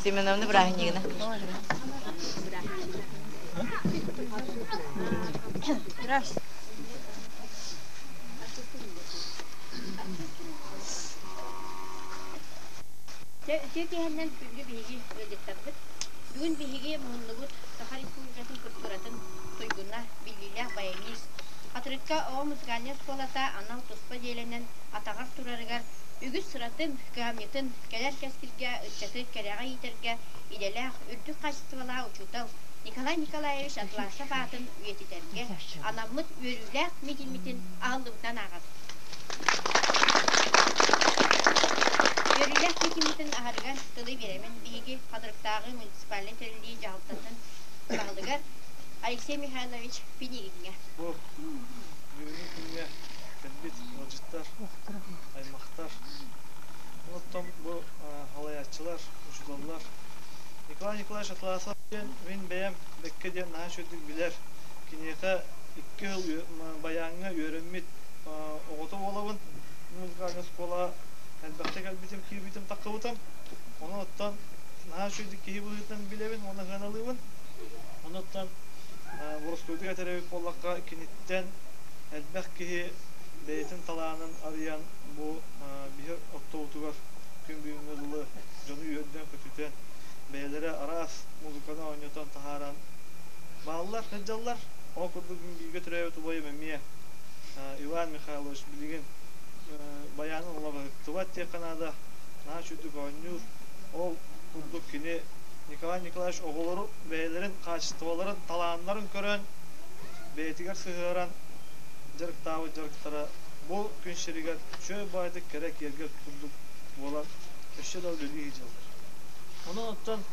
Семеновна бырааһынньыгына. Үтүө киэһэннэн күндү биһиги ыалдьыттарбыт. Бүгүн биһиги муһуннубут Саха Республикатын культуратын туйгуна, биллиилээх баянист, Хатырыкка оҕо музыкальнай оскуолата анал туспа дьиэлэнэн атаҕар турарыгар үгүс сыратын, кыһамньытын кэлэр кэскилгэ ыччаты кэрэҕэ иитэргэ идэлээх, үрдүк хаачыстыбалаах учуутал Николай Николаевич Атласов аатын үйэтитэргэ анаммыт үөрүүлээх митиммитин аһыллыбытынан ааҕабыт. Үөрүүлээх митиммитин аһарыгар тылы биэрэмин биһиги Хатырыктааҕы муниципальнай тэриллии дьаһалтатын баһылыгар Алексей Михайлович Пинигиҥҥэ. Бу бүгүҥҥү күҥҥэ кэлбит ыалдьыттар, аймахтар, оттон бу салайааччылар, учууталлар Николай Николаевич Атласов диэн мин бэйэм бэккэ диэн наһаа үчүгэйдик билэр, киниэхэ 2 сыл байааҥҥа үөрэммит оҕото буолабын. Музыкальнай оскуолаҕа элбэхтэ кэлбитим, киирбитим, таххыбытым. Онон оттон наһаа үчүгэйдик киһи быһыытынан билэбин уонна сыаналыыбын. Онуттан боростуойдук этэр эбит буоллахха, киниттэн элбэх киһи бэйэтин талаанын арыйан бу биһи ортобутугар күн бүгүҥҥэ дылы дьону үөрдэн-көтүтэн, бэйэлэрэ араас музыканы оонньотон таһааран бааллар, сылдьаллар. Ол курдук мин бииргэ төрөөбүт убайым эмиэ Иван Михайлович билигин байаанын уларыттыбат диэххэ наада, наһаа үчүгдүк оонньуур. Ол курдук кини Николай Николаевич оҕолору бэйэлэрин хаачыстыбаларын, талааннарын көрөн, бэйэтигэр сыһыаран дьарыктаабыт дьарыктара бу күн сиригэр үчүгэй баайдык кэрэ киэргэл курдук буолан өссө да үлэлии сылдьаллар. Онон оттон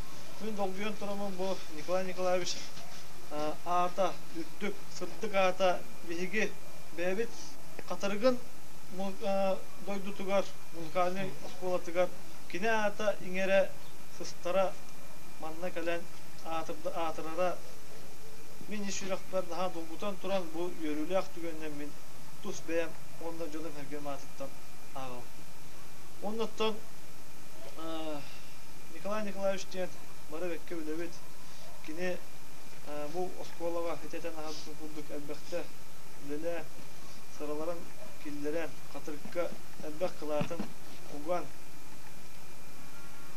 мин долгуйан тураммын бу Николай Николаевич аата үрдүк, сырдык аата биһиги бэйэбит Хатырыгын дойдутугар, музыкальнай оскуолатыгар кини аата иҥэрэ сыстара манна кэлэн аатырара мин ис сүрэхпэр наһаа долгутан туран бу үөрүүлээх түгэнинэн мин тус бэйэм уонна дьонум-сэргэм аатыттан ааҕабын. Оннуттан Николай Николаевич диэн бары бэккэ билэбит. Кини бу оскуолаҕа итэтэн аһарбытын курдук элбэхтэ үлэлээн, сыраларын киллэрэн, Хатырыкка элбэх кылаатын уган,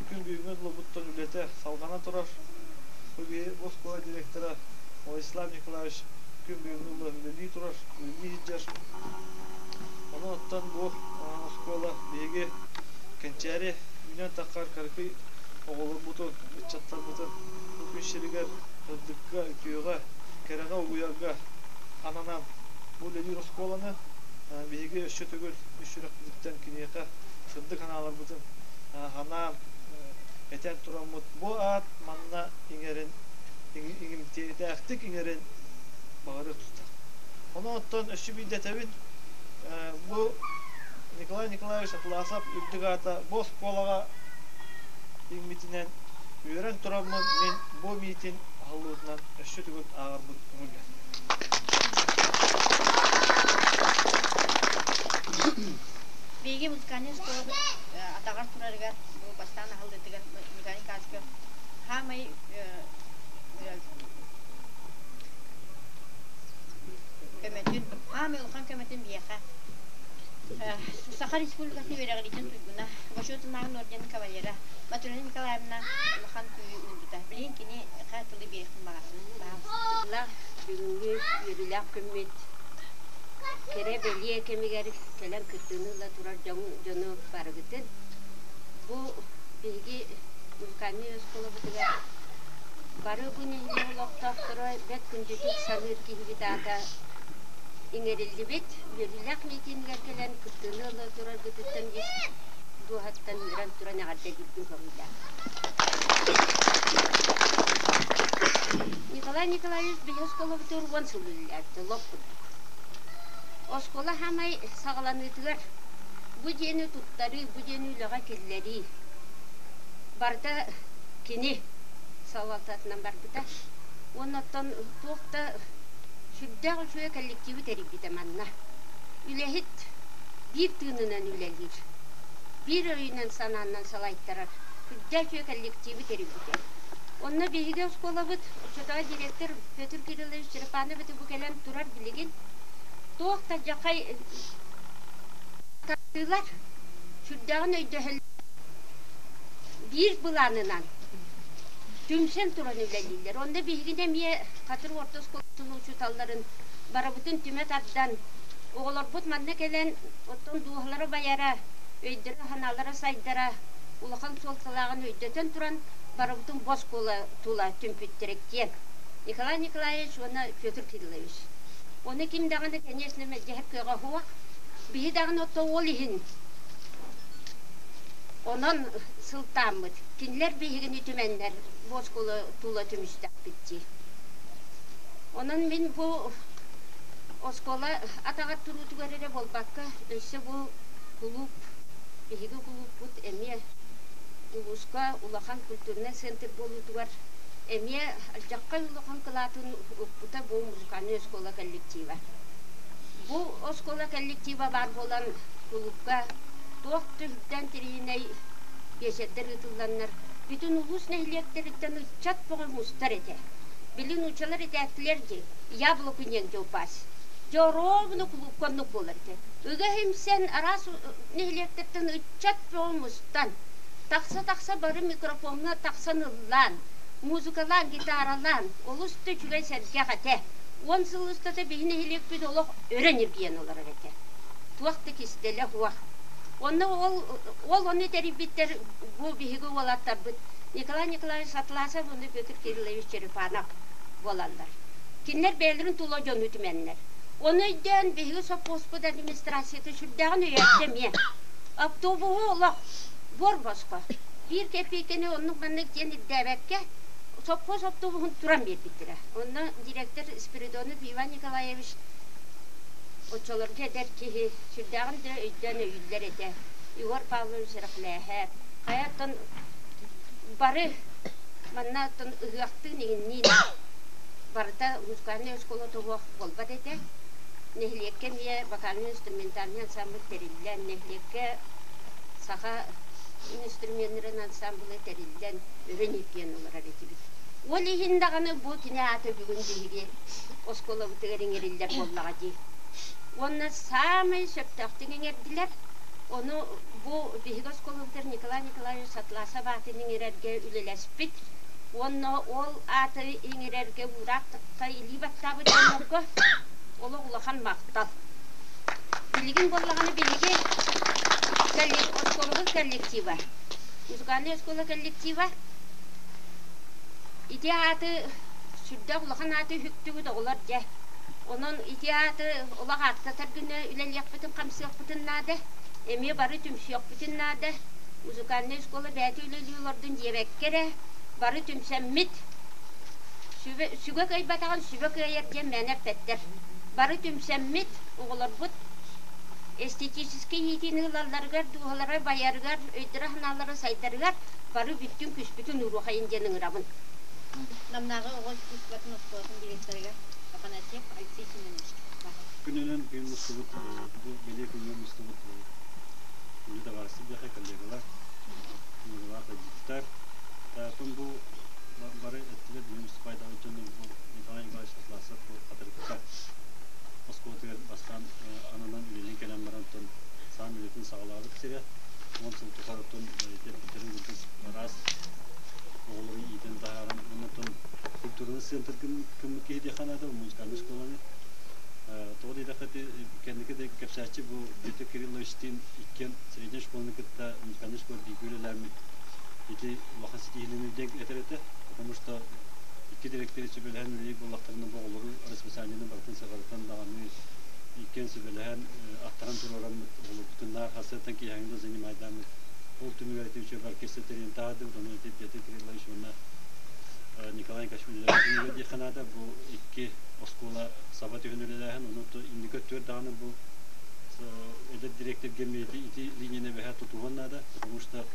күн бүгүҥҥэ дылы үлэтэ салҕана турар. Бу оскуола директора Владислав Николаевич күн бүгүҥҥү дылы үлэлии турар, үлэлии сылдьар. Онон оттон бу оскуола биһиги кэнчээри үүнэн таххар кыракый оҕолорбутун, ыччаттарбытын бу күн сиригэр сырдыкка, үтүөҕэ, кэрэҕэ угуйарга ананан бу үлэлиир оскуоланы биһиги өссө төгүл үс сүрэхпититтэн киниэхэ сырдык санааларбытын ханаан этэн тураммыт бу аат манна иҥэрин иҥимтиэтээхтик иҥэрин баҕарыах тустаах. Онон оттон өссө биирдэ этэбин, бу Николай Николаевич Атласов үрдүк аата бу оскуолаҕа иҥмитинэн үөрэн тураммын мин бу миитин аһыллыбытынан өссө төгүл ааҕарбын көҥүллээтим. Биһиги музыкальнай оскуолабыт атаҕар турарыгар бу бастаан аһыллыытыгар Николай Николаевичка хаамай көмөтүн, хаамай улахан көмөтүн биһиэхэ Саха Республикатын үөрэҕириитин туйгуна, Бочуотунааҕын орденын кавалера Матрена Николаевна улахан күүһү уурбута. Билигин кини тылы биэриэхпин баҕарабын. Бүгүҥҥү үөрүүлээх күммүт кэрэ бэлиэ кэмигэр кэлэн кыттыыны ыла турар дьону барыгытын бу биһиги музыкальнай оскуолабытыгар бары бу нэһилиэк олохтоохторо бэрт күндүтүк саныыр киһибит аата иҥэриллибит үөрүүлээх миитинигэр кэлэн кыттыыны ыла тураргытыттан ис дууһаттан үөрэн туран эҕэрдэлиирбин көҥүллээх. Николай Николаевич биһи оскуолабытыгар 10 сыл үлэлээбитэ, лоп курдук. Оскуола саамай саҕаланыытыгар бу дьиэни туттарыы, бу дьиэни үлэҕэ киллэрии барыта кини салалтатынан барбыта. Уонна оттон туох да сүрдээх үчүгэй коллективы тэрийбитэ манна. Үлэһит биир тыынынан үлэлиир. Биир өйүнэн санааннан салайтарар сүрдээх үчүгэй коллективы тэрийбитэ. Онно биһиги оскуолабыт оччотооҕу директор Петр Кириллович Черепанов ити бу кэлэн турар билигин туох да дьахай тардыылар сүрдээҕин өйдөһөллөр биир былаанынан түмсэн туран үлэлииллэр. Онно биһигини эмиэ Хатыр орто оскуолатын учууталларын барыбытын түмэ тардан, оҕолорбут манна кэлэн оттон дууһалара байара, өйдөрө-санаалара сайдара улахан суолталааҕын өйдөтөн туран барыбытын бу оскуола тула түмпүттэрэ киэҥ. Николай Николаевич уонна Петр Кириллович. Ону ким даҕаны, конечно, мэлдьэһэр кыаҕа суох. Биһи даҕаны отто ол иһин онон сылтааммыт. Кинилэр биһигини түмэннэр бу оскуола тула түмүстэхпит дии. Онон мин бу оскуола атаҕар туруутугар эрэ буолбакка, өссө бу кулууп, биһиги кулууппут эмиэ улууска улахан культурнай центр буолуутугар эмиэ алдьархай улахан кылаатын укпута бу музыкальнай оскуола коллектива. Бу оскуола коллектива баар буолан кулуупка туох түһүктэн тириинэй биэчэрдэр ыытылланнар бүтүн улуус нэһилиэктэриттэн ыччат бөҕө мустар этэ. Били нууччалар этээттилэр дии, яблоку негде упасть. Дьэ оруобуна кулуупка оннук буолар этэ. Ыга иһимсэн араас нэһилиэктэртэн ыччат бөҕө мустан, тахса-тахса бары микрофоҥҥа тахсан ыллаан, музыкалаан, гитаралаан, олус да үчүгэй сэргэх этэ. 10 сыл устата биһи нэһилиэкпит олох өрө ньиргийэн олорор этэ. Туох да кистэлэ суох. Онно ол, ол ону тэрийбиттэр бу биһиги уолаттарбыт Николай Николаевич Атласов уонна Петр Кириллович Черепанов буолаллар. Кинилэр бэйэлэрин тула дьону түмэннэр. Ону өйдөөн биһиги сопхуоспут администрацията сүрдээҕин өйөөттө эмиэ. Автобуһу олох буор босхо. Биир кэпиэйкэни оннук-маннык диэн ирдээбэккэ сопхуос автобуһун туран биэрбиттэрэ. Онно директор Спиридонов Иван Николаевич оччолорго эдэр киһи сүрдээҕин да өйдөөн өйүүллэр этэ. Егор Павлович Рахлээһэп хайа оттон бары манна оттон ыһыахтыын иҥинниин барыта музыкальнай оскуола туһуох буолбат этэ. Нэһилиэккэ эмиэ вокально-инструментальный ансамбль тэриллэн, нэһилиэккэ саха инструменнарын ансамбла тэриллэн өрө ньиргийэн олорор этибит. Ол иһин даҕаны бу кини аата бүгүн биһиги оскуолабытыгар иҥэриллэр буоллаҕа дии. Уонна саамай сөптөөхтүк иҥэрдилэр. Ону бу биһиги оскуолабытыгар Николай Николаевич Атласов аатын иҥэрэргэ үлэлэспит уонна ол ааты иҥэрэргэ уураахха илии баттаабыт дьоннорго олох улахан махтал. Билигин буоллаҕына биһиги оскуолабыт коллектива, музыкальнай оскуола коллектива ити ааты сүрдээх улахан ааты үһүктүгүт оҕолор дьэ. Онон ити ааты олох ааттатар гына үлэлиэхпитин-хамсыахпытын наада. Эмиэ бары түмсүөхпүтүн наада. Музыкальнай оскуола бэйэтэ үлэлии олордун диэбэккэ эрэ, бары түмсэммит, сүгэ кыайбатаҕын сүбэ кыайар диэн мээнэ эппэттэр. Бары түмсэммит, оҕолорбут эстетическэй иитиини ылалларыгар, дууһалара байарыгар, өйдөрө-санаалара сайдарыгар бары бүттүн күспүтүн уруохайын диэн ыҥырабын. Намнааҕы оҕо искусствотын оскуолатын директорыгар Афанасьев Алексей Семенович. Күнүнэн күн мустубут, бу бэлиэ күҥҥэ мустубут күндү табаарыстар, коллегалар, ыҥырыылаах ыалдьыттар. Таатын бу бары эттилэр билим уступайдаабыт дьоннор бу Николай Николаевич Атласов бу Хатырыкка оскуолатыгар бастаан ананан үлэлии кэлэн баран саам үлэтин саҕалаабыт сирэ. 10 сыл тухары эппиттэрин курдук араас оҕолору иитэн таһааран оннуттан культураны центр гыммыт киһи диэххэ наада музыкальнай школаны. Тоҕо диэтэххэ кэнники да кэпсээччи бу Петр Кирилловичтыын иккиэн средней школаны кытта музыкальнай школа бииргэ үлэлээммит ити улахан ситиһиилэни диэн этэр этэ, потому что икки директоры сүбэлэһэн үлэлиир буоллахтарына бу оҕолору расписаниены барытын сыҕарытан даҕаны иккиэн сүбэлэһэн аттаран туруораммыт оҕолорбутун наар хасыаттан киэһээҥҥи да занимайдааммыт ол түмүгэр ити үчүгэй оркестр тэрийэн таһаардыбыт. Ону ити Петр Кириллович уонна Николай Николаевич диэххэ наада бу икки оскуола саба түһэн үлэлээһин. Ону инники өттүгэр даҕаны бу эдэр директорга ити линияны бэһэ тутуһуон наада, потому что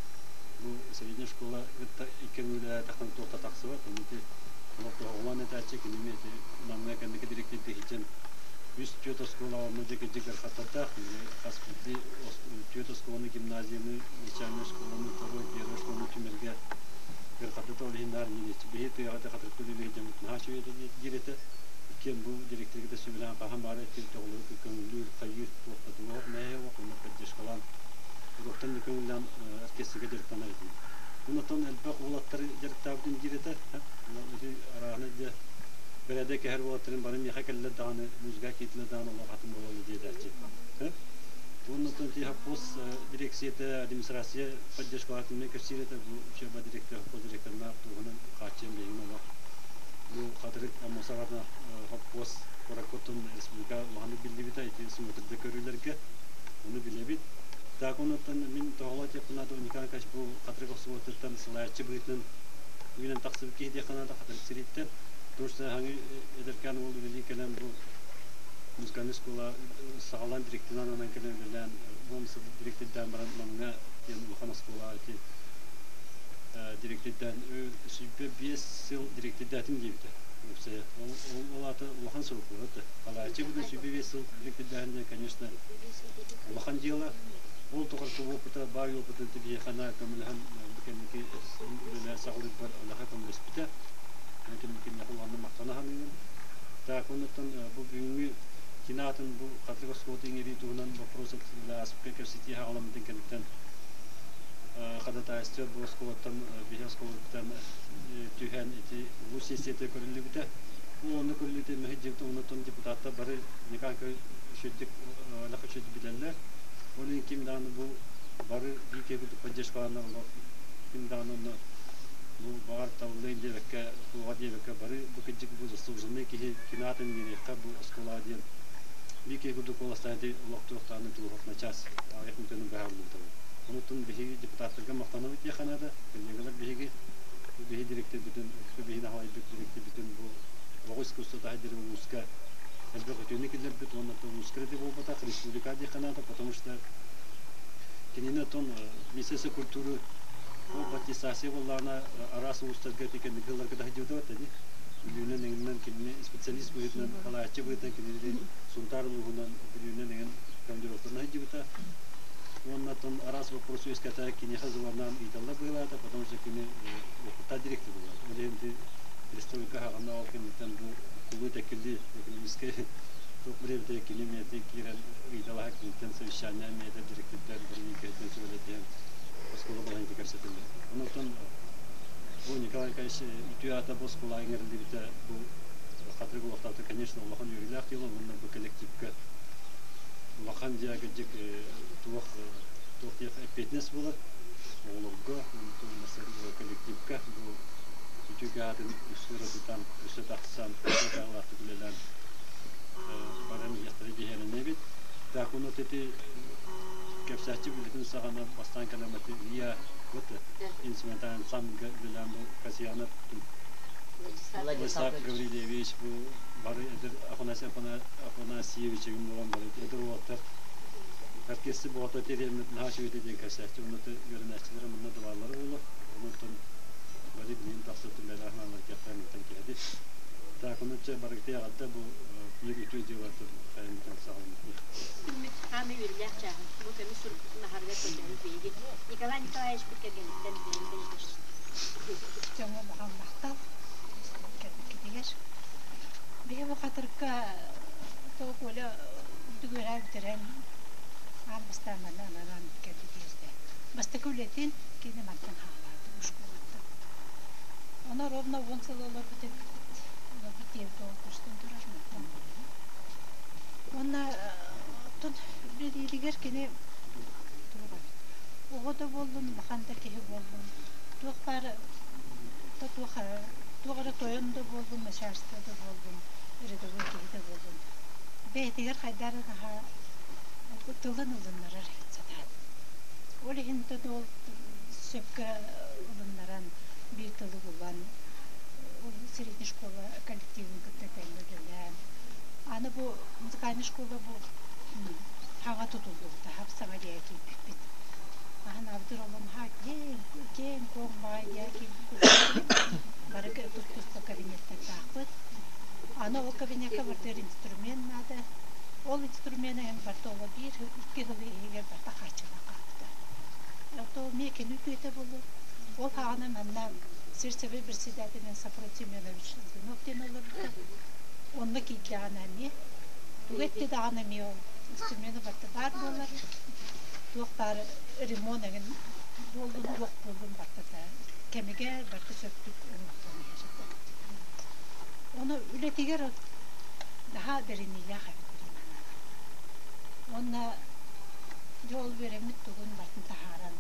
бу средняя школа кытта икки үлэлээтэхтэн туох да тахсыбат. Ону ити олох тоһоҕолоон этээччи кинини ити намҥа кэнники директорга иһитин Үс түөрт оскуола онно дьэ кырхаттардаах хас биирдии түөрт оскуоланы гимназияны, начальнай оскуоланы, второй, первый оскуоланы түмэргэ кырхаттата ол иһин наар миниэччи биһи тыаҕа да хатырыкты үлэлиир дьоммут наһаа үчүгэй диир этэ. Иккиэн бу директорга да сүбэлээн хаһан баара эттибит оҕолору көҥүллүүр, хайыыр туох да туох мэһэ уох онно поддержкалаан туруохтан да көҥүллээн оркестрга дьарыктанар этим. Онтон элбэх уолаттары дьарыктаабытын диир этэ. Ити арааһына дьэ бэрээдэк кэһэр уолаттарын бары миэхэ кэллэр даҕаны музыка киирдилэр даҕаны олох атын буолаллар диэдээччи. Уонна оттон тиһэх пост дирекцията администрация поддержкалаатыннай кэпсиир этэ бу учеба директор пост директорнаах туһунан хааччыйан биһигин олох бу хатырык Аммосоватна пост куораккоттон республика улаханнык биллибитэ ити смотрда көрүүлэргэ ону билэбит. Так онуттан мин тоҕолоо диэхпин наада Николай Николаевич бу хатырык охсубутуттан салайааччы быһыытынан үүнэн тахсыбыт киһи диэххэ наада хатырык сириттэн. Потому что хаҥы эдэркээн уол үлэлии кэлэн бу музыкальный школа саҕалаан директорынан анан кэлэн үлэлээн 10 сыл директордаан баран манна диэн улахан оскуола ити директордаан 25 сыл директордаатым диэбитэ. Ол ол аата улахан сыл буолар. Халааччы бүтүн 25 сыл директордааһын диэн, конечно, улахан дьыала. Ол тухары опыта, баай опытын биһиэхэ көмөлөһөн бу кэнники үлэлээн саҕалыырбар аллаха көмөлөспүтэ. Киниэхэ улаханнык махтана саныыбын. Так, оннуттан бу бүгүҥҥү кини аатын бу Хатырык оскуолатын иҥэрии туһунан вопрос ааспыкка кэпсэтии хаҕаламмытын кэнниттэн ходатайство бу оскуолаттан биһи оскуолабыттан түһэн ити улуус сессията көрүллүбүтэ. Ол онно көрүллүүтэ мэһэйдиэбит оннуттан депутаттар бары никак үчүгдүк олох үчүгдүк билэллэр. Ол иһин ким даҕаны бу бары биир киһи курдук поддержкалааннар олох ким даҕаны онно бу баҕар табыллыан диэбэккэ туоҕа диэбэккэ бары бу кырдьык бу заслуженный киһи кини аатын биэриэххэ бу оскуолаҕа диэн биир киһи курдук куоластаан ити олох туохтааны тулуһах начаас аҕыйах мүнүүтэнэн быһаарыллыбыта. Онуттан биһиги депутаттарга махтанабыт диэххэ наада. Коллегалар биһиги биһи директорбытын, биһи наһалайбыт директорбытын бу оҕо искусствота диэн улууска элбэх үтүөнү киллэрбит уонна улууска эрэ буолбатах республика диэххэ наада, потому что кинини оттон Министерство культуры ол аттестация буоллаҕына араас улуустарга ити кэнники сылларга да сылдьыбыта ди Бүлүүнэн эҥинэн кинини специалист быһыытынан салайааччы быһыытынан кинини Сунтаар улууһунан Бүлүүнэн эҥин командировканан сылдьыбыта уонна оттон араас вопрос үөскэтэ киниэхэ звоннаан ыыталлар быһыылаата, потому что кини опыттаах директор буолар. Ол иһин республика хаҕана ол кэнниттэн бу кулуу тэккилли экономическай туох бириэмэтэ кини миэтэ киирэн ыйыталаһа киниттэн совещание миэтэ директордар биринникэйтэн сүбэлэтиһэн оскуола балаһыҥка кэпсэтиллэр. Онон бу Николай Николаевич үтүө аата бу оскуолаҕа иҥэриллибитэ бу хатырык олохтоохто, конечно, улахан үөрүүлээх дьыала уонна бу коллективка улахан дьиэ туох туох диэх эппиэтинэс буолар оҕолорго коллективка бу үтүө аатын өссө өрө тутан өссө тахсан өссө үлэлээн баран иһиэхтэрэ диһэрэнэбит. Так ону ити кэпсээччи үлэтин саҕана бастаан кэлэн ВИА вот инструментальный ансамбльга үлэлээн бу Касьянов Владислав Гаврильевич бу бары эдэр Афанасий Афанасьевич буолан бары эдэр уолаттар оркестр буолата тириэммит наһаа үчүгэй диэн кэпсээччи уонна үөрэнээччилэрэ манна да бааллара буолуо. Онон бары билигин тахсар түмэлээх аналар киэхтээн киһи. Так, ону чэ барыгытый аҕадда бу биир үтүө дьыалатын хайымытын саҕаламмыт. Күммүт хаамы үөрүүлээх чааһын. Бу көмүс сурукпутун аһарыгар көрдөһүбүт биһиги Николай Николаевичпыт кэргэниттэн билигин Дьоҥҥо улахан махтал кэлбиккитигэр. Биһи бу хатырыкка тоҕо Коля үрдүк үөрэҕи бүтэрэн аан бастаан манна ананан кэлбит Бастакы үлэтин кини мантан хаалаабыт школаттан. Оно ровно 10 сыл олорбут эбиппит. Олорбут диэбит ол көстөн турар мантан. Уонна оттон үлэлииригэр кини оҕо да буоллун, улахан да киһи буоллун, туох баар туох туох эрэ тойон да буоллун, начальство да буоллун, рядовой киһи да буоллун, бэйэтигэр хайдах эрэ наһаа тылын ылыннарар сатаан. Ол иһин ол сөпкө ылыннаран, биир тылы булан, средняя школа коллективын кытта тэҥҥэ үлэлээн, аны бу музыкальная школа бу саҥа тутуллубута, саҥа дьиэ киирбиппит. Аһан абытыр олом ха киэҥ киэҥ куоҥ баай дьиэ киирбит бары тус-туспа кабинеттардаахпыт. Аны ол кабинекка бардыыр инструмент наада. Ол инструмена эн барта ола биир икки сыл иһигэр барта хааччылан хаалбыта. Ото эмиэ кини үтүөтэ буолуо. Ол хаҕана манна сир-сэбэ председателин Сафрон Семенович Лугинов диэн олорбута. Онно киирдэҕинэ эмиэ тугу эттэ даҕаны эмиэ ол инструмена барыта баар буолар. Туох баар ремонт эҥин буоллун, туох буоллун барыта кэмигэр барыта сөптүк оҥоһуллан иһэр этэ. Ону үлэтигэр наһаа бэриниилээх эбит билимминэ. Уонна дьэ ол үөрэммит тугун барытын таһааран,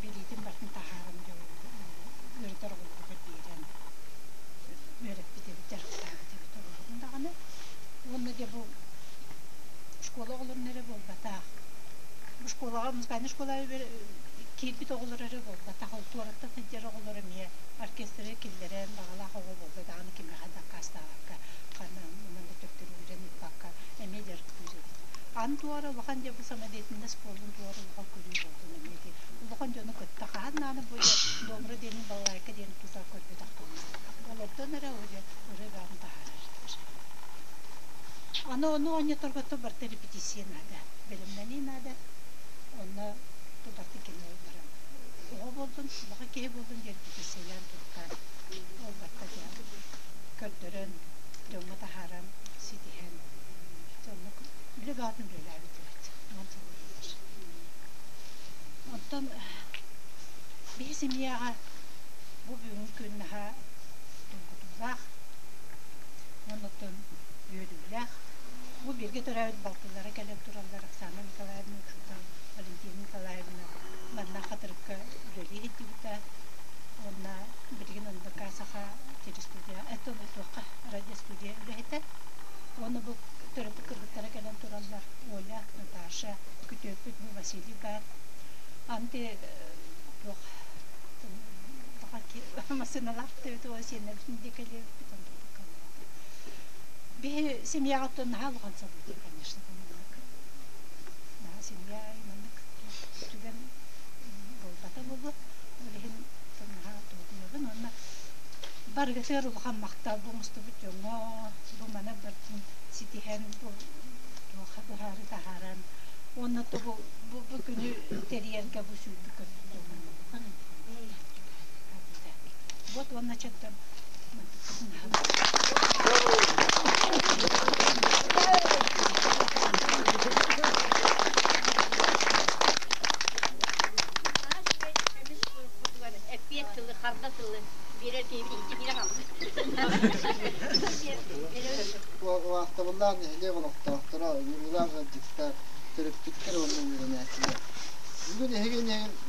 билиитин барытын таһааран дьэ үөрэтэр оҕолоругар биэрэн үөрэппит эбит, дьарыктаабыт эбит оҕолорун даҕаны. Уонна дьэ бу школа оҕолорун эрэ буолбатах. Бу школаҕа, музыкальнай школаҕа киирбит оҕолор эрэ буолбатах, ол туораттан сылдьар оҕолор эмиэ оркестры киллэрэн, баҕалаах оҕо буолла даҕаны кимиэхэ да аккаастаабакка, ханна манна төттөрү үүрэн ыыппакка эмиэ дьарыктыыр эбит. Аны туора улахан дьэ бу самодеятельность буоллун туора улахан күлүү буоллун эмиэ ити улахан дьону кытта хаһан даҕаны бу дьэ домра диэн балалайка диэн тута көрбөтөх Олордон эрэ ол дьэ ырыа бөҕөнү таһаарар этилэр. Аны ону оонньоторго барыта репетиция наада, бэлэмнэнии наада. Онно барыта кини баран оҕо буоллун, улахан киһи буоллун диэн репетициялаан туруктаан ол барыта дьэ көрдөрөн, дьоҥҥо таһааран, ситиһэн оннук үлэ бөҕөтүн үлэлээбит эбит. Оттон биһи семьяҕа бу бүгүҥҥү күн наһаа долгутуулаах уонна оттон үөрүүлээх. Бу бииргэ төрөөбүт балтылара кэлэн тураллар Оксана Николаевна учуутал, Валентина Николаевна манна Хатырыкка үлэлии сылдьыбыта уонна билигин НВК Саха телестудия это туохха радиостудия үлэһитэ. Уонна бу төрөппүт кыргыттара кэлэн тураллар Оля, Наташа, күтүөппүт бу Василий баар. Аны туох массыыналаах төбөтө сиэннэрбитин диэки Биһи семьяҕыттан наһаа улахан событие, конечно, наһаа семья маннык түгэн буолбата буолуо. Ол иһин наһаа долгуйабын уонна барыгытыгар улахан махтал бу оҥостубут дьоҥҥо, бу маны барытын ситиһэн, бу туохха быһаары таһааран уонна бу бу күнү тэрийэргэ бу сүүрбүт көппүт дьоҥҥо Вот уонна чөттөн Эппиэт тылы, харда тылы биэрэр киһи икки биирэ хаалбыт. Убаастабыллаах нэһилиэк олохтоохторо, ыҥырыылаах ыалдьыттар, төрөппүттэр уонна үөрэнээччилэр. Бүгүн эһиги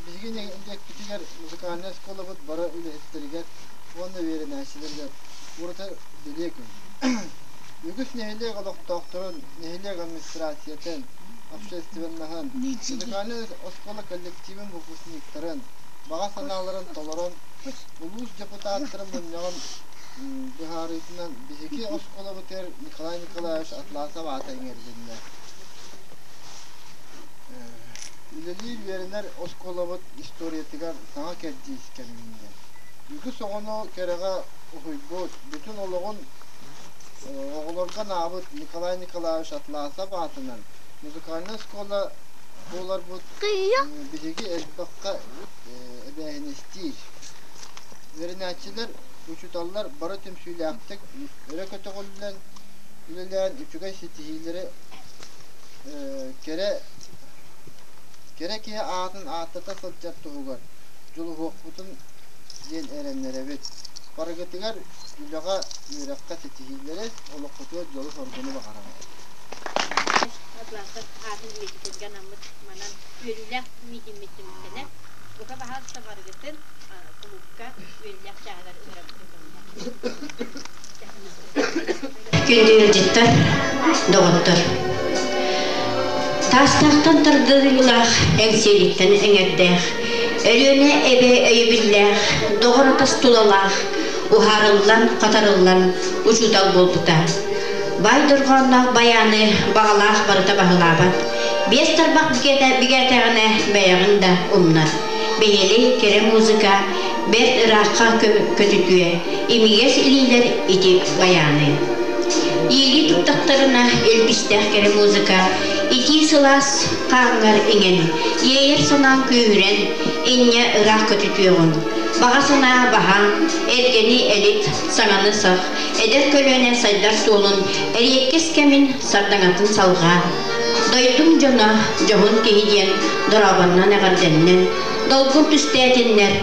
биһиги нэһилиэкпитигэр музыкальнай оскуолабыт бары үлэһиттэригэр уонна үөрэнээччилэригэр ураты бэлиэ күн. Үгүс нэһилиэк олохтоохторун, нэһилиэк администрациятын, общественноһын, музыкальнай оскуола коллективын выпускниктарын баҕа санааларын толорон, улуус депутаттарын мунньаҕын быһаарыытынан биһиги оскуолабытыгар Николай Николаевич Атласов аата иҥэрилиннэ. Үлэлиир үөрэнэр оскуолабыт историятыгар саҥа кэрдиис кэмҥэ. Үгүс оҕону кэрэҕэ уһуйбут, бүтүн олоҕун оҕолорго анаабыт Николай Николаевич Атласов аатынан музыкальнай оскуола буоларбыт биһиги элбэххэ эбээһинэстиир. Үөрэнээччилэр, учууталлар бары түмсүүлээхтик өрө көтөҕүллэн үлэлээн үчүгэй ситиһиилэри кэрэ кэрэ киһи аатын ааттата сылдьар туһугар дьулуһуохпутун диэн эрэннэрэбит. Барыгытыгар үлэҕэ, үөрэххэ ситиһиилэри, олоххутугар дьолу-соргуну баҕарабыт. Атласов аатын үйэтитэргэ анаммыт манан үөрүүлээх миитиммит түмүктэнэр. Бука баһаалыста барыгытын кулуупка үөрүүлээх чааһыгар ыҥырабытын Күндү ыалдьыттар, доҕоттор! Таастаахтан тардыылаах, Эҥсиэлиттэн эҥэрдээх, Өлүөнэ эбэ өйөбүллээх, доҕор-атас тулалаах, уһаарыллан, хатарыллан учуутал буолбута. Баай дорҕоонноох байааны баҕалаах барыта баһылаабат. Биэс тарбах бигээтэҕинэ бэйэҕин да умнар. Бэйэли кэрэ музыка бэрт ыраахха көтүтүө, имигэс илиилэр ити байааны. Иилии туттахтарына илбистээх кэрэ музыка итии сылаас хааҥҥар иҥэн, иэйэр санааҥ күүһүрэн, инньэ ыраах көтүтүөҕүҥ. Баҕа санаа баһаам, эргэни элит, саҥаны сах, эдэр көлүөнэ сайдар суолун эриэккэс кэмин сардаҥатын салҕаа. Дойдуҥ дьоно дьоһун киһи диэн дорообоннон эҕэрдэннин, долгун түстээтиннэр,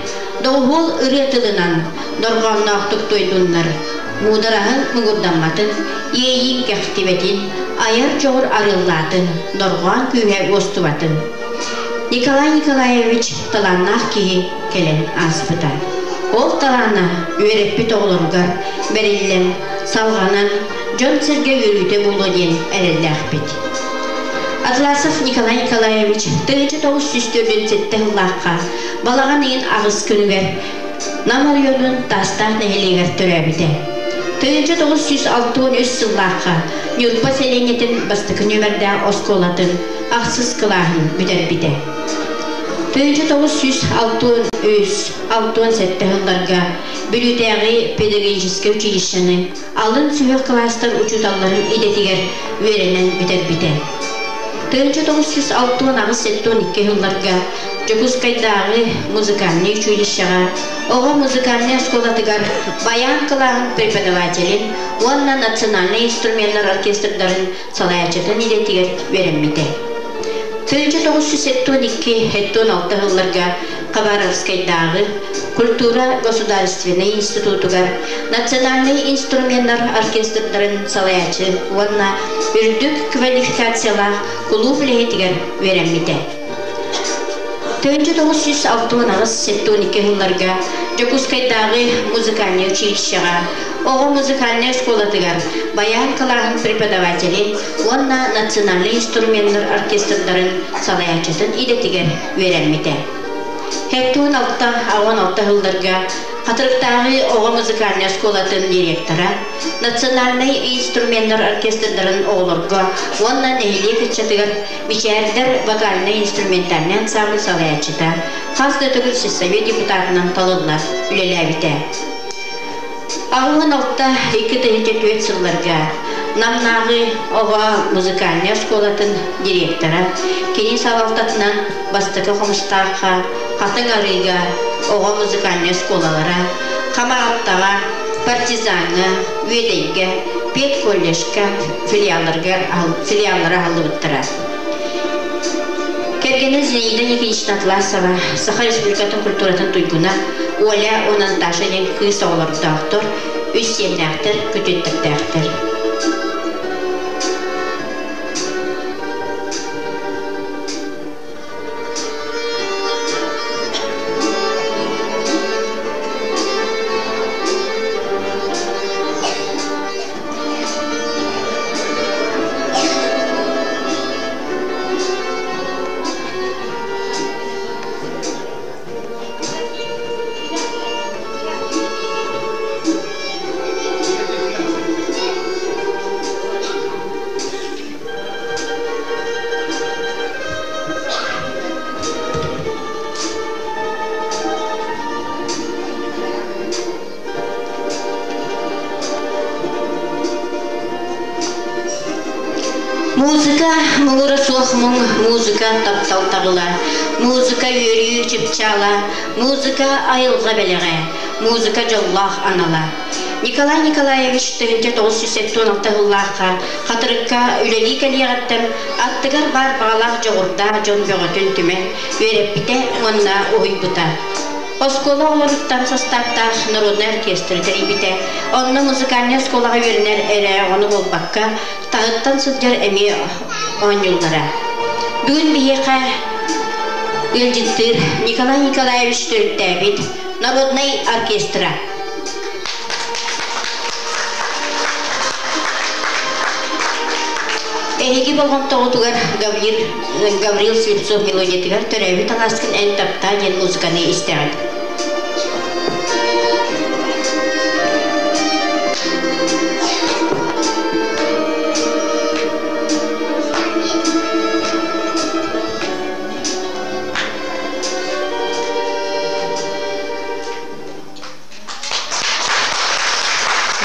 доҕуһуол ырыа тылынан дорҕоонноохтук туойдуннар, муудараһын муҥурдамматын, иэйииҥ кэхтибэтин, айар дьоҕур арыаллаатын, дорҕоон күүһэ уостубатын. Николай Николаевич талааннаах киһи кэлэн ааспыта. Ол талаана үөрэппит оҕолоругар бэриллэн, салҕанан, дьон-сэргэ үөрүүтэ буолуо диэн эрэллээхпит. Атласов Николай Николаевич 1947 сыллаахха балаҕан ыйын аҕыс күнүгэр Нам оройуонун Таастаах нэһилиэгэр төрөөбүтэ. 1963 сыллаахха Ньурба сэлиэнньэтин бастакы нүөмэрдээх оскуолатын ахсыс кылааһын бүтэрбитэ. 1963-67 сылларга Бүлүүтээҕи педагогическай училищены алын сүһүөх кылаастар учууталларын идэтигэр үөрэнэн бүтэрбитэ. 1968-72 сылларга Дьокуускайдааҕы музыкальнай училищеҕа оҕо музыкальнай оскуолатыгар баян кылааһын преподавателин уонна национальнай инструменнар оркестрдарын салайааччытын идэтигэр үөрэммитэ. 1972-76 сылларга Хабаровскайдааҕы культура государственнай институтугар национальнай инструменнар оркестрдарын салайааччы уонна үрдүк квалификациялаах кулууп үлэһитигэр үөрэммитэ. 1968-72 сылларга Дьокуускайдааҕы музыкальнай училищеҕа оҕо музыкальнай оскуолатыгар баян кылааһын преподавателин уонна национальнай инструменнар оркестрдарын салайааччытын идэтигэр үөрэммитэ. 76-16 сылларга Хатырыктааҕы оҕо музыкальнай оскуолатын директора, национальнай инструменнар оркестрдарын оҕолорго уонна нэһилиэк ыччатыгар Мичээрдэр вокальнай-инструментальнай ансамбль салайааччыта, хас да төгүл сельсовет депутатынан талыллар үлэлээбитэ. 86-2 сылларга Намнааҕы оҕо музыкальнай оскуолатын директора, кини салалтатынан Бастакы Хомустаахха, Хатыҥ Арыыга оҕо музыкальнай оскуолалара, Хамаҕаттаҕа, Партизаҥҥа, Үөдэйгэ, педколледжка филиалларыгар филиаллара аһыллыбыттара. Кэргэнэ Зинаида Никитична Атласова Саха Республикатын культуратын туйгуна Оля уонна Наташа диэн кыыс оҕолордоохтор, үс сиэннээхтэр, күтүөттэрдээхтэр. Музыка муҥура суох муҥ, музыка таптал таҕыла, музыка үөрүү чыпчаала, музыка айылҕа бэлэҕэ, музыка дьоллоох анала. Николай Николаевич 1976 сыллаахха Хатырыкка үлэлии кэлиэҕиттэн аттыгар баар баҕалаах дьоҕурдаах дьон бөҕөтүн түмэн үөрэппитэ уонна уһуйбута. Оскуола оҕолоруттан састааптаах народнай оркестры тэрийбитэ. Онно музыкальнай оскуолаҕа үөрэнэр эрэ оҕону буолбакка, таһыттан сылдьар эмиэ оонньууллара. Бүгүн биһиэхэ ыалдьыттыыр Николай Николаевич төрүттээбит народнай оркестра. Эһиги болҕомтоҕутугар Гаврил, Гаврил Слепцов мелодиятыгар төрөөбүт алааскын эн таптаа диэн музыканы истэҕит.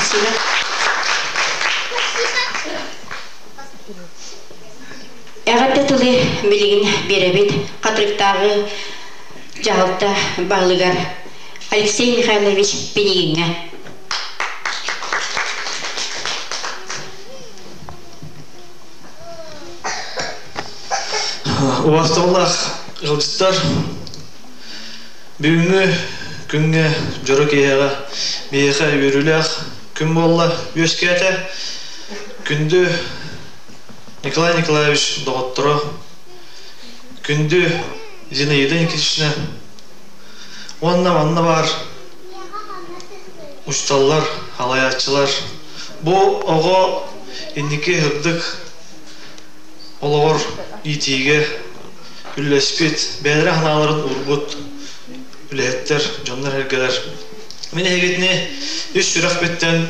Спасибо. билигин биэрэбит Хатырыктааҕы дьаһалта баһылыгар Алексей Михайлович Пинигиҥҥэ. Убастабыллаах ыалдьыттар, бүгүҥҥү күҥҥэ дьоро киэһэҕэ биһиэхэ үөрүүлээх күн буолла, үөскээтэ. Күндү Николай Николаевич доҕотторо, күндү Зинаида Никитична уонна манна баар учууталлар, халайааччылар бу оҕо инники сырдык олоҕор иитиигэ үллэспит, бэйэлэрэ санааларын уурбут үлэһиттэр, дьоннор-сэргэлэр. Мин эһигитини үс сүрэхпиттэн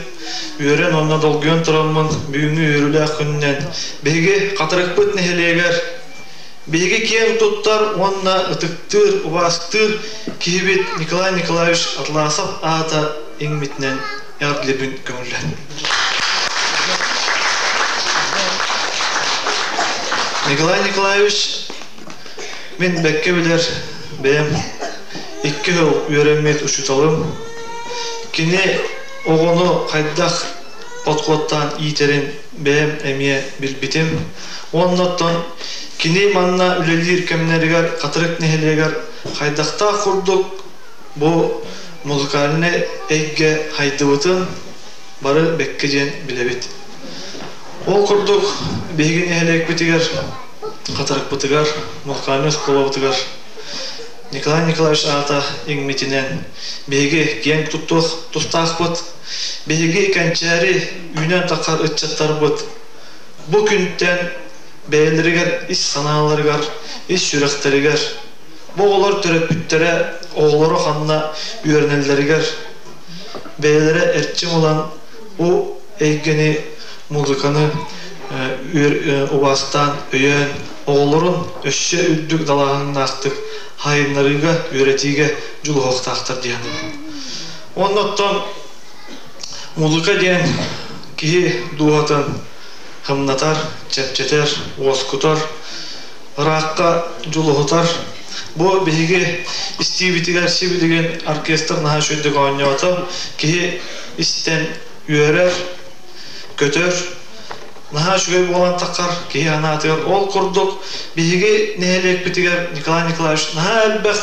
үөрэн уонна долгуйан тураммын бүгүҥҥү үөрүүлээх күнүнэн биһиги Хатырыкпыт нэһилиэгэр биһиги киэн туттар уонна ытыктыыр, убаастыыр киһибит Николай Николаевич Атласов аата иҥмитинэн эҕэрдэлиирбин көҥүллээн. Николай Николаевич мин бэккэ билэр бэйэм икки сыл үөрэммит учууталым. Кини оҕону хайдах подходтаан иитэрин бэйэм эмиэ билбитим. Уонна оттон кини манна үлэлиир кэмнэригэр Хатырык нэһилиэгэр хайдахтаах курдук бу музыкальнай эйгэ хайдыбытын бары бэккэ диэн билэбит. Ол курдук биһиги нэһилиэкпитигэр, Хатырыкпытыгар, музыкальнай оскуолабытыгар Николай Николаевич аата иҥмитинэн биһиги киэн туттуох тустаахпыт. Биһиги кэнчээри үүнэн таххар ыччаттарбыт бу күнтэн бэйэлэригэр ис санааларыгар, ис сүрэхтэригэр бу оҕолор төрөппүттэрэ оҕолоро ханна үөрэнэллэригэр бэйэлэрэ эрчим ылан бу эйгэни музыканы убаастаан өйөөн оҕолорун өссө үрдүк далааһыннаахтык хайыннарыыга үөрэтиигэ дьулуһуохтаахтар диэн. Уонна оттон музыка диэн киһи дууһатын хымнатар, чэпчэтэр, уоскутар, ыраахха дьулуһутар. Бу биһиги истиибитигэр сибилигин оркестр наһаа үчүгэйдик оонньоото. Киһи истэн үөрэр, көтөр, наһаа үчүгэй буолан таххар киһи санаатыгар ол курдук биһиги нэһилиэкпитигэр Николай Николаевич наһаа элбэх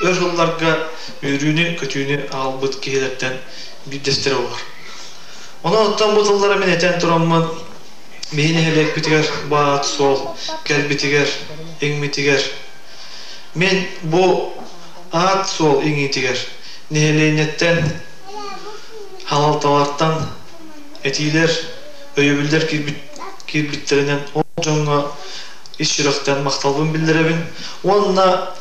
өр сылларга үөрүүнү-көтүүнү аҕалбыт киһилэртэн биирдэстэрэ буолар. Онон оттон бу тыллары мин этэн тураммын биһи нэһилиэкпитигэр баат суол кэлбитигэр, иҥмитигэр мин бу аат суол иҥиитигэр нэһилиэнньэттэн, халалталартан этиилэр, өйөбүллэр киирбиттэринэн ол дьоҥҥо ис сүрэхтэн махталбын биллэрэбин уонна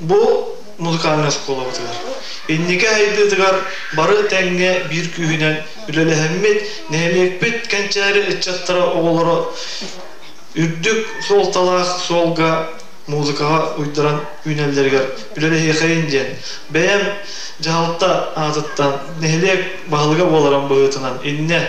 бу музыкальнай оскуолабытыгар инники сайдыытыгар бары тэҥҥэ биир күүһүнэн үлэлэһэммит, нэһилиэкпит кэнчээри ыччаттара оҕолоро үрдүк суолталаах суолга музыкаҕа уйдаран үүнэллэригэр үлэлэһиэхэйин диэн бэйэм дьаһалта аатыттан нэһилиэк баһылыга буоларым быһыытынан иннэ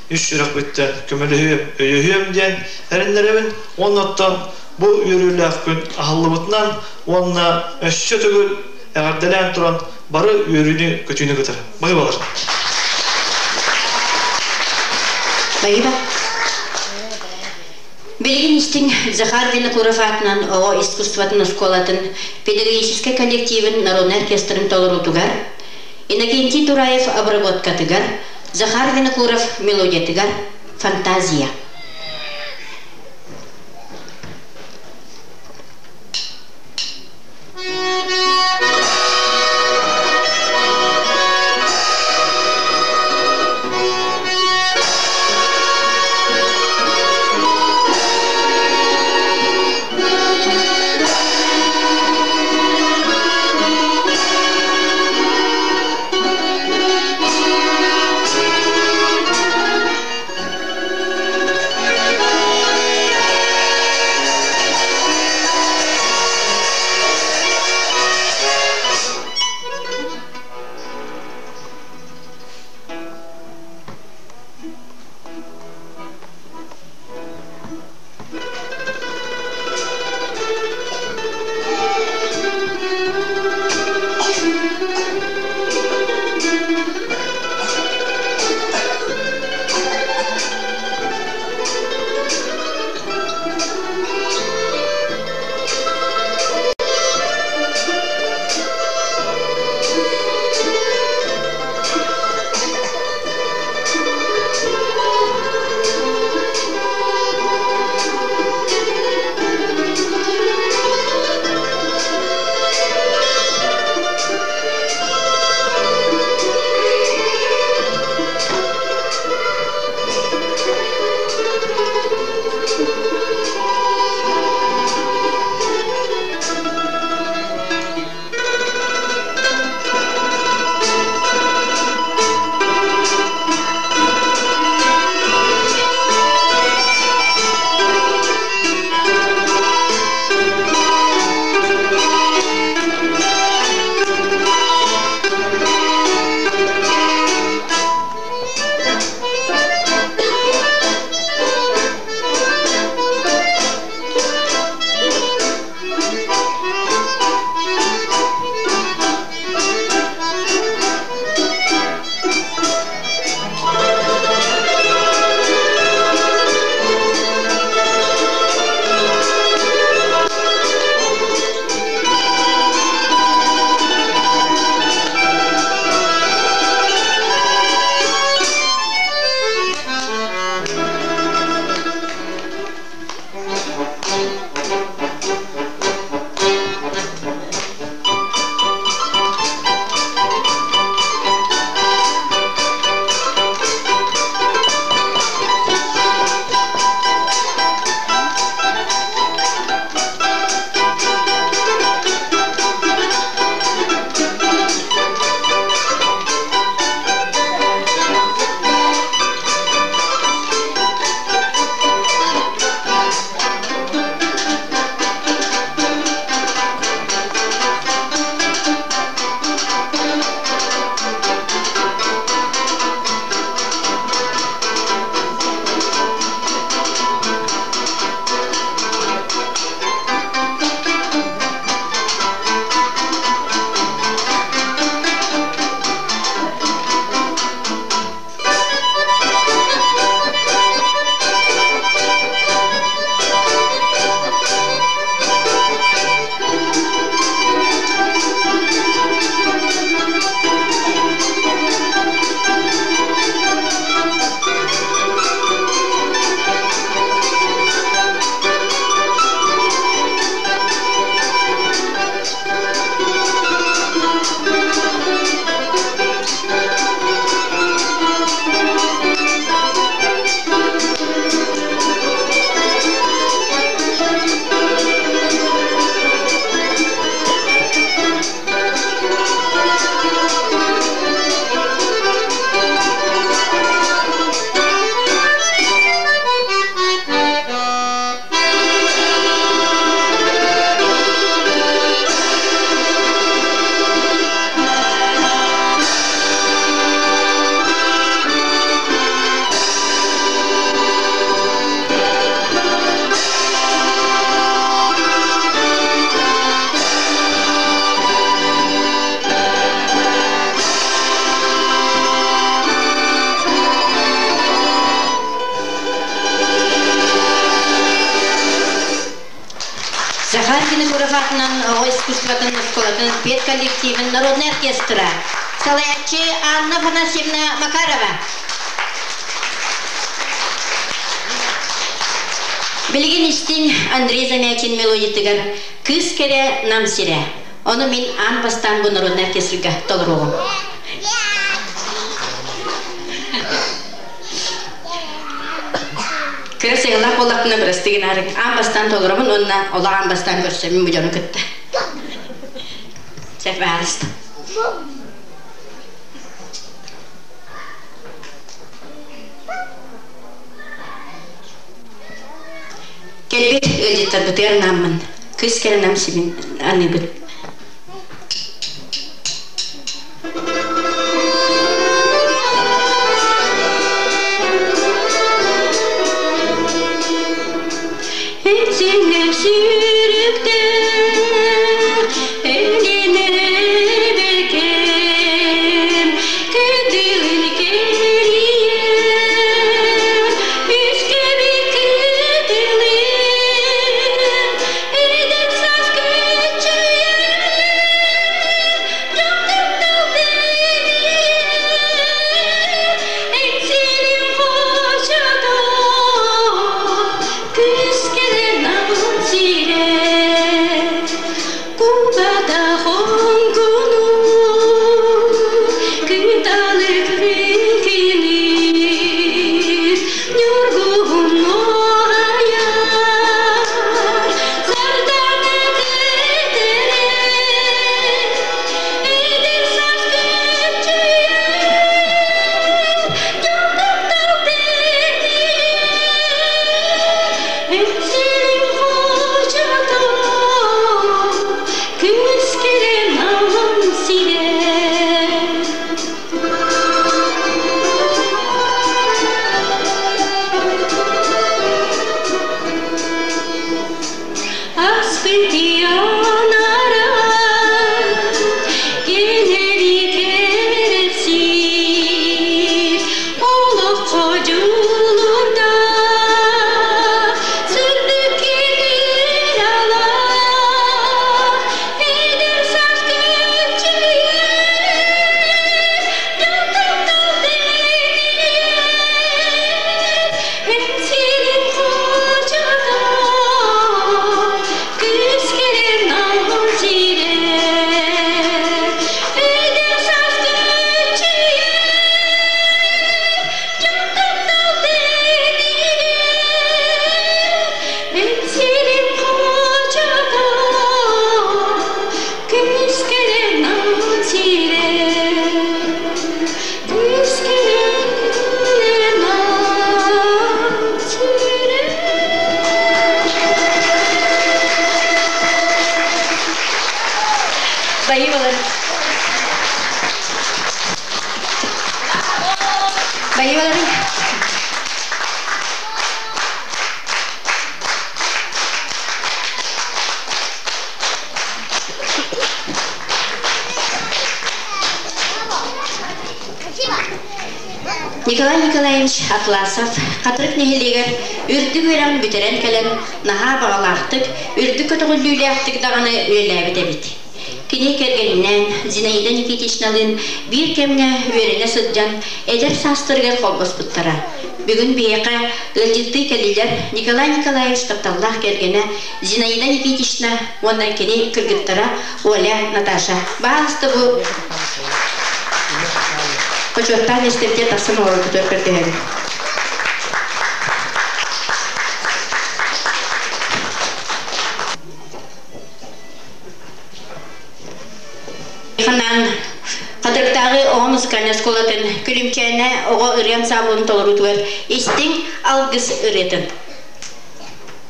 үс сүрэхпиттэн көмөлөһүөм, өйөһүөм диэн эрэннэрэбин уонна оттон бу үөрүүлээх күн аһыллыбытынан уонна өссө төгүл эҕэрдэлээн туран бары үөрүүнү-көтүүнү кытары. Баһыыбалар. Баһыыба. Билигин истиҥ Захар Винокуров аатынан оҕо искусствотын оскуолатын педагогическай коллективын народнай оркестрын толоруутугар, Иннокентий Тураев обработкатыгар, Захар Винокуров мелодиятыгар «Фантазия». педколлективин народный оркестра. Салайааччы Анна Афанасьевна Макарова. Билигин истиҥ Андрей Замятин мелодиятыгар «Кыыс кэрэ Нам сирэ». Ону мин аан бастаан бу народнай оркестрга толоруоҕум. Кыра сыаллаах буоллахпына бырастыы гынаарыҥ. Аан бастаан толоробун уонна олох аан бастаан көрсөммүн бу дьону кытта. Чэ, баҕалыста. Кэлбит ыалдьыттарбытыгар анааммын, кыыс кэлэн нам сибин аныыбын. Этсиҥҥэ сүүрүктэр элине бекем кыдылын кэрийэн үскэбит кыдылын эдэр саас көччүйэн Сардаҥа тэтэрэ, эдэр саас көччүйэр, дьол-таптал тэтийэр, эн сириҥ хочото, көмүс кэрэ нам сирэ. Аспытыанара кэлэри кэрэхсиир, олоххо дьулурдаах, сырдык киһи алаах, эдэр саас көччүйэр, дьол-таптал тэтийэр, эн сирин хочото, кыыс кэлэн нам сирэ, эдэр саас көччүйэр, дьол-таптал тэтийэр, эн сирин хочото, кыыс кэлэн нам сирэ, кыыс кэлэн нам сирэ. Байыбалар. Байыбаларың. Николай Николаевич Атласов Хатырык нэһилиэгэр үрдүк үөрэҕин бүтэрэн кэлэн наһаа баҕалаахтык, үрдүк көтөҕүллүүлээхтик даҕаны үлэлээбит эбит. Кини кэргэнинээн Зинаида Никитичналыын биир кэмҥэ үөрэнэ сылдьан эдэр саастарыгар холбоспуттара. Бүгүн биһиэхэ ыалдьыттыы кэллилэр Николай Николаевич тапталлаах кэргэнэ Зинаида Никитична уонна кини кыргыттара Оля, Наташа. Баалыста бу Хочуоттаах миэстэбитигэр тахсан олороргутугар көрдөһөбүн. Ханаан Хатырыктааҕы оҕо музыкальнай оскуолатын Күлүмчээнэ оҕо ырыа ансаамбылын толоруутугар истиҥ алгыс ырыатын.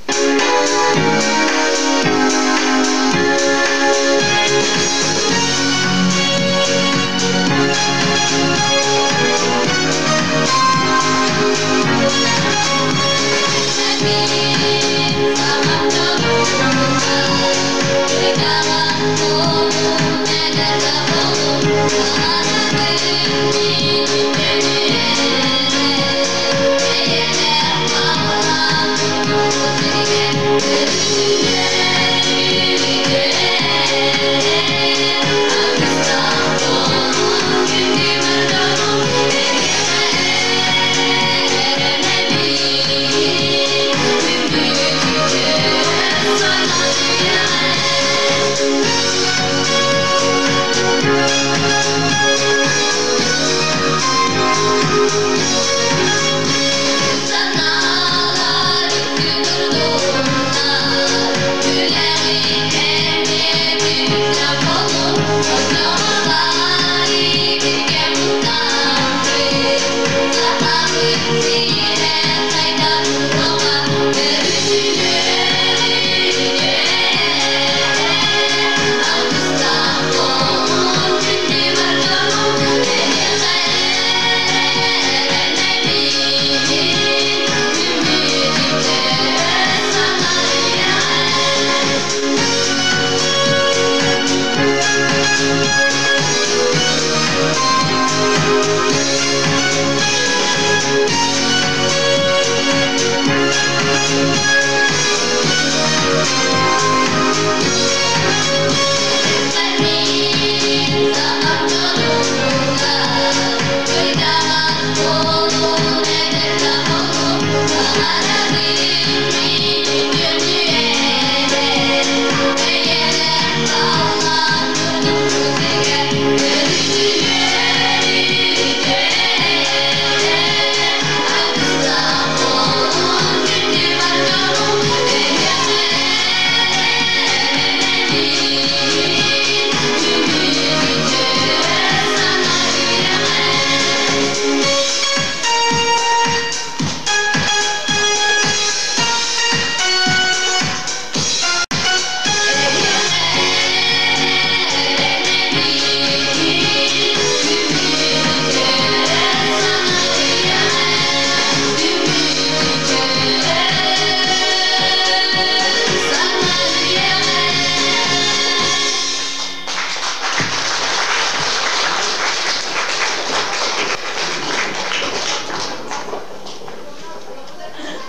Thank you.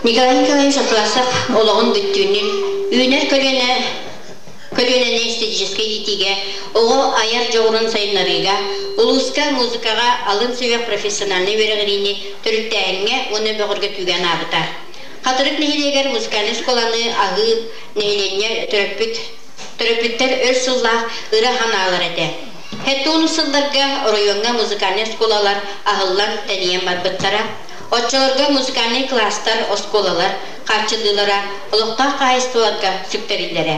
Николай Николаевич Атласов олоҕун бүттүүнүн үүнэр көлүөнэ көлүөнэни эстетическэй иитиигэ, оҕо айар дьоҕурун сайыннарыыга, улууска музыкаҕа алын сүһүөх профессиональнай үөрэҕириини төрүттээһиҥҥэ уонна бөҕөргөтүүгэ анаабыта. Хатырык нэһилиэгэр музыкальнай оскуоланы аһыы нэһилиэнньэ төрөппүт төрөппүттэр өр сыллаах ыра санаалара этэ. Хэттуун сылларга оройуоҥҥа музыкальнай оскуолалар аһыллан тэнийэн барбыттара. Оччолорго музыкальнай класстар, оскуолалар хааччыллыылара олохтоох хаһаайыстыбаларга сүктэриллэрэ.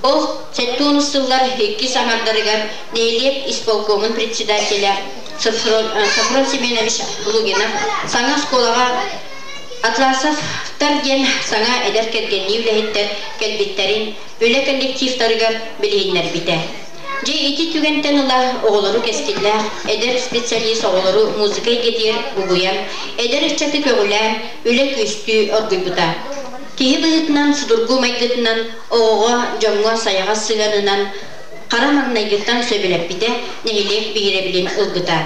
Ол сэттэ сыллар иккис аҥардарыгар нэһилиэк исполкомун председателэ Софрон Семенович Лугинов саҥа оскуолаҕа Атласовтар диэн саҥа эдэр кэргэннии үлэһиттэр кэлбиттэрин үлэ коллективтарыгар билиһиннэрбитэ. Дьэ ити түгэнтэн ыла оҕолору кэскиллээх эдэр специалист оҕолору музыка эйгэтигэр угуйан, эдэр ыччаты көҕүлээн, үлэ күөстүү оргуйбута. Киһи быһыытынан судургу майгытынан, оҕоҕо, дьоҥҥо сайаҕас сыһыанынан хара маҥнайгыттан сөбүлэппитэ, нэһилиэк биһирэбилин ылбыта.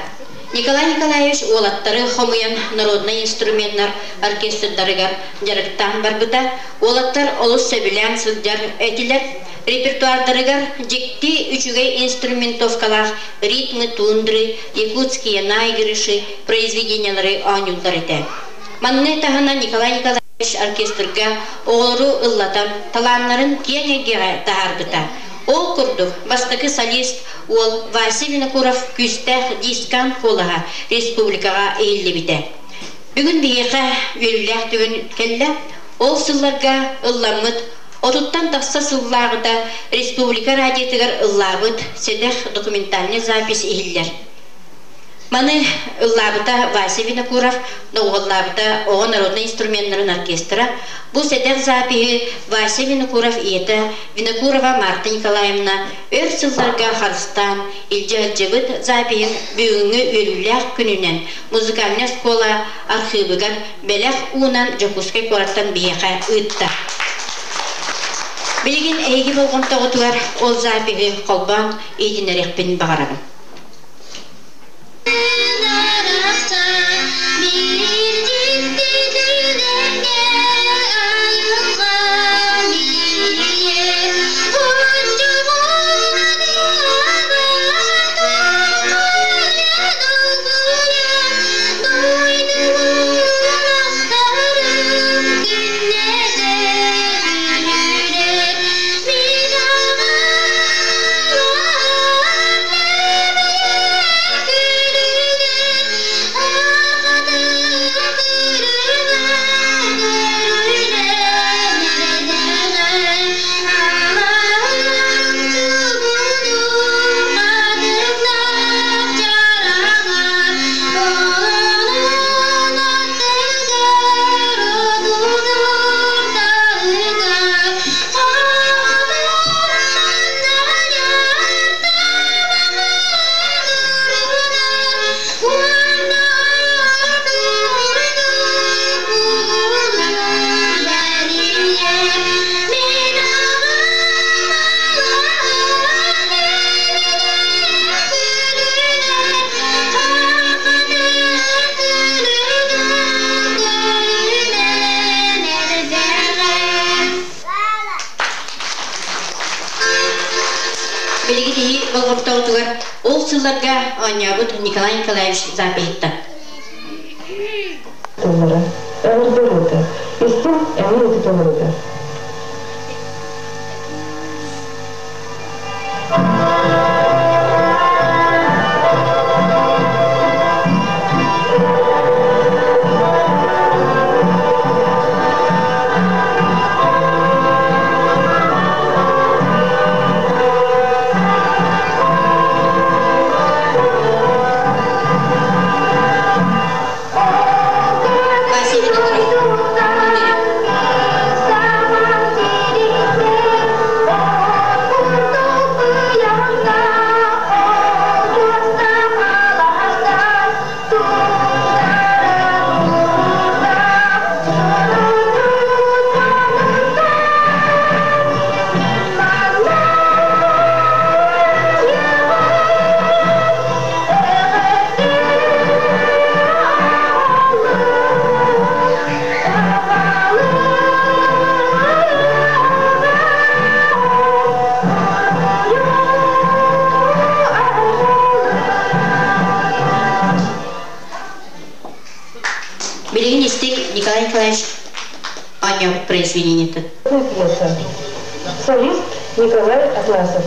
Николай Николаевич уолаттары хомуйан народнай инструменнар оркестрдарыгар дьарыктаан барбыта. Уолаттар олус сөбүлээн сылдьар этилэр. Репертуардарыгар дьикти үчүгэй инструментовкалаах ритмы тундры, якутские наигрыши произведениелары оонньууллар этэ. Манна таһынан Николай Николаевич оркестрга оҕолору ыллатан, талааннарын киэҥ эйгэҕэ таһаарбыта. Ол курдук, бастакы солист уол Вася Винокуров күүстээх дискант куолаһа республикаҕа иһиллибитэ. Бүгүн биһиэхэ үөрүүлээх түгэн кэллэ. Ол сылларга ылламмыт отуттан тахса сыллааҕыта республика радиотыгар ыллаабыт сэдэх документальный запись иһиллэр. Маны ыллаабыта Вася Винокуров, доҕуһуоллаабыта оҕо народнай инструменнарын оркестра. Бу сэдэх запиһы Вася Винокуров ийэтэ Винокурова Марта Николаевна өр сылларга харыстаан илдьэ сылдьыбыт запиһын бүгүҥҥү үөрүүлээх күнүнэн музыкальнай оскуола архыыбыгар бэлэх уунан Дьокуускай куораттан биһиэхэ ыытта. Билигин эһиги болҕомтоҕутугар ол запиһы холбоон иһитиннэриэхпин баҕарабын. Билигин иһи болҕомтоҕутугар ол сылларга оонньообут Николай Николаевич запиһыттан. Тыллара эҕэрдэ ырыата, истиҥ эмиэ ити толорута. Вася Винокуров ыллыыр. Николай Николаевич оонньообут произведениетын. Пьеса. Солист Николай Атласов.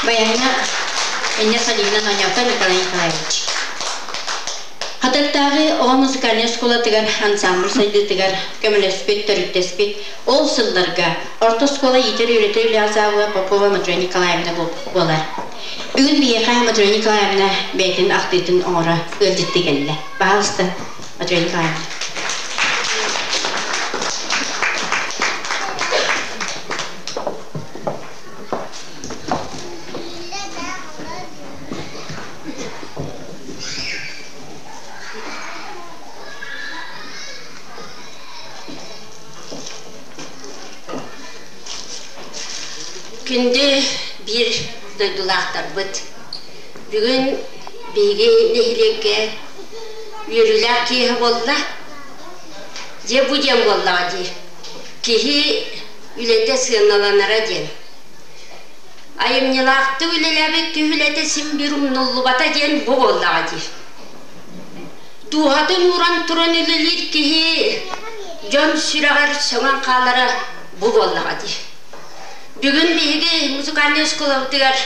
Баяҥҥа Инна Салиевна Ноньота Николай Николаевич. Хатыртааҕы оҕо музыкальнай оскуолатыгар ансамбль сайдыытыгар көмөлөспүт, төрүттэспит ол сылларга орто оскуола иитэр-үөрэтэр үлэҕэ завуһа Попова Матрена Николаевна буолар. Бүгүн биһиэхэ Матрена Николаевна бэйэтин ахтыытын оҥоро ыалдьыттыы кэллэ. Баһаалыста, Матрена Николаевна. Күндү биир дойдулаахтарбыт, бүгүн биһиги нэһилиэккэ үөрүүлээх киэһэ буолла. Дьэ бу диэн буоллаҕа дии. Киһи үлэтэ сыаналанара диэн. Айымньылаахтык үлэлээбит киһи үлэтэ син биир умнуллубата диэн бу буоллаҕа дии. Дууһатын ууран туран үлэлиир киһи дьон сүрэҕэр сөҥөн хаалара бу буоллаҕа дии. Бүгүн биһиги музыкальнай оскуолабытыгар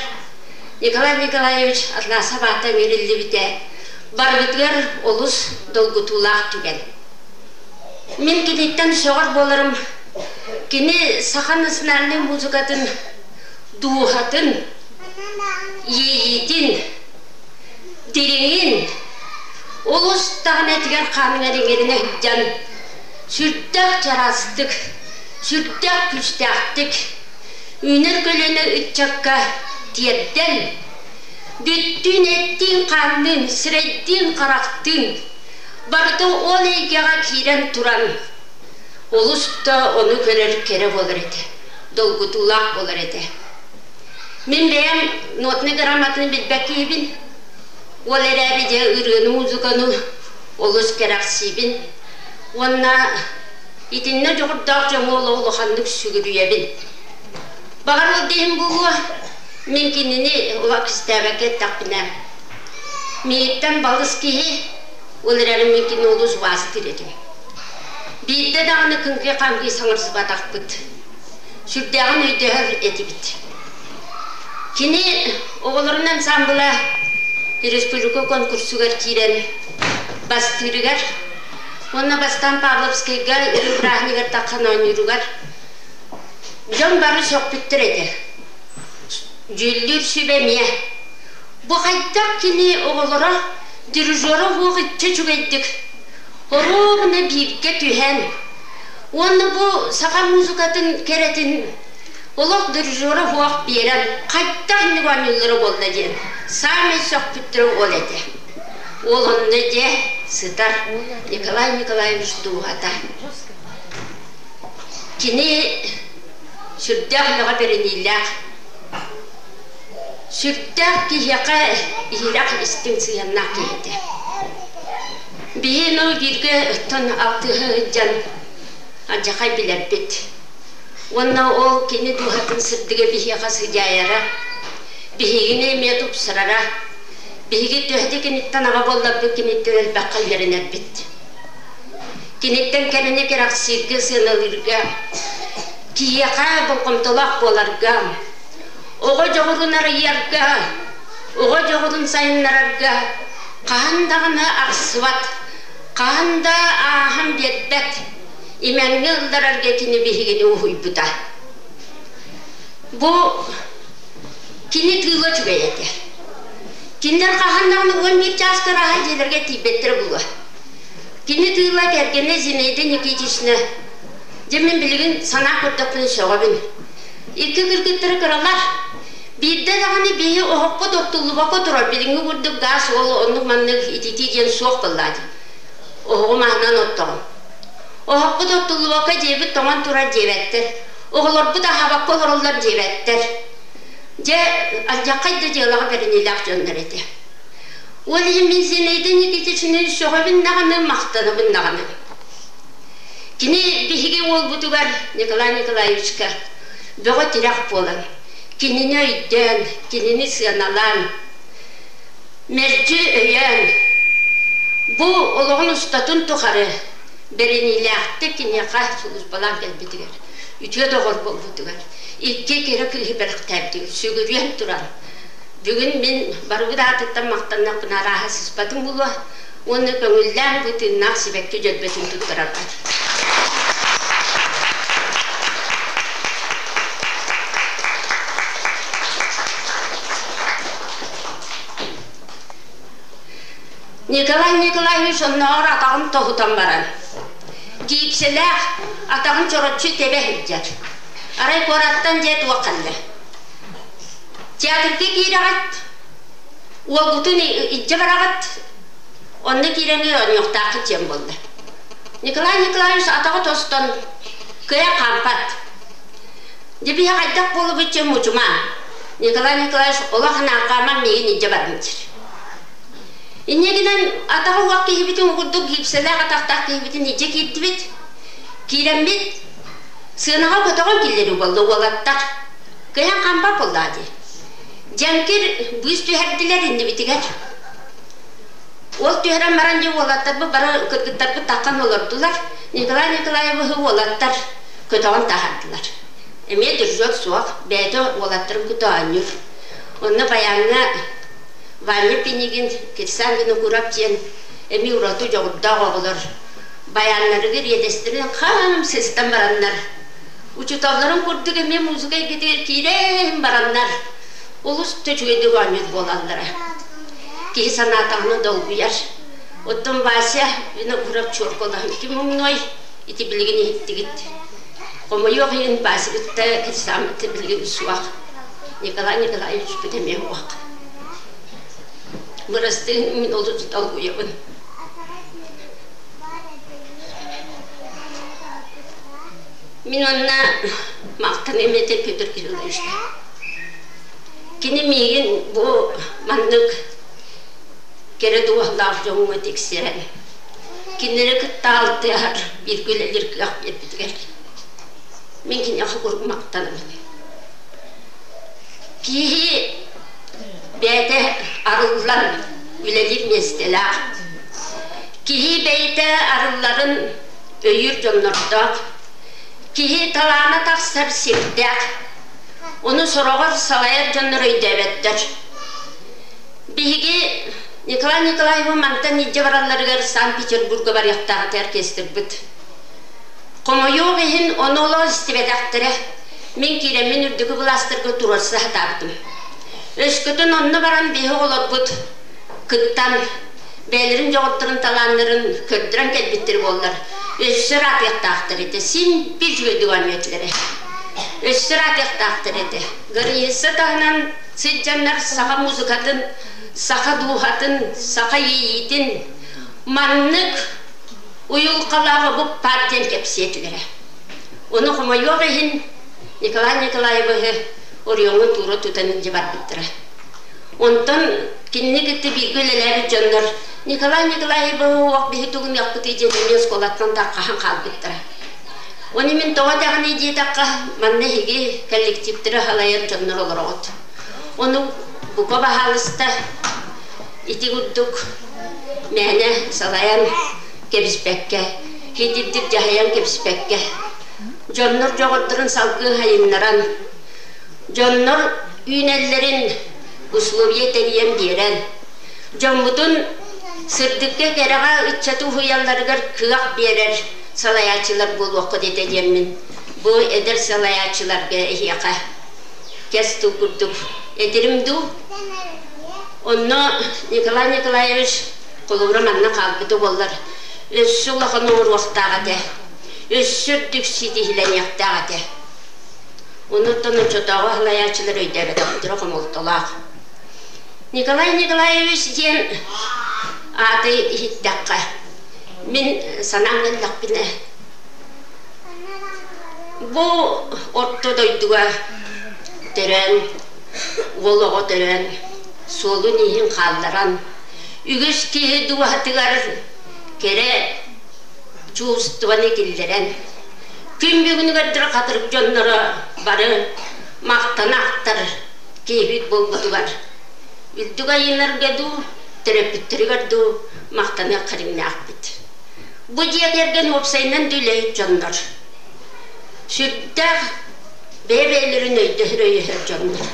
Николай Николаевич Атласов аата ыҥырыллыбитэ барыбытыгар олус долгутуулаах түгэн. Мин киниттэн сөҕөр буоларым Кини саха национальнай музыкатын дууһатын, иэйиитин, дириҥин олус даҕаны этигэр хааныгар иҥэринэ сылдьан сүрдээх чараастык, сүрдээх күүстээхтик үүнэр көлүөнэ ыччакка тиэрдэн, бүттүүн эттиин-хаанныын, сирэйдиин-харахтыын барыта ол эйгэҕэ киирэн туран Олус да ону көрөр кэрэ буолар этэ, долгутуулаах буолар этэ. Мин бэйэм нотнай грамотаны билбэт киһибин. Ол эрээри дьэ ырыаны, музыканы олус кэрэхсиибин. Уонна итиннэ дьоҕурдаах дьоҥҥо олох улаханнык сүгүрүйэбин. Баҕар ол да иһин буолуо, мин кинини олох кистээбэккэ эттэхпинэ, миигиттэн балыс киһи, ол эрээри мин кини олус убаастыыр этим. Биирдэ даҕаны кыҥкый-хаҥкый саҥарсыбатахпыт. Сүрдээҕин өйдөһөр этибит. Кини оҕолорун ансаамбыла республика конкурсугар киирэн бастыырыгар уонна бастаан Павловскайга үрүҥ бырааһынньыгар таххан оонньууругар дьон бары сөхпүттэр этэ. Дьүүллүүр сүбэ эмиэ. Бу хайдах кини оҕолоро дирижера уһуох иччэ үчүгэйдик оруобуна бииргэ түһэн уонна бу саха музыкатын кэрэтин олох дирижера уһуох биэрэн хайдах инник оонньууллара буолла диэн саамай сөхпүттэрэ ол этэ. Ол онно дьэ сытар Николай Николаевич дууһата. Кини сүрдээх үлэҕэ бэриниилээх, сүрдээх киһиэхэ иһирэх истиҥ сыһыаннаах киһи этэ. Биһи ну бииргэ оттон алтыһа сылдьан алдьархай билэрбит. Уонна ол кини дууһатын сырдыга биһиэхэ сыдьаайара, биһигини эмиэ тупсарара. Биһиги төһө да киниттэн аҕа буолларбыт киниттэн элбэххэ үөрэнэрбит. Киниттэн кэрэни кэрэхсииргэ, сыаналыырга, киһиэхэ болҕомтолоох буоларга, оҕо дьоҕурун арыйарга, оҕо дьоҕурун сайыннарарга хаһан даҕаны ахсыбат, хаһан да ааһан биэрбэт, имэҥҥэ ылларарга кини биһигини уһуйбута. Бу кини тыыла үчүгэй этэ. Кинилэр хаһан даҕаны 11 чааска ырааһа дьиэлэргэ тиийбэттэрэ буолуо. Кини тыыла кэргэнэ Зинаида Никитична, дьэ мин билигин санаа көрдөхпүнэ сөҕөбүн. Икки кыргыттара кыралар. Биирдэ даҕаны биһи оһохпут оттуллубакка турар, билиҥҥи курдук гаас ол оннук-маннык ититии диэн суох буоллаа дии. Оһоҕу маһынан оттоҕун. Оһохпут оттуллубакка дьиэбит тоҥон турар диэбэттэр. Оҕолорбут аһаабакка олороллор диэбэттэр. Дьэ, алдьархай да дьыалаҕа бэриниилээх дьоннор этэ. Ол иһин мин Зинаида Никитичны сөҕөбүн даҕаны, махтанабын даҕаны. Кини биһиги уолбутугар Николай Николаевичка бөҕө тирэх буолан, кинини өйдөөн, кинини сыаналаан, мэлдьи өйөөн, бу олоҕун устатын тухары бэриниилээхтик киниэхэ сулууспалаан кэлбитигэр, үтүө доҕор буолбутугар, икки кэрэ кыыһы бэлэхтээбитигэр сүгүрүйэн туран, Бүгүн мин барыбыт аатыттан махтаннахпына арааһа сыспатым буолуо уонна көҥүллээн бу тыыннаах сибэкки дьөрбөтүн туттарарбар. Николай Николаевич оннооҕор атаҕын тоһутан баран, киипсэлээх атаҕын чороччу тэбэ сылдьар. Арай куораттан дьэ туох ханна. Театрга киирэҕит, уолгутун илдьэ бараҕыт, онно киирэҥҥэ оонньуохтааххыт диэн буолла. Николай Николаевич атаҕа тостон кыайан хаампат. Дьэ биһи хайдах буолубут диэн мучумаан. Николай Николаевич олох хааман миигин илдьэ баран диир. Инньэ гынан атаҕа уох киһибитин курдук гипсэлээх атахтаах киһибитин илдьэ киирдибит. Киирэммит сыанаҕа көтөҕөн киллэрии буолла уолаттар. Кыайан хампа буоллаа дии. Дьэҥкир быыс түһэрдилэр иннибитигэр. Ол түһэрэн баран дьэ уолаттарбыт бары кыргыттарбыт таххан олордулар. Николай Николаевиһы уолаттар көтөҕөн таһаардылар. Эмиэ дружок суох, бэйэтэ уолаттарын кытта оонньуур. Онно баяҥҥа Ваня Пинигин, Кирсан Винокуров диэн эмиэ ураты дьоҕурдаах оҕолор баяннарыгар иэдэстэрин хам сыстан бараннар Учууталларын курдук эмиэ музыка эйгэтигэр киирэн бараннар, олус да үчүгэйдик оонньуур буолаллара. Киһи санаатаҕына долгуйар. Оттон Вася Винокуров чуоркалаһан ким умнуой, ити билигин иһиттигит. Хомойуох иһин Васябыт да Кирсааммыт да билигин суох. Николай Николаевичпыт эмиэ суох. Бырастыы мин олус долгуйабын. Мин онно махтаныам этэ Петр Кирилловичка. Кини миигин бу маннык кэрэ дууһалаах дьоҥҥо тиксэрэн, кинилэри кытта алтыһар, бииргэ үлэлиир кыах биэрбитигэр мин киниэхэ куруук махтанабын. Киһи бэйэтэ арыллан үлэлиир миэстэлээх. Киһи бэйэтэ арылларын өйүүр дьоннордоох. Киһи талаана тахсар сирдээх. Ону сороҕор салайар дьоннор өйдөөбөттөр. Биһиги Николай Николаевы мантан илдьэ баралларыгар Санкт-Петербурга барыахтаах этэ оркестрбыт. Хомойуох иһин, ону олох истибэтэхтэрэ. Мин киирэммин үрдүкү былаастарга туруорса сатаабытым. Өскөтүн онно баран биһи оҕолорбут кыттан, бэйэлэрин дьоҕурдарын, талааннарын көрдөрөн кэлбиттэр буоллар, өссө ыраатыахтаахтар этэ. Син биир үчүгэйдик оонньуо этилэрэ. Өссө ыраатыахтаахтар этэ. Граница таһынан сылдьаннар саха музыкатын, саха дууһатын, саха иэйиитин маннык уйулҕалаах омук баар диэн кэпсиэ этилэрэ. Ону хомойуох иһин Николай Николаевиһы оройуоҥҥа туура тутан илдьэ барбыттара. Онтон кинини кытта бииргэ үлэлээбит дьоннор Николай Николаевиһы уох биһи тугунуохпутуй диэн эмиэ оскуолаттан тарҕаһан хаалбыттара. Ону мин тоҕо даҕаны диэтэххэ, манна эһиги коллективтары салайар дьоннор олороҕут. Ону бука баһаалыста ити курдук мээнэ салайан кэбиспэккэ, хитирдик дьаһайан кэбиспэккэ, дьоннор дьоҕурдарын салгыы сайыннаран, дьоннор үүнэллэрин условия тэрийэн биэрэн, дьоммутун сырдыкка кэрэҕэ ыччаты уһуйалларыгар кыах биэрэр салайааччылар буолуоххут этэ диэммин бу эдэр салайааччыларга эһиэхэ кэс тыл курдук этэрим дуу. Онно Николай Николаевич холобура манна хаалбыта буоллар, өссө улахан оҥоруохтаах этэ, өссө үрдүк ситиһилэниэхтээх этэ. Онуттан оччотооҕу салайааччылар өйдөөбөтөхтөрө хомолтолоох. Николай Николаевич диэн ааты иһиттэххэ, мин санаам ыллахпына, бу орто дойдуга төрөөн, уол оҕо төрөөн, суолун-ииһин хаалларан, үгүс киһи дууһатыгар кэрэ чувствоны киллэрэн, күн бүгүнүгэр хатырык дьонноро бары махтана ахтар киһибит буолбутугар үрдүк айыыларга дуу, төрөппүттэригэр дуу махтаныах кэриҥнээхпит. Бу дьиэ кэргэн уопсайынан да үлэһит дьоннор. Сүрдээх бэйэ-бэйэлэрин өйдөһөр-өйөһөр дьоннор.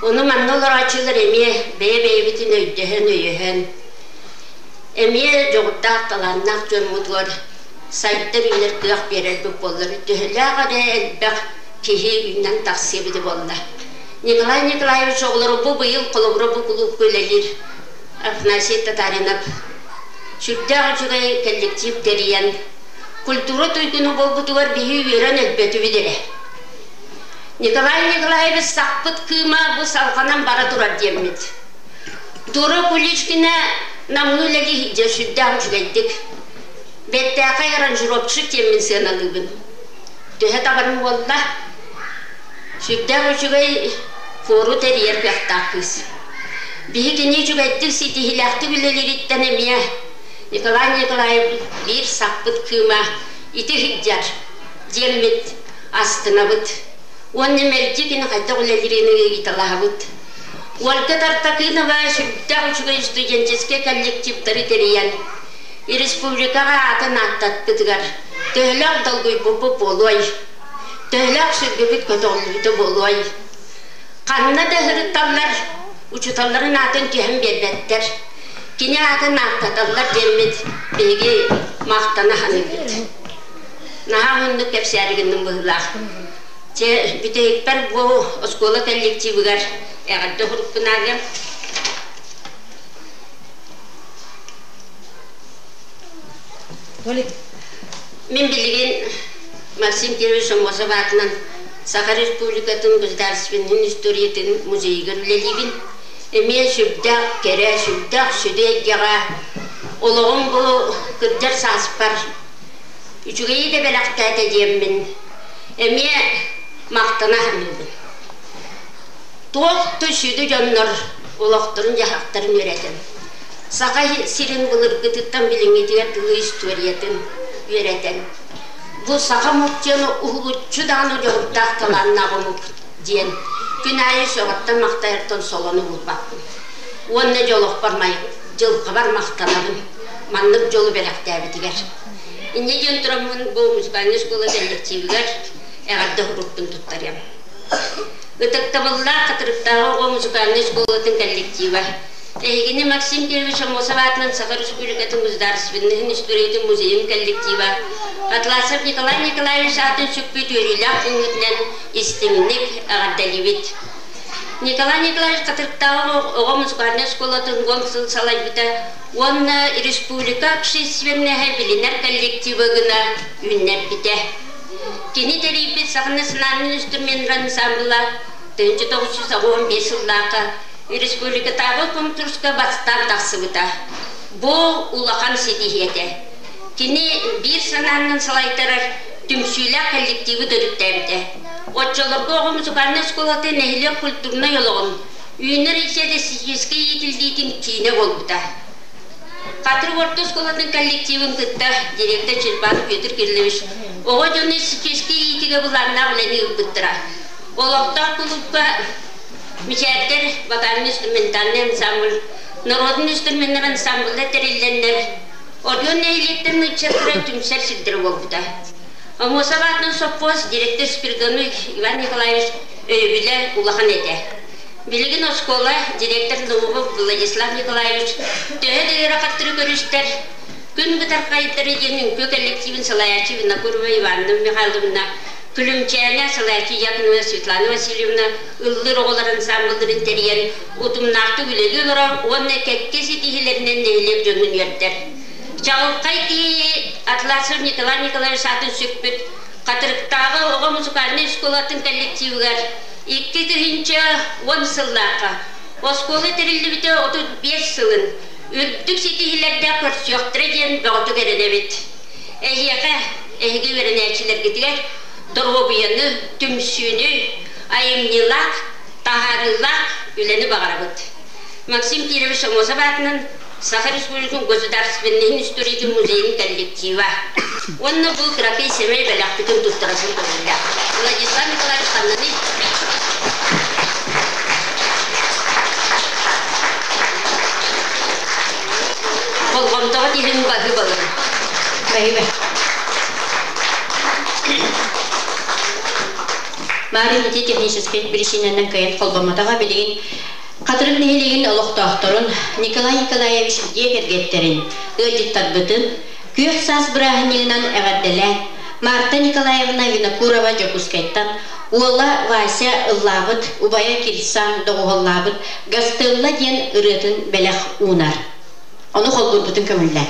Ону манна олорооччулар эмиэ бэйэ-бэйэбитин өйдөһөн-өйөһөн, эмиэ дьоҕурдаах, талааннаах дьоммутугар сайдар үүнэр кыах биэрэрбит буоллар, төһөлөөх эрэ элбэх киһи үүнэн тахсыа эбитэ буолла. Николай Николаевич оҕолоро бу быйыл холобура бу кулуупка үлэлиир Афанасий Татаринов сүрдээх үчүгэй коллектив тэрийэн культура туйгуна буолбутугар биһи үөрэн өлбөтүбүт эрэ. Николай Николаевич сахпыт кыыма бу салҕанан бара турар диэммит. Дора Куличкина Намҥа үлэлии сылдьар сүрдээх үчүгэйдик. Бэртээхэй аранжировщик диэммин сыаналыыбын. Төһө табарым буолла? Сүрдээх үчүгэй хору тэрийэр кыахтаах кыыс. Биһи кини үчүгэйдик ситиһиилээхтик үлэлиириттэн эмиэ Николай Николаевич биир саппыт кыыма ити сылдьар диэммит астынабыт. Уонна мэлдьи кини хайдах үлэлиирин ыйыталаһабыт. Ольга Тартакынова сүрдээх үчүгэй студенческай коллективтары тэрийэн республикаҕа аатын ааттаппытыгар төһөлөөх долгуйбуппут буолуой? Төһөлөөх сүргэбит көтөҕүллүбүтэ буолуой? Ханна да ыһырытталлар, учууталларын аатын түһэн биэрбэттэр. Кини аатын ааттаталлар диэммит биһиги махтана саныыбыт. Наһаа уһуннук кэпсээри гынным быһыылаах. Чэ, бүтэһикпэр бу оскуола коллективыгар эҕэрдэ уһурукпун ааҕыам. Мин билигин Максим Кирович Сомосов аатынан Саха Республикатын государственнай историятын музейыгар үлэлиибин. Эмиэ сүрдээх кэрэ, сүрдээх сүдү эйгэҕэ олоҕум бу кырдьар сааспар үчүгэйи да бэлэхтээтэ диэммин эмиэ махтана саныыбын. Туох да сүдү дьоннор олохторун-дьаһахтарын үөрэтэн, Саха сирин былыргытыттан билиҥҥитигэр дылы историятын үөрэтэн, бу саха омук диэн уһулуччу даҕаны дьоһурдаах талааннаах омук диэн. Күн аайы сөҕөртөн-махтайартан солону булбаппын. Уонна дьолохпор дьылҕабар махтанабын, маннык дьолу бэлэхтээбитигэр. Инньэ диэн тураммын бу музыкальнай школа кэллэктиибигэр эҕэрдэ уһуруктун туттарыам. Ытыктабыллаах Хатырыктааҕы оҕо музыкальнай школатын коллектива Эһигини Максим Кирович Аммосов аатынан Саха Республикатын государственныйын историятын музейын коллектива Атласов Николай Николаевич аатын сүкпүт үөрүүлээх күҥҥүтүнэн истиҥник эҕэрдэлиибит. Николай Николаевич Хатырыктааҕы оҕо музыкальнай оскуолатын уон сыл салайбыта уонна республика общественноһа билинэр коллектива гына үүннэрбитэ. Кини тэрийбит Саха национальнай инструменнар ансамбла 1985 сыллаахха республикатааҕы конкурска бастаан тахсыбыта. Бу улахан ситиһии этэ. Кини биир санаанан салайтарар түмсүүлээх коллективы төрүттээбитэ. Оччолорго оҕо музыкальнай оскуолата нэһилиэк культурнай олоҕун, үүнэр эстетическэй иитиллиитин киинэ буолбута. Хатырык орто оскуолатын коллективын кытта директор Чербанов Петр Кириллович оҕо дьону эстетическэй иитиигэ былааннаах үлэни ыыппыттара. Олохтоох кулуупка Мичээрдэр вокально-инструментальный ансамбль, народный инструменнар ансамбльдар тэриллэннэр, Оройуон нэһилиэктэрин ыччаттара түмсэр сирдэрэ буолбута. Аммосов аатынан сопхуос директор Спиридонов Иван Николаевич өйөбүлэ улахан этэ. Билигин оскуола директор Наумов Владислав Николаевич төһө да ыарахаттары көрүстэр, күн бытархайдары диэн үҥкүү коллективын салайааччы Винокурова Ивановна Михайловна, Күлүмчээнэ салайааччы Якунова Светлана Васильевна ыллыыр оҕолор ансамблларын тэрийэн утумнаахтык үлэлии олорор уонна кэккэ ситиһиилэринэн нэһилиэк дьонун үөрдэр. Чаҕылхай киһи Атласов Николай Николаевич аатын сүкпүт Хатырыктааҕы оҕо музыкальнай оскуолатын коллективыгар 2010 сыллаахха оскуола тэриллибитэ 35 сылын үрдүк ситиһиилэрдээх көрсүөхтэрэ диэн бөҕөтүк эрэнэбит. Эһиэхэ, эһиги үөрэнээччилэргитигэр доруобуйаны, түмсүүнү, айымньылаах, таһаарыылаах үлэни баҕарабыт. Максим Кирович Аммосов аатынан Саха Республикатын государственнайын историятын музейын коллектива уонна бу кыракый сэмэй бэлэхпитин туттарабын көҥүллээх. Владислав Николаевич ханнаный? Болҕомтоҕо иһин баһы балын. Баһыба. Марын ити техническэй биричиинэнэн кыайан холбоммотоҕо билигин Хатырык нэһилиэгин олохтоохторун Николай Николаевич дьиэ кэргэттэрин, ыалдьыттарбытын күөх саас бырааһынньыгынан эҕэрдэлээн Марта Николаевна Винокурова Дьокуускайтан уола Вася ыллаабыт, убайа Кирсан доҕуһуоллаабыт «Гастелла» диэн ырыатын бэлэх уунар. Ону холбуурбутун көҥүллээ.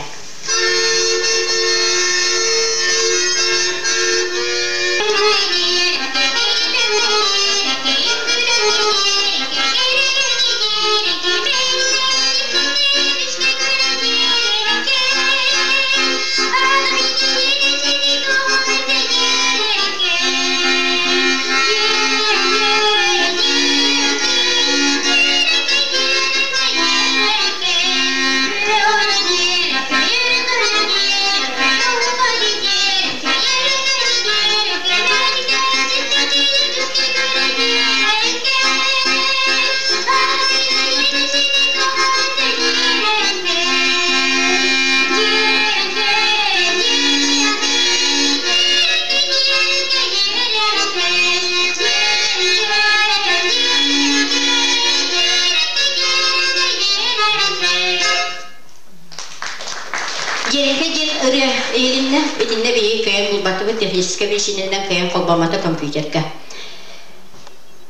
Дьиэрэҥкэ диэн ырыа иһилиннэ, итиннэ биһиги кыайан булбатыбыт, техническэй биричиинэнэн кыайан холбоммото компьютерга.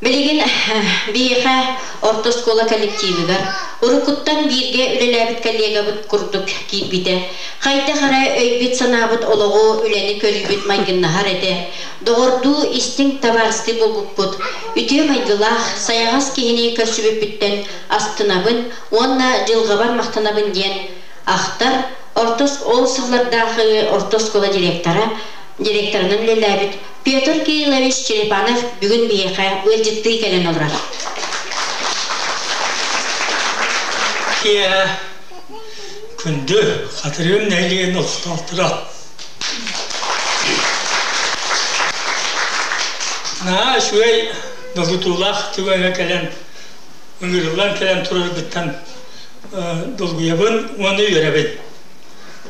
Билигин биһиэхэ орто оскуола коллективыгар уруккуттан бииргэ үлэлээбит коллегабыт курдук киирбитэ. Хайдах эрэ өйбүт-санаабыт олоҕу, үлэни көрүүбүт майгыннаһар этэ. Доҕордуу истиҥ табаарыстыы буолбуппут. Үтүө майгылаах, сайаҕас киһини көрсүбүппүттэн астынабын уонна дьылҕабар махтанабын диэн ахтар орто ол сыллардаахы орто оскуола директора, директорынан үлэлээбит Петр Кириллович Черепанов бүгүн биһиэхэ ыалдьыттыы кэлэн олорор. Киэһэ күндү Хатырыым нэһилиэгин олохтоохторо. Наһаа үчүгэй Долгутуулаах түгэҥҥэ кэлэн, ыҥырыллан кэлэн турарбыттан долгуйабын уонна үөрэбин.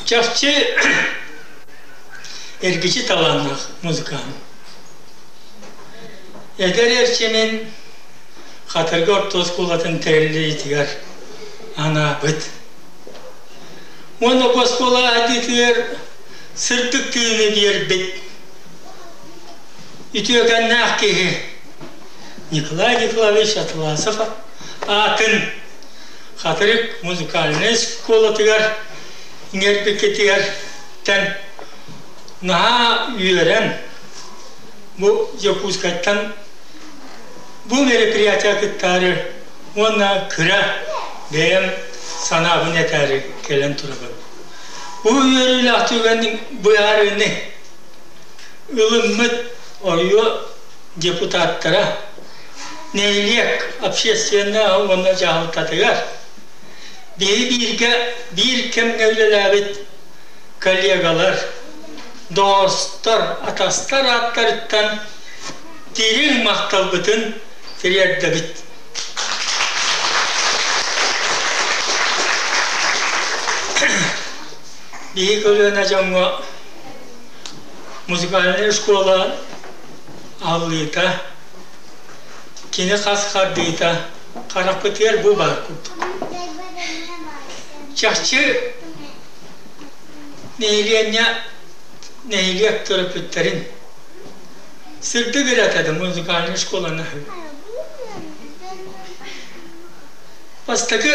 Чахчы эргичи талааннаах музыкант. Эдэр эрчимин Хатырга орто оскуолатын тэриллиитигэр анаабыт. Уонна бу оскуола атыытыгар сырдык тыыны биэрбит үтүөкэннээх киһи Николай Николаевич Атласов аатын Хатырык музыкальнай школатыгар иҥэрбиккитигэр наһаа үөрэн бу Дьокуускайтан бу мероприятие кыттаары уонна кыра бэйэм санаабын этээри кэлэн турабын. Бу үөрүүлээх түгэн быһаарыыны ылыммыт оройуон депутаттара нэһилиэк общественнай уонна дьаһалтатыгар биһи бииргэ биир кэмҥэ үлэлээбит коллегалар, доҕостор, атастар ааттарыттан дириҥ махталбытын тириэрдэбит. Биһи көлүөнэ дьоҥҥо музыкальнай школа аһыллыыта, кини хас хардыыта харахпытыгар бу баар курдук. Чахчы нэһилиэнньэ нэһилиэк төрөппүттэрин сырдык ырата музыкальнай школаны Бастакы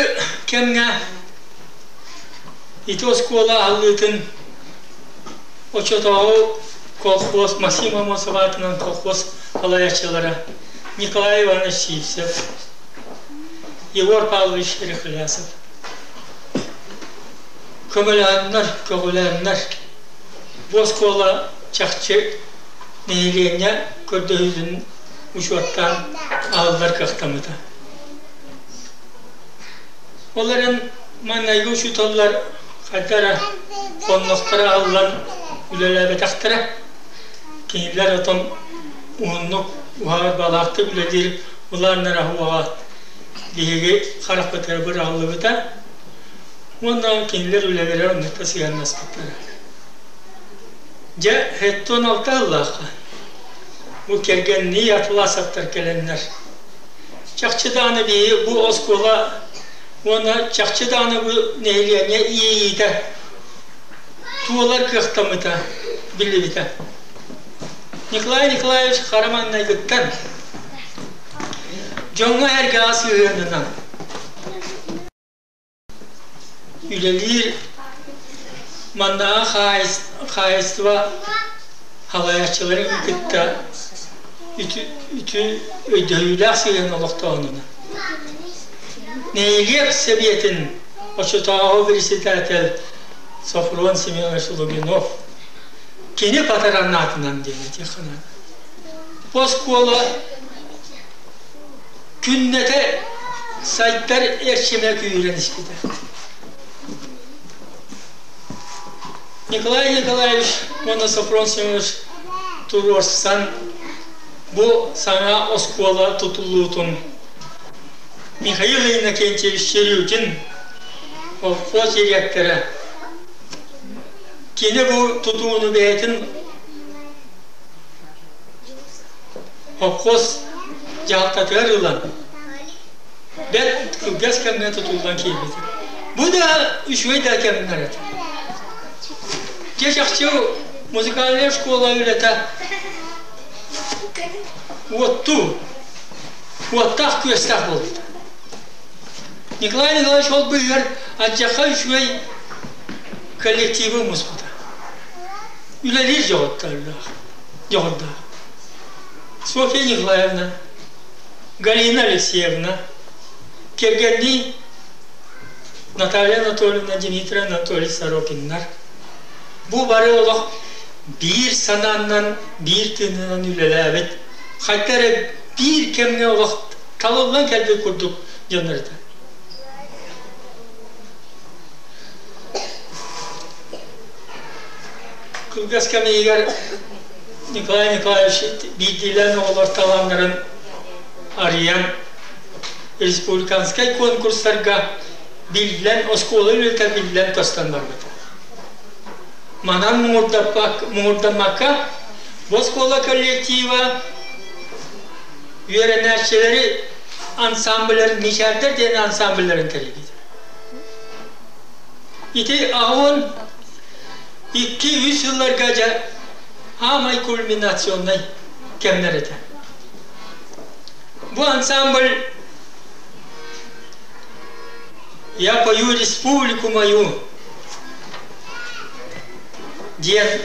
кэмҥэ ити оскуола аһыллыытын оччотооҕу колхоз Максим Аммосов аатынан колхоз салайааччылара Николай Иванович Сивцев, Егор Павлович Рехлясов көмөлөһөннөр, көҕүлээннэр бу оскуола чахчы нэһилиэнньэ көрдөһүүтүн учуоттаан аһыллар кыахтаммыта. Ол эрэн маҥнайгы учууталлар хайда эрэ хоннохторо аһыллан үлэлээбэтэхтэрэ. Кинилэр отон уһуннук уһаарбалаахтык үлэлиир былааннара уоҕа биһиги харахпытыгар быраҕыллыбыта уонна кинилэр үлэлэрэ оннукка сыһыаннаспыттара. Дьэ, 76 сыллаахха бу кэргэннии Атласовтар кэлэннэр чахчы даҕаны биһиги бу оскуола уонна чахчы даҕаны бу нэһилиэнньэ иэйиитэ туолар кыахтаммыта биллибитэ. Николай Николаевич хара маҥнайгыттан дьоҥҥо-сэргэҕэ сыһыанынан Үлэлиир маннааҕы хаһаайыстыба салайааччыларын кытта үтүө өйдөһүүлээх сыһыан олохтооһунунан. Нэһилиэк сэбиэтин оччотооҕу председатель Софрон Семенович Лугинов кини патараннаатынан диэн этиэххэ наада. Оскуола Күннэтэ сайдар эрчимэ күүһүрэн испитэ. Николай Николаевич уонна Софрон Семенович туруорсан бу саҥа оскуола тутуллуутун Михаил Иннокентьевич Черютин колхоз директора кини бу тутууну бэйэтин Холкуос дьаһалтатыгар ылан, бэрт кылгас кэмҥэ тутуллан киирбитэ. Бу да үчүгэй да кэмнэр этэ. Дьэ чахчы музыкальная школа үлэтэ уоттуу, уоттаах күөстээх буолбута. Николай Николаевич ол быыһыгар алдьархай үчүгэй коллективы муспута. Үлэлиир дьоҕуттардаах. Дьоҕурдаах. Софья Николаевна, Галина Алексеевна, кэргэннии Наталья Анатольевна, Дмитрий Анатольевич Сорокиннар бу бары олох биир санааннан, биир тыынынан үлэлээбит, хайда эрэ биир кэмҥэ олох талыллан кэлбит курдук дьоннор этэ. Кылгас кэм иһигэр Николай Николаевич биирдиилээн оҕолор талааннарын арыйан республиканскай конкурстарга биллэн, оскуола үлэтэ биллэн көстөн барбыта. Манан муҥурдаммакка, бу оскуола коллектива үөрэнээччилэри ансамбльларын Мичээрдэр диэн ансамбльларын тэрийбит. Ити аҕын 2-3 сылларга дьэ аамай кульминационнай кэмнэр этэ. Бу ансамбль «Я пою республику мою» диэн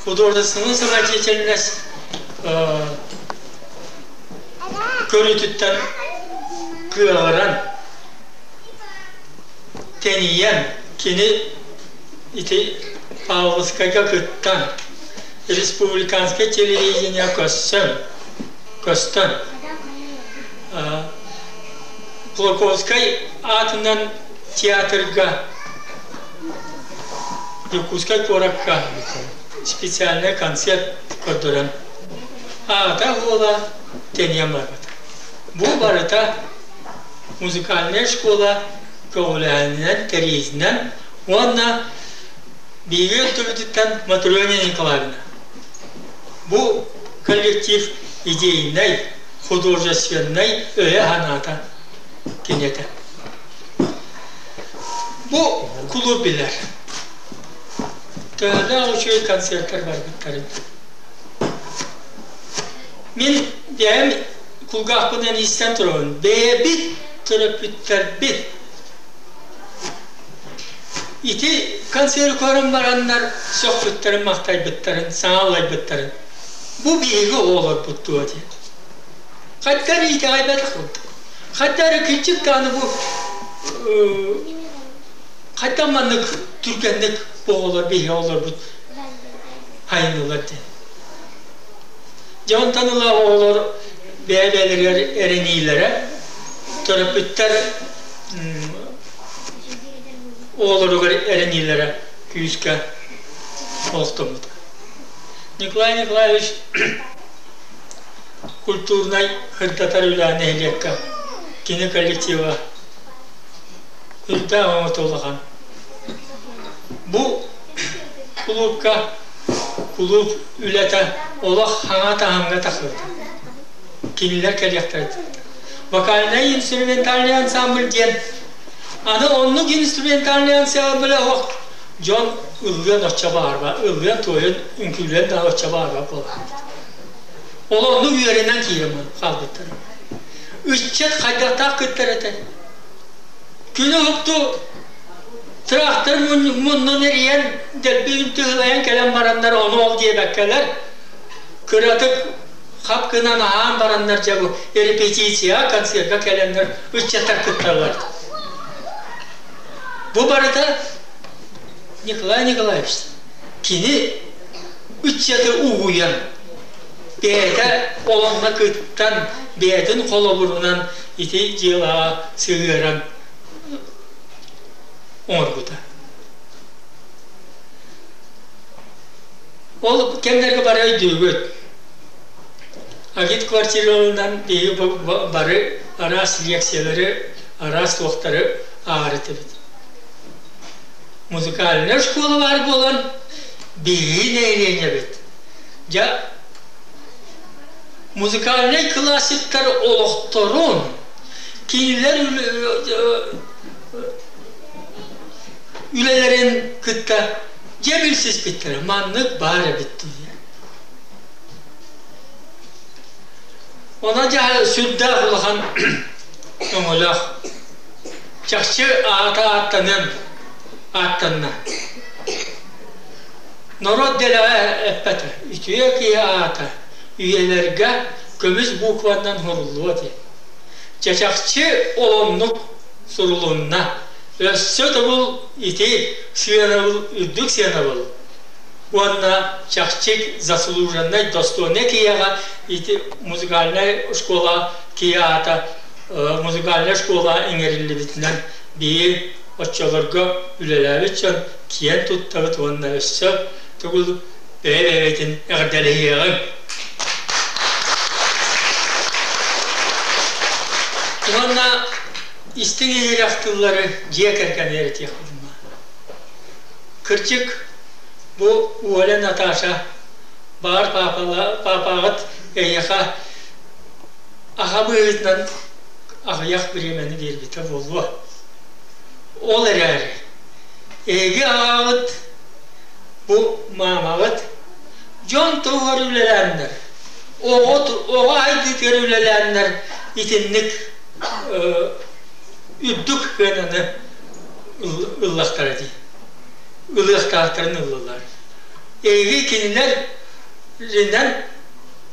художественная самодеятельность көрүүтүттэн кыаҕыран, тэнийэн, кини ити Павловскайга кыттан, республиканскай телевидение көссөн, көстөн, Кулаковскай аатынан театрга Дьокуускай куоракка специальный концерт көрдөрөн аата уола тэнийэн барбыта. Бу барыта музыкальная школа көҕүлээһининэн, тэрийиитинэн уонна биһиги өттүбүтүттэн Матрена Николаевна. Бу коллектив идейнай, художественнай өйө-санаата кини этэ. Бу кулууп билэр. Төһөлөөх үчүгэй концертар барбыттарын. Мин бэйэм кулгаахпынан истэн турабын. Бэйэбит төрөппүттэрбит ити концерт көрөн бараннар сөхпүттэрин, махтайбыттарын, саҥалайбыттарын. Бу биһиги оҕолорбут дуо диэн. Хайдах эрэ итэҕэйбэтэх курдук. Хайдах эрэ кырдьык даҕаны бу хайдах маннык түргэнник бу оҕолор биһиги оҕолорбут айыннылар диэн. Дьэ онтон ыла оҕолор бэйэ-бэйэлэригэр эрэниилэрэ, төрөппүттэр оҕолоругар эрэниилэрэ күүскэ олохтоммута. Николай Николаевич культурнай сырдатар үлэ нэһилиэккэ кини коллектива үрдээх оҥото улахан. Бу кулуупка кулууп үлэтэ олох хаҥа таһымҥа тахсыбыта. Кинилэр кэлиэхтэрэ. Вокальнай инструментальный ансамбль диэн аны оннук инструментальный ансамбль оһох дьон ыллыан оччо баарба, ыллыан туойун, үҥкүүлүөн да оччо баарба буолар. Ол оннук үөрэнэн киирэн хаалбыттар. Ыччат хайдахтаах кыттар этэ. Күнү уһукту трактор муннун эрийэн, дэлби үнтүһүлэйэн кэлэн бараннар ону ол диэбэккэлэр, кыратык хап гынан аһаан бараннар дьэ бу репетиция, концерка кэлэннэр ыччаттар кытталлар. Бу барыта Николай Николаевич кини ыччаты угуйан, бэйэтэ олонно кыттан, бэйэтин холобурунан ити дьыалаҕа сыһыаран оҥорбута. Ол кэмнэргэ бары өйдүүгүт. Агит квартираларынан биһиги бары араас лекциялары, араас туохтары ааҕар этибит. Музыкальнай школа баар буолан, биһиги нэһилиэнньэбит. Дьэ, музыкальнай классиктар олохторун, кинилэр үлэлэрин кытта дьэ билсиспиттэрэ, маннык баар эбит диэн. Онон дьэ сүрдээх улахан өҥөлөөх. Чахчы аата ааттаныан ааттанна. Норуот дэлэҕэ эппэтэ, үтүө киһи аата үйэлэргэ көмүс букваннан суруллуо диэн. Чэ чахчы олоннук сурулунна. Өссө төгүл ити сыанабыл үрдүк сыанабыл уонна чахчы заслуженнай достойнай киһиэхэ ити музыкальнай школа киһи аата музыкальнай школа иҥэриллибитинэн биһиги оччолорго үлэлээбит дьон киэн туттабыт уонна өссө төгүл бэйэ-бэйэбитин эҕэрдэлэһиэҕиҥ. Уонна истиҥ иһирэх тыллары дьиэ кэргэни эрэтиэхпитин наада. Кырдьык, бу Оля Наташа баар паапаҕыт эйиэхэ аҕа быһыытынан аҕыйах бириэмэни биэрбитэ буолуо. Ол эрээри эһиги аҕаҕыт бу маамаҕыт дьон туһугар үлэлээннэр, оҕо оҕо айдыытыгар үлэлээннэр итинник үрдүк сыананы ыллахтара дии. Ылыахтаахтарын ыллылар. Эһиги кинилэр ринэн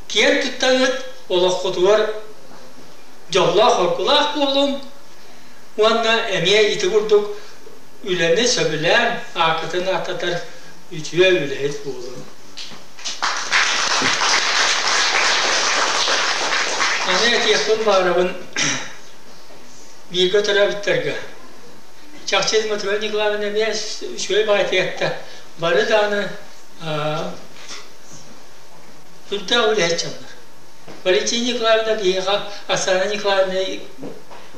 киэн туттаҥҥыт олоххутугар дьоллоох-оргулаах буолуҥ уонна эмиэ ити курдук үлэни сөбүлээн ааккытын ааттатар үтүө үлэһит буолуҥ. Аны этиэхпин баҕарабын бииргэ төрөөбүттэргэ. Чахчы Матрена Николаевна эмиэ үчүгэй баҕайытык эттэ. Бары даҕаны сүрдээх үлэһит дьоннор. Валентина Николаевна биһиэхэ, Оксана Николаевна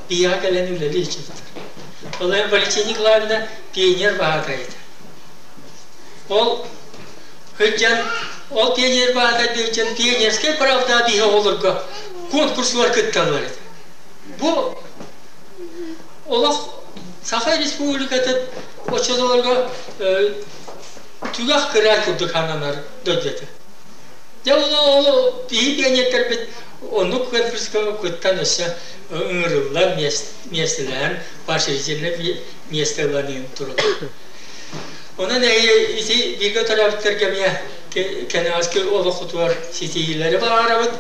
биһиэхэ кэлэн үлэлии сылдьыбыттар. Ол Валентина Николаевна пионер баһаатай этэ. Ол сылдьан, ол пионер баһаатай сылдьан пионерскай правда биһи оҕолорго конкурсугар кытталлар этэ. Бу олох Саха Республикатын оччолорго түгэх кыра курдук сананар дойду этэ. Дьэ ол биһи пионердэрбит оннук конкурска кыттан өссө ыҥырыллан миэстэлэһэн поощрительнай миэстэ ылан тураллар. Онон ити бииргэ төрөөбүттэргэ эмиэ кэнэҕэски олоххутугар ситиһиилэри баҕарабыт.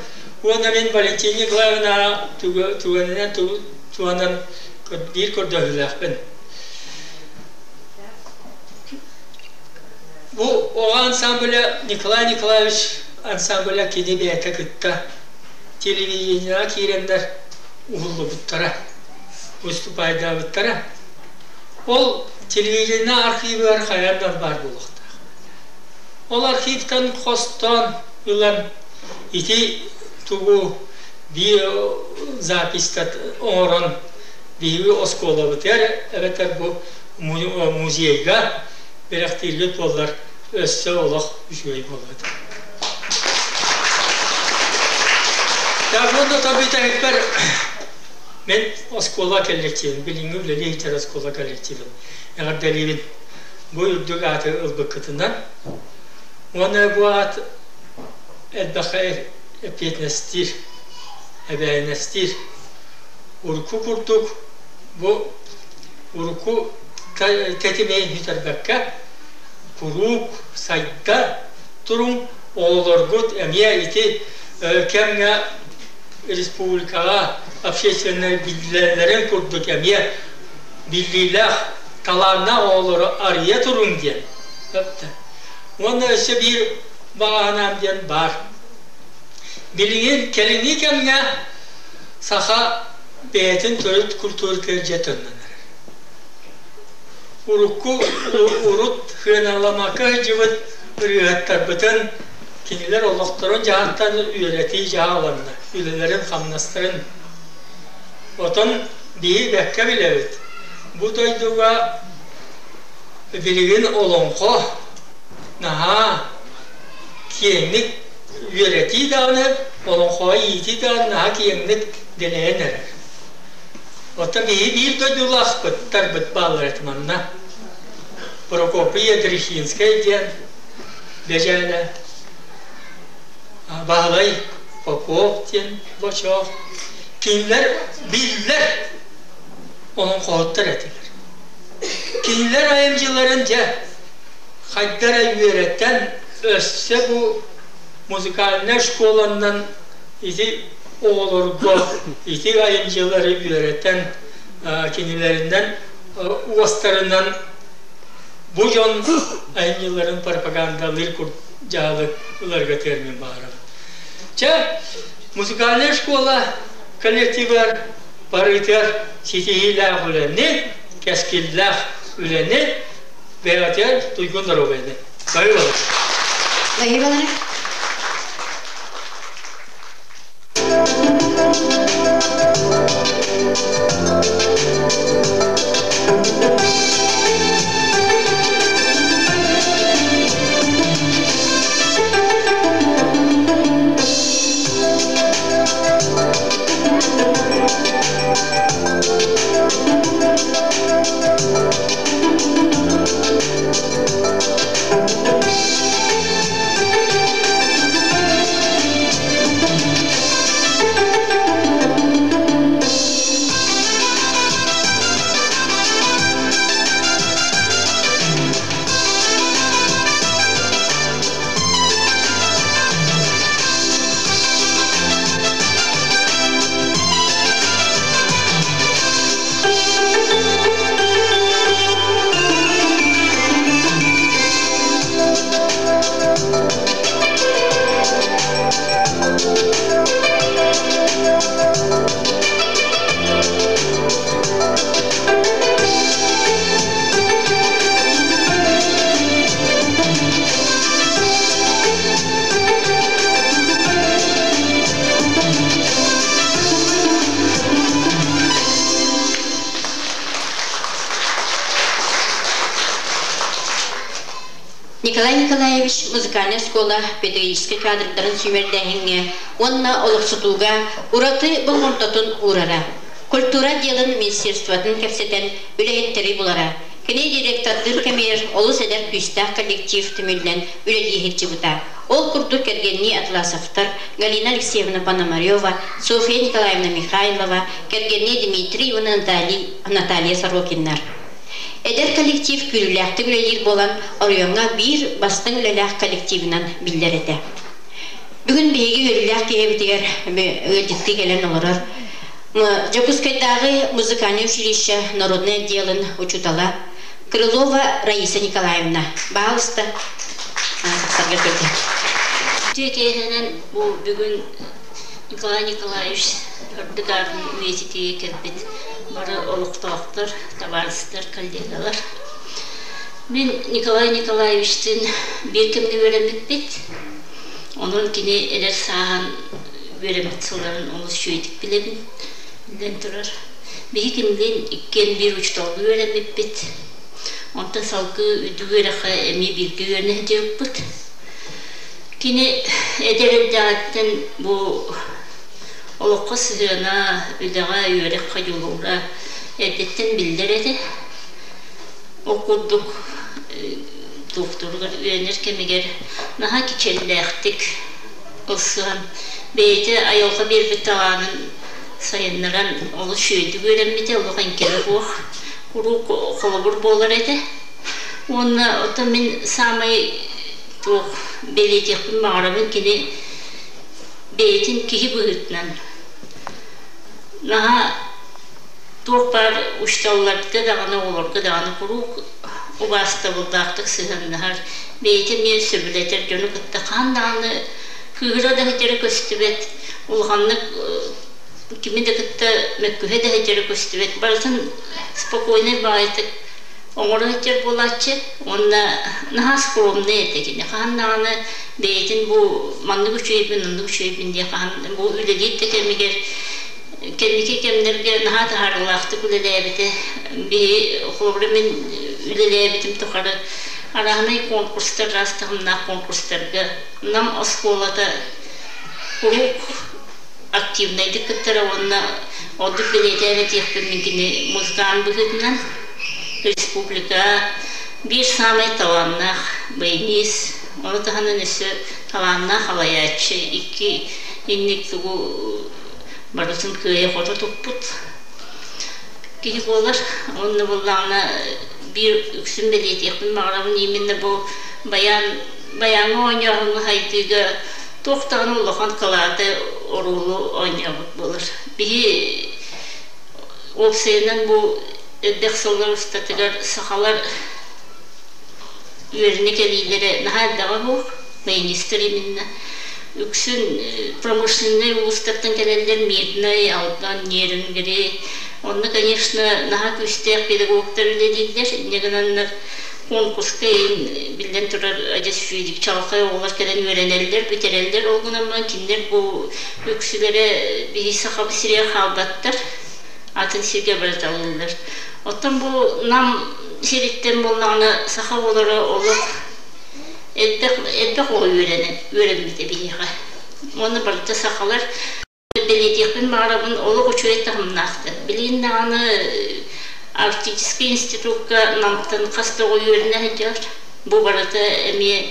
Уонна мин Валентина Николаевна түгэнинэн туһанан биир көрдөһүүлээхпин. Бу оҕо ансамбля Николай Николаевич ансамбля кини бэйэтэ кытта телевидениеҕа киирэннэр уһуллубуттара, выступайдаабыттара. Ол телевидение архивыгар хайаан да баар буолуохтаах. Ол архивтан хостоон ылан ити тугу биир записьта оҥорон биһиги оскуолабытыгар эбэтэр бу музейга бэлэхтииргит буоллар өссө олох үчүгэй буолуо этэ. Так уонна то бүтэһикпэр мен оскуола коллективин, билиҥҥи үлэлии сылдьар оскуола коллективин эҕэрдэлиибин бу үрдүк ааты ылбыккытынан. Уонна бу аат элбэххэ эппиэтинэстиир, эбээһинэстиир. Урукку курдук бу урукку тэтимин сүтэрбэккэ куруук сайда туруҥ, оҕолоргут эмиэ ити кэмҥэ республикаҕа общественнай биллэллэрин курдук эмиэ биллиилээх талааннаах оҕолору арыйа туруҥ диэн. Уонна өссө биир баҕа санаам диэн баар. Билигин кэлиҥҥи кэмҥэ саха бэйэтин төрүт культуратыгар дьэ төннөн эрэр. Урукку урут сыаналамакка сылдьыбыт ырыаһыттарбытын кинилэр олохторун дьаһахтан үөрэтии дьаһаланна, үлэлэрин-хамнастарын. Отон биһи бэккэ билэбит, бу дойдуга билигин олоҥхо наһаа киэҥник үөрэтии даҕаны, олоҥхоҕо иитии даҕаны наһаа киэҥник дэлэйэн эрэр. Оттон биһи биир дойдулаахпыт, тарбыт бааллар этэ манна. Прокопий Ядрихинскай диэн Бэдьээлэ, Баһылай Попов диэн бочоох. Кинилэр биллэр олоҥхоһуттар этилэр. Кинилэр айымньыларын дьэ хайда эрэ үөрэтэн өссө бу музыкальнай школаннан ити оҕолорго ити айымньылары үөрэтэн кинилэринэн уостарынан бу дьон айымньыларын пропагандалыыр дьаһалы ыларга термин баҕарабын. Чэ, музыкальная школа коллективыгар барыытыгар ситиһиилээх үлэни, кэскиллээх үлэни бэйэҕитигэр туйгун доруобуйаны. Бары болар. Бары Николаевич музыкальнай оскуола педагогическай кадрдарын сүүмэрдээһиҥҥэ уонна олохсутууга ураты болҕомтотун уурара. Культура отделын министерствотын кэпсэтэн үлэһиттэри булара. Кини директордыыр кэмигэр олус эдэр күүстээх коллектив түмүллэн үлэлии сылдьыбыта. Ол курдук кэргэннии Атласовтар, Галина Алексеевна Пономарева, Софья Николаевна Михайлова, кэргэннии Дмитрий уонна Наталья Сорокиннар. Эдэр коллектив күүрүүлээхтик үлэлиир буолан, оройуоҥҥа биир бастыҥ үлэлээх коллективынан биллэр этэ. Бүгүн биһиги үөрүүлээх киһибитигэр ыалдьыттыы кэлэн олорор Дьокуускайдааҕы музыкальнай училище народнай отделын учуутала Крылова Раиса Николаевна. Баһаалыста, тахсарга көрдө. Үтүө киэһэнэн бу бүгүн Николай Николаевич үрдүк аатын үйэтитиигэ кэлбит бары олохтоохтор, табаарыстар, коллегалар. Мин Николай Николаевичтыын биир кэмҥэ үөрэммиппит. Онон кини эдэр сааһын үөрэммит сылларын олус үчүгэйдик билэбин, биллэн турар. Биһи кинилиин иккиэн биир учууталга үөрэммиппит. Онтон салгыы үрдүк үөрэххэ эмиэ бииргэ үөрэнэ сылдьыбыппыт. Кини эдэр эрдэҕиттэн бу олоххо сыһыана, үлэҕэ, үөрэххэ дьулуура эрдэттэн биллэр этэ. Ол курдук туохтууругар үөрэнэр кэмигэр наһаа кичэллээхтик ылсыһан, бэйэтэ айылҕа биэрбит талаанын сайыннаран олус үчүгэйдик үөрэммитэ, олох эҥкилэ суох куруук холобур буолар этэ. Уонна оттон мин саамай туох бэлиэтиэхпин баҕарабын кини бэйэтин киһи быһыытынан наһаа туох баар учууталларга даҕаны оҕолорго даҕаны куруук убаастабыллаахтык сыһыаннаһар, бэйэтэ эмиэ сөбүлэтэр дьону кытта хаһан даҕаны кыыһыра да сылдьара көстүбэт, улаханнык кими да кытта мөккүһэ да сылдьара көстүбэт, барытын спокойнай баҕайытык оҥоро сылдьар буолааччы уонна наһаа скромнай этэ кини. Хаһан даҕаны бэйэтин бу маннык үчүгэйбин, оннук үчүгэйбин диye хаһан бу үлэлиир да кэмигэр кэнники кэмнэргэ наһаа таһаарыылаахтык үлэлээбитэ. Биһи холобура мин үлэлээбитим тухары арааһынай конкурстар, араас таһымнаах конкурстарга Нам оскуолата куруук активнайдык кыттара уонна ордук бэлиэтээн этиэхпин мин кини музыкант быһыытынан республика биир саамай талааннаах баянист, ону таһынан өссө талааннаах алайааччы икки инник тугу барытын кыайа-хото туппут киһи буолар. Онно буоллаҕына биир үксүн бэлиэтиэхпин баҕарабын именно бу баян баяҥҥа оонньооһуҥҥа сайдыыга туох даҕаны улахан кылааты оруолу оонньообут буолар. Биһи уопсайынан бу элбэх сыллар устатыгар сахалар үөрэнэ кэлиилэрэ наһаа элбэҕэ суох, баянистар именно. Үксүн промышленнай улуустартан кэлэллэр Мирнэй, Алдан, Нерюнгри. Онно, конечно, наһаа күүстээх педагогтар үлэлииллэр. Инньэ гынаннар конкурска биллэн турар адьас үчүгэйдик чаҕылхай оҕолор кэлэн үөрэнэллэр, бүтэрэллэр. Ол гынан баран кинилэр бу үксүлэрэ биһи Сахабыт сиригэр хаалбаттар, атын сиргэ барыталыыллар. Оттон бу Нам сириттэн буоллаҕына саха оҕолоро олох элбэх элбэх оҕо үөрэнэн үөрэммитэ биһиэхэ. Уонна барыта сахалар Бэлиэтиэхпин баҕарабын, олох үчүгэй таһымнаахтар. Билигин даҕаны Арктическай институкка Намтан хас да оҕо үөрэнэ сылдьар. Бу барыта эмиэ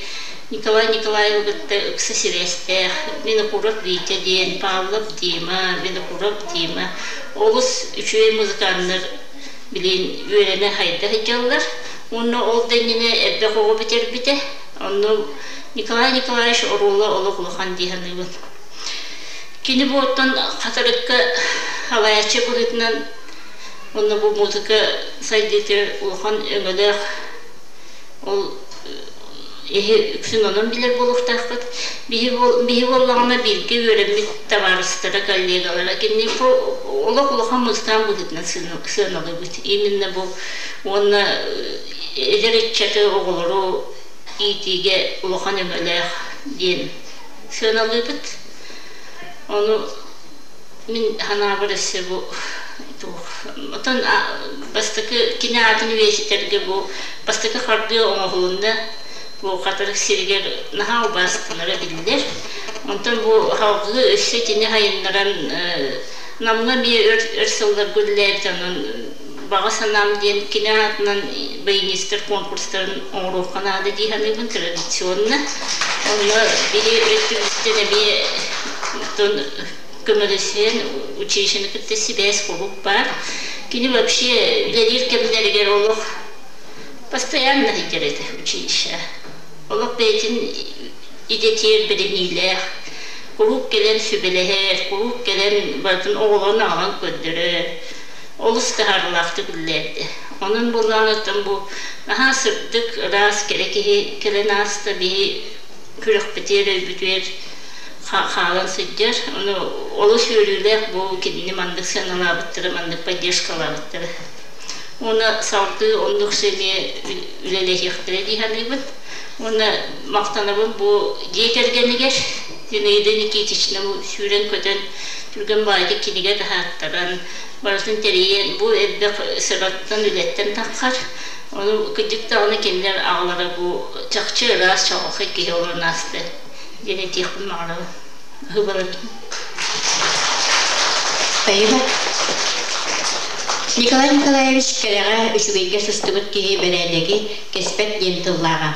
Николай Николаевы кытта ыкса сибээстээх. Винокуров Витя диэн, Павлов Дима, Винокуров Дима олус үчүгэй музыканнар билигин үөрэнэ хайда сылдьаллар. Уонна ол да иннинэ элбэх оҕо бүтэрбитэ. Онно Николай Николаевич оруола олох улахан дии саныыбын. Кини бу оттон Хатырыкка салайааччы быһыытынан уонна бу музыка сайдыытыгар улахан өҥөлөөх ол эһи үксүн онон билэр буолуохтаахпыт. Биһи буоллаҕына бииргэ үөрэммит табаарыстара, коллегалара кини олох улахан музыкант быһыытынан сыаналыыбыт. Именно бу уонна эдэр ыччаты оҕолору иитиигэ улахан өҥөлөөх диэн сыаналыыбыт. Ону мин санаабар өссө бу туох оттон бастакы кини аатын үйэтитэргэ бу бастакы хардыы оҥоһулунна. Бу Хатырык сиригэр наһаа убаастанара биллэр. Онтон бу салгыы өссө итини сайыннаран Намҥа эмиэ өр, өр сылларга үлэлээбит, онон баҕа санаам диэн кини аатынан баянистар конкурстарын оҥоруохха наада дии саныыбын традиционно. Онно биһи өттүбүттэн эмиэ көмөлөсүөн училищены кытта сибээс куруук баар. Кини вообще үлэлиир кэмнэригэр олох постоянно сылдьар этэ училище. Олох бэйэтин идэтигэр бэриниилээх, куруук кэлэн сүбэлэһэр, куруук кэлэн барытын оҕолорун аҕалан көрдөрөр, олус таһаарыылаахтык үлэлээбитэ. Онон буоллаҕына бу наһаа сырдык, ыраас, кэрэ киһи кэлэн ааста биһи күрэхпитигэр, өйбүтүгэр хаалан сылдьар. Ону олус үөрүүлээх бу кинини маннык сыаналаабыттара, маннык поддержкалаабыттара. Уонна салгыы оннук эмиэ үлэлэһиэхтэрэ дии саныыбын. Уонна махтанабын бу дьиэ кэргэнигэр Зинаида Никитична бу сүүрэн-көтөн түргэн баҕайытык кинигэ таһааттаран, барытын тэрийэн, бу элбэх сыраттан, үлэттэн таххар. Ону кырдьык даҕаны кинилэр аҕалара бу чахчы ыраас, чаҕылхай киһи олорон ааста диэн этиэхпин баҕарабын. Ыһыбаларбын. Спасибо. Николай Николаевич кэрэҕэ үчүгэйгэ сыстыбыт киһи бэрээдэги кэспэт диэн тыллааҕа.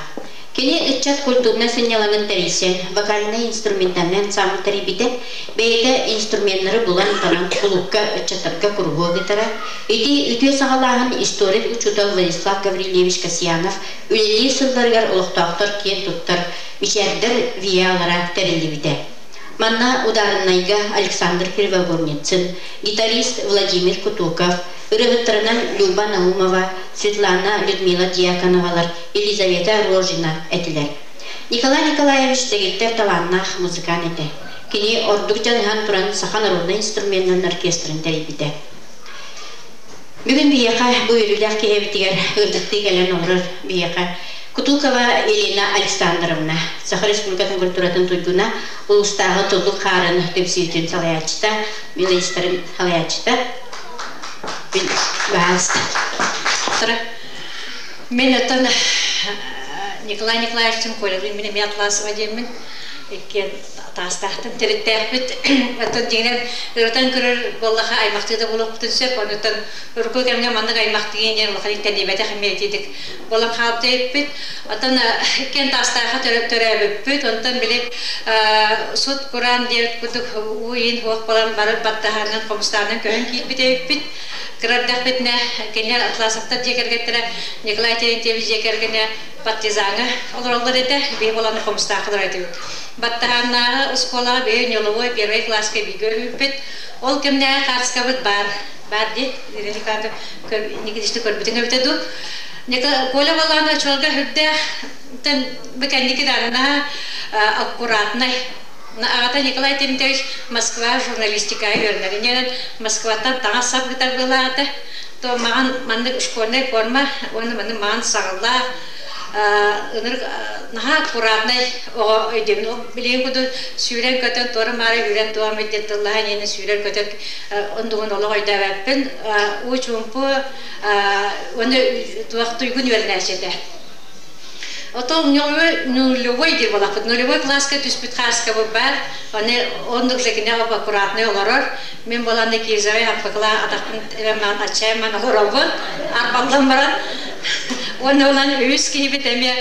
Кини ыччат культурнай сынньалаҥын тэрийсэн, вокальнай-инструментальнай ансамбль тэрийбитэ, бэйэтэ инструменнары булан-талан кулуупка ыччаттарга куруһуок ыытара. Ити үтүө саҕалааһын историк учуутал Владислав Гаврильевич Касьянов үлэлиир сылларыгар олохтоохтор киэн туттар Мичээрдэр ВИА-лара тэриллибитэ. Манна ударнайга Александр Кривогорницын, гитарист Владимир Кутуков, ырыаһыттарынан Люба Наумова, Светлана Людмила Дьяконовалар, Елизавета Рожина этилэр. Николай Николаевич дэгиттэр талааннаах музыкант этэ. Кини ордук дьаныһан туран саха народнай инструменнарын оркестрын тэрийбитэ. Бүгүн биһиэхэ бу үөрүүлээх киһибитигэр ыалдьыттыы кэлэн олорор биһиэхэ Кутукова Елена Александровна, Саха Республикатын культуратын туйгуна, улуустааҕы Туллук хаарын түмсүүтүн салайааччыта, мелодистарын салайааччыта. Баһаалыста. Мен оттон Николай Николаевичтын Колялыын мин эмиэ Атласова диэммин иккиэн таастаахтан төрүттээхпит. Оттон дьиҥинэн ырытан көрөр буоллаха аймахтыы да буолуохпутун сөп. Онуттан урукку кэмҥэ маннык аймахтыы диэн улахан иттэннибэтэх эмиэ итиитик буолан хаалбыт эбиппит. Оттон иккиэн таастаахха төрөөбүппүт. Онтон били сут кураан диэбит курдук уу иин суох буолан бары баттаһаанынан хомустаанан көһөн киирбит эбиппит. Кыра эрдэхпитинэ кинилэр Атласовтар дьиэ кэргэттэрэ Николай Терентьевич дьиэ кэргэнэ партизаҥа олороллор этэ, биһи буолан Хомустаахха олорор этибит. Баттаһааннааҕы оскуолаҕа биһи ньоловой первый класска бииргэ өлбүппүт. Ол кэмнээҕи хаарыскабыт баар, баар дии, Ирина Николаевна Никитична көрбүтүҥ эбитэ дуу. Коля Балаана оччолорго сүрдээх бу кэнники даҕаны аккуратнай. Аҕата Николай Тимтевич Москва журналистикаҕа үөрэнэр. Инньэ Москваттан таҥас-сап ыытар быалаата. То маҕан маннык школьнай форма уонна маннык маҕан саҕалаах ынырык наһаа аккуратнай оҕо өйдөбүл. Ол билигин курдук сүүрэн-көтөн туора-маары үүрэн туоммут диэн тыллаһан иһэн сүүрэр-көтөр оннугун олох өйдөөбөппүн. Уу чуумпу уонна туох туйгун үөрэнээччи этэ. Отон нулевой диир буолахпыт. Нулевой класска түспүт хааскабыт баар. Аны оннук жекине аккуратный олорор. Мин буолан кизовай аппыкла атахпын эбэммаан аччайамман олоробун. Арбаллан баран. Уонна улан үс киһибит эмиэ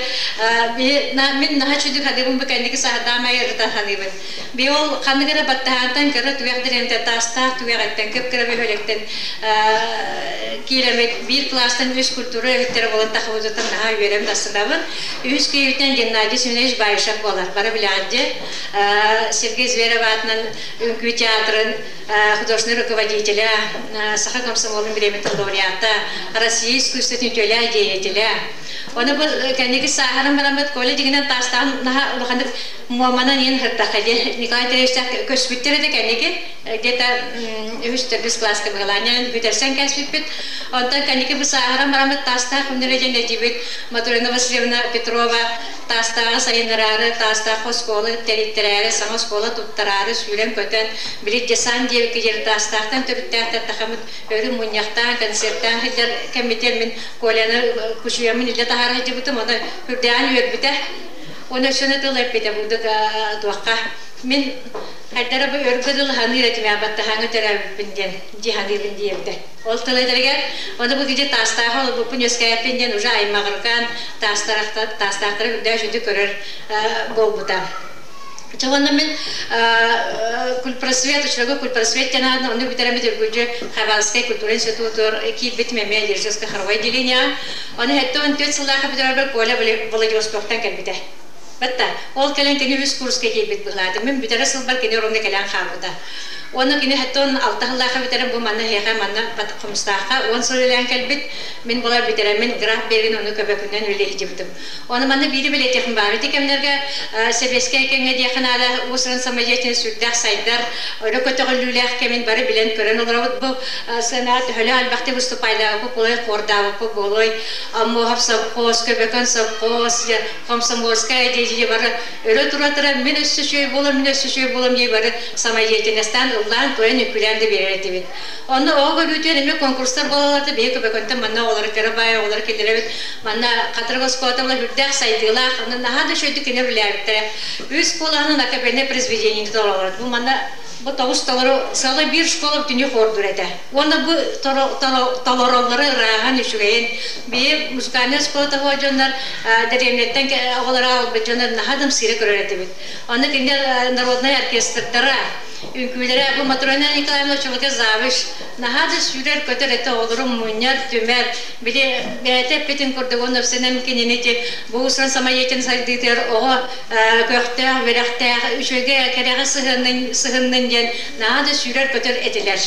мин наһаа чүдүк хадыбын бу кэнники саһардаамай ырыта ханыыбын. Би ол ханнык эрэ баттаһаантан кыра түгэх дириэнтэ таастаах түгэҕиттэн кып-кыра бөһүөлэктэн киирэммит биир класстан үс культура эбиттэрэ буолан тахыбытыттан наһаа үөрэм астынабын. Үһүс киһибитинэн Геннадий Семенович Баишев буолар. Бары билэҕит дии. Сергей Зверев аатынан үҥкүү театрын художественный руководителя, Саха комсомолун бириэмэтин лауреата, Россия искусствотын үтүөлээх деятеля. Оны бу кэнники сааһыран бараммыт Коля дьиҥинэн таастаан наһаа улаханнык Муоманан иэн сырдахха дии Николай Андреевичтаах көспүттэр этэ кэнники где-то үһүс төрдүс класска быһылаанньан бүтэрсэн кээспиппит. Онтон кэнники бу сааһыран бараммыт Таастаах күннэрэ диэн эдьиийбит Матрена Васильевна Петрова Таастааҕы сайыннараары, Таастаах оскуола тэрийтэрээри, саҥа оскуола туттараары сүүрэн-көтөн, били десант диэбиккэ диэри Таастаахтан төрүттээхтэр тахаммыт өрү мунньахтаан, концертаан сылдьар кэммитигэр мин Коляны Учуйаммын илдьэ таһаара сылдьыбытым, ону үрдээҕин үөрбүтэ. Уонна өссө тыл эппитэ бурдук туохха. Мин хайдара бу өргө дылы ханыыр этим баттаһааҥҥа төрөөбүппүн диэн дии ханыыбын диэбитэ. Ол тыл этэригэр ону бу киһи таастааҕы олорбуппун үөскээппин диэн уже аймаҕыргаан таастаахтары үрдээх үчүгэй көрөр буолбута. Чэ уонна мин культпросвет, учрага культпросвет диэн аатынан онно бүтэрэммит үргүлдьү Хабаровскай культура институтугар киирбитим эмиэ лирическое хоровое отделение. Ону 74 сыллаахха бүтэрэрбэр Коля Владивостоктан кэлбитэ. Батта, ол кэлэн кини үс курска киирбит быһылаата. Мин бүтэрэ сылбар кини ровно кэлэн хаалбыта. Уонна кини 76 сыллаахха бүтэрэн бу манна эһиэхэ манна Хомустаахха 10 сыл үлэлээн кэлбит. Мин буолар бүтэрэммин граф берегин ону көбөкүнэн үлэлии сылдьыбытым. Ону манна биири бэлиэтиэхим баар. Ити кэмнэргэ сэбиэскэй кэмҥэ диэххэ наада уус-уран самодеятельность сүрдээх сайдар, өрө көтөҕүллүүлээх кэмин бары билэн-көрөн олоробут. Бу сыанаҕа төһөлөөх элбэхтик выступайдаабыппыт буолуой, хуордаабыппыт буолуой, Аммоһов совхоз, Көбөкөн совхоз, Комсомольская дии бары өрө тура-тура мин өссө үчүгэй буолам, мин өссө үчүгэй буолам дии бары самодеятельностаан ыллаан-туойан, үҥкүүлээн да биэрэр этибит. Онно оҕо көрүүтүгэр эмиэ конкурстар буолаллар да биһиги Көбөкөнтөн манна оҕолору кыра баай оҕолору киллэрэбит. Манна Хатырык оскуолата була үрдээх сайдыылаах, онно наһаа да үчүгэйдик кинилэр үлэлээбиттэрэ. Үс куолаһынан акапельнай произведениены толороллор. Бу манна бу тоҕус толору сыала биир школа бүтүннүү хуордуур этэ. Уонна бу толороллоро ырааһын, үчүгэйин. Биһи музыкальнай оскуола тоһуо дьоннор дэриэбинэттэн оҕолоро аҕалбыт дьоннор наһаа да ымсыыра көрөр этибит. Онно кинилэр народнай оркестрдара, Үҥкүүлэрэ бу Матрена Николаевна Чулука завуч наһаа да сүүрэр-көтөр этэ оҕолорун мунньар, түмэр. Били бэйэтэ эппитин курдук уонна өссөнөн кинини ити бу уус-уран самоедин сайдыытыгар оҕо көхтөөх, үөрэхтээх, үчүгэйгэ кэрэҕэ сыһыннын, сыһыннын диэн наһаа да сүүрэр-көтөр этилэр.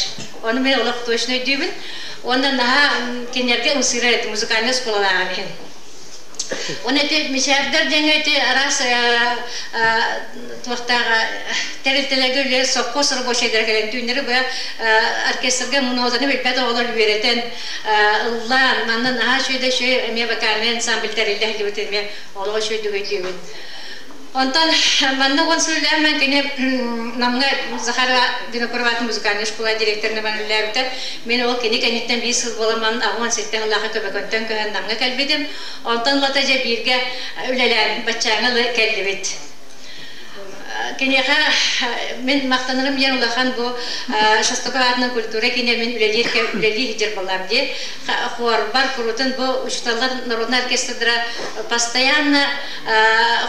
Ону мен олох точно өйдүүбүн. Уонна наһаа кинилэргэ ымсыырар этим музыкальнай оскуолалааҕын иһин. Уонна ити мичээрдэр диэҥҥэ ити араас туохтааҕа тэрилтэлэргэ үлэлиир совхоз рабочайдара кэлэн түүннэри быһа оркестрга мунуотаны билбэт оҕолор үөрэтэн ыллаан манна наһаа үчүгэй да үчүгэй эмиэ вокальнай ансамбль тэриллэ сылдьыбыт эмиэ олох үчүгэйдик өйдүүбүн. Онтон манна уон сыл үлэлээн кини Намҥа Захарова Винокурова музыкальнай школа директорынан үлэлээбитэ. Мин ол кини кэнниттэн биир сыл буолан манан 87 сыллаахха Көбөкөнтөн көһөн Намҥа кэлбитим. Онтон ылата дьэ бииргэ үлэлээн баччааҥҥа ылы кэллибит. Киниэхэ мин махтанарым диэн улахан бу Шостаков аатынан культура киинэ мин үлэлиир үлэлии сылдьар буоллаам дии. Хуорбар курутун бу учууталлар народнай оркестрдара постоянно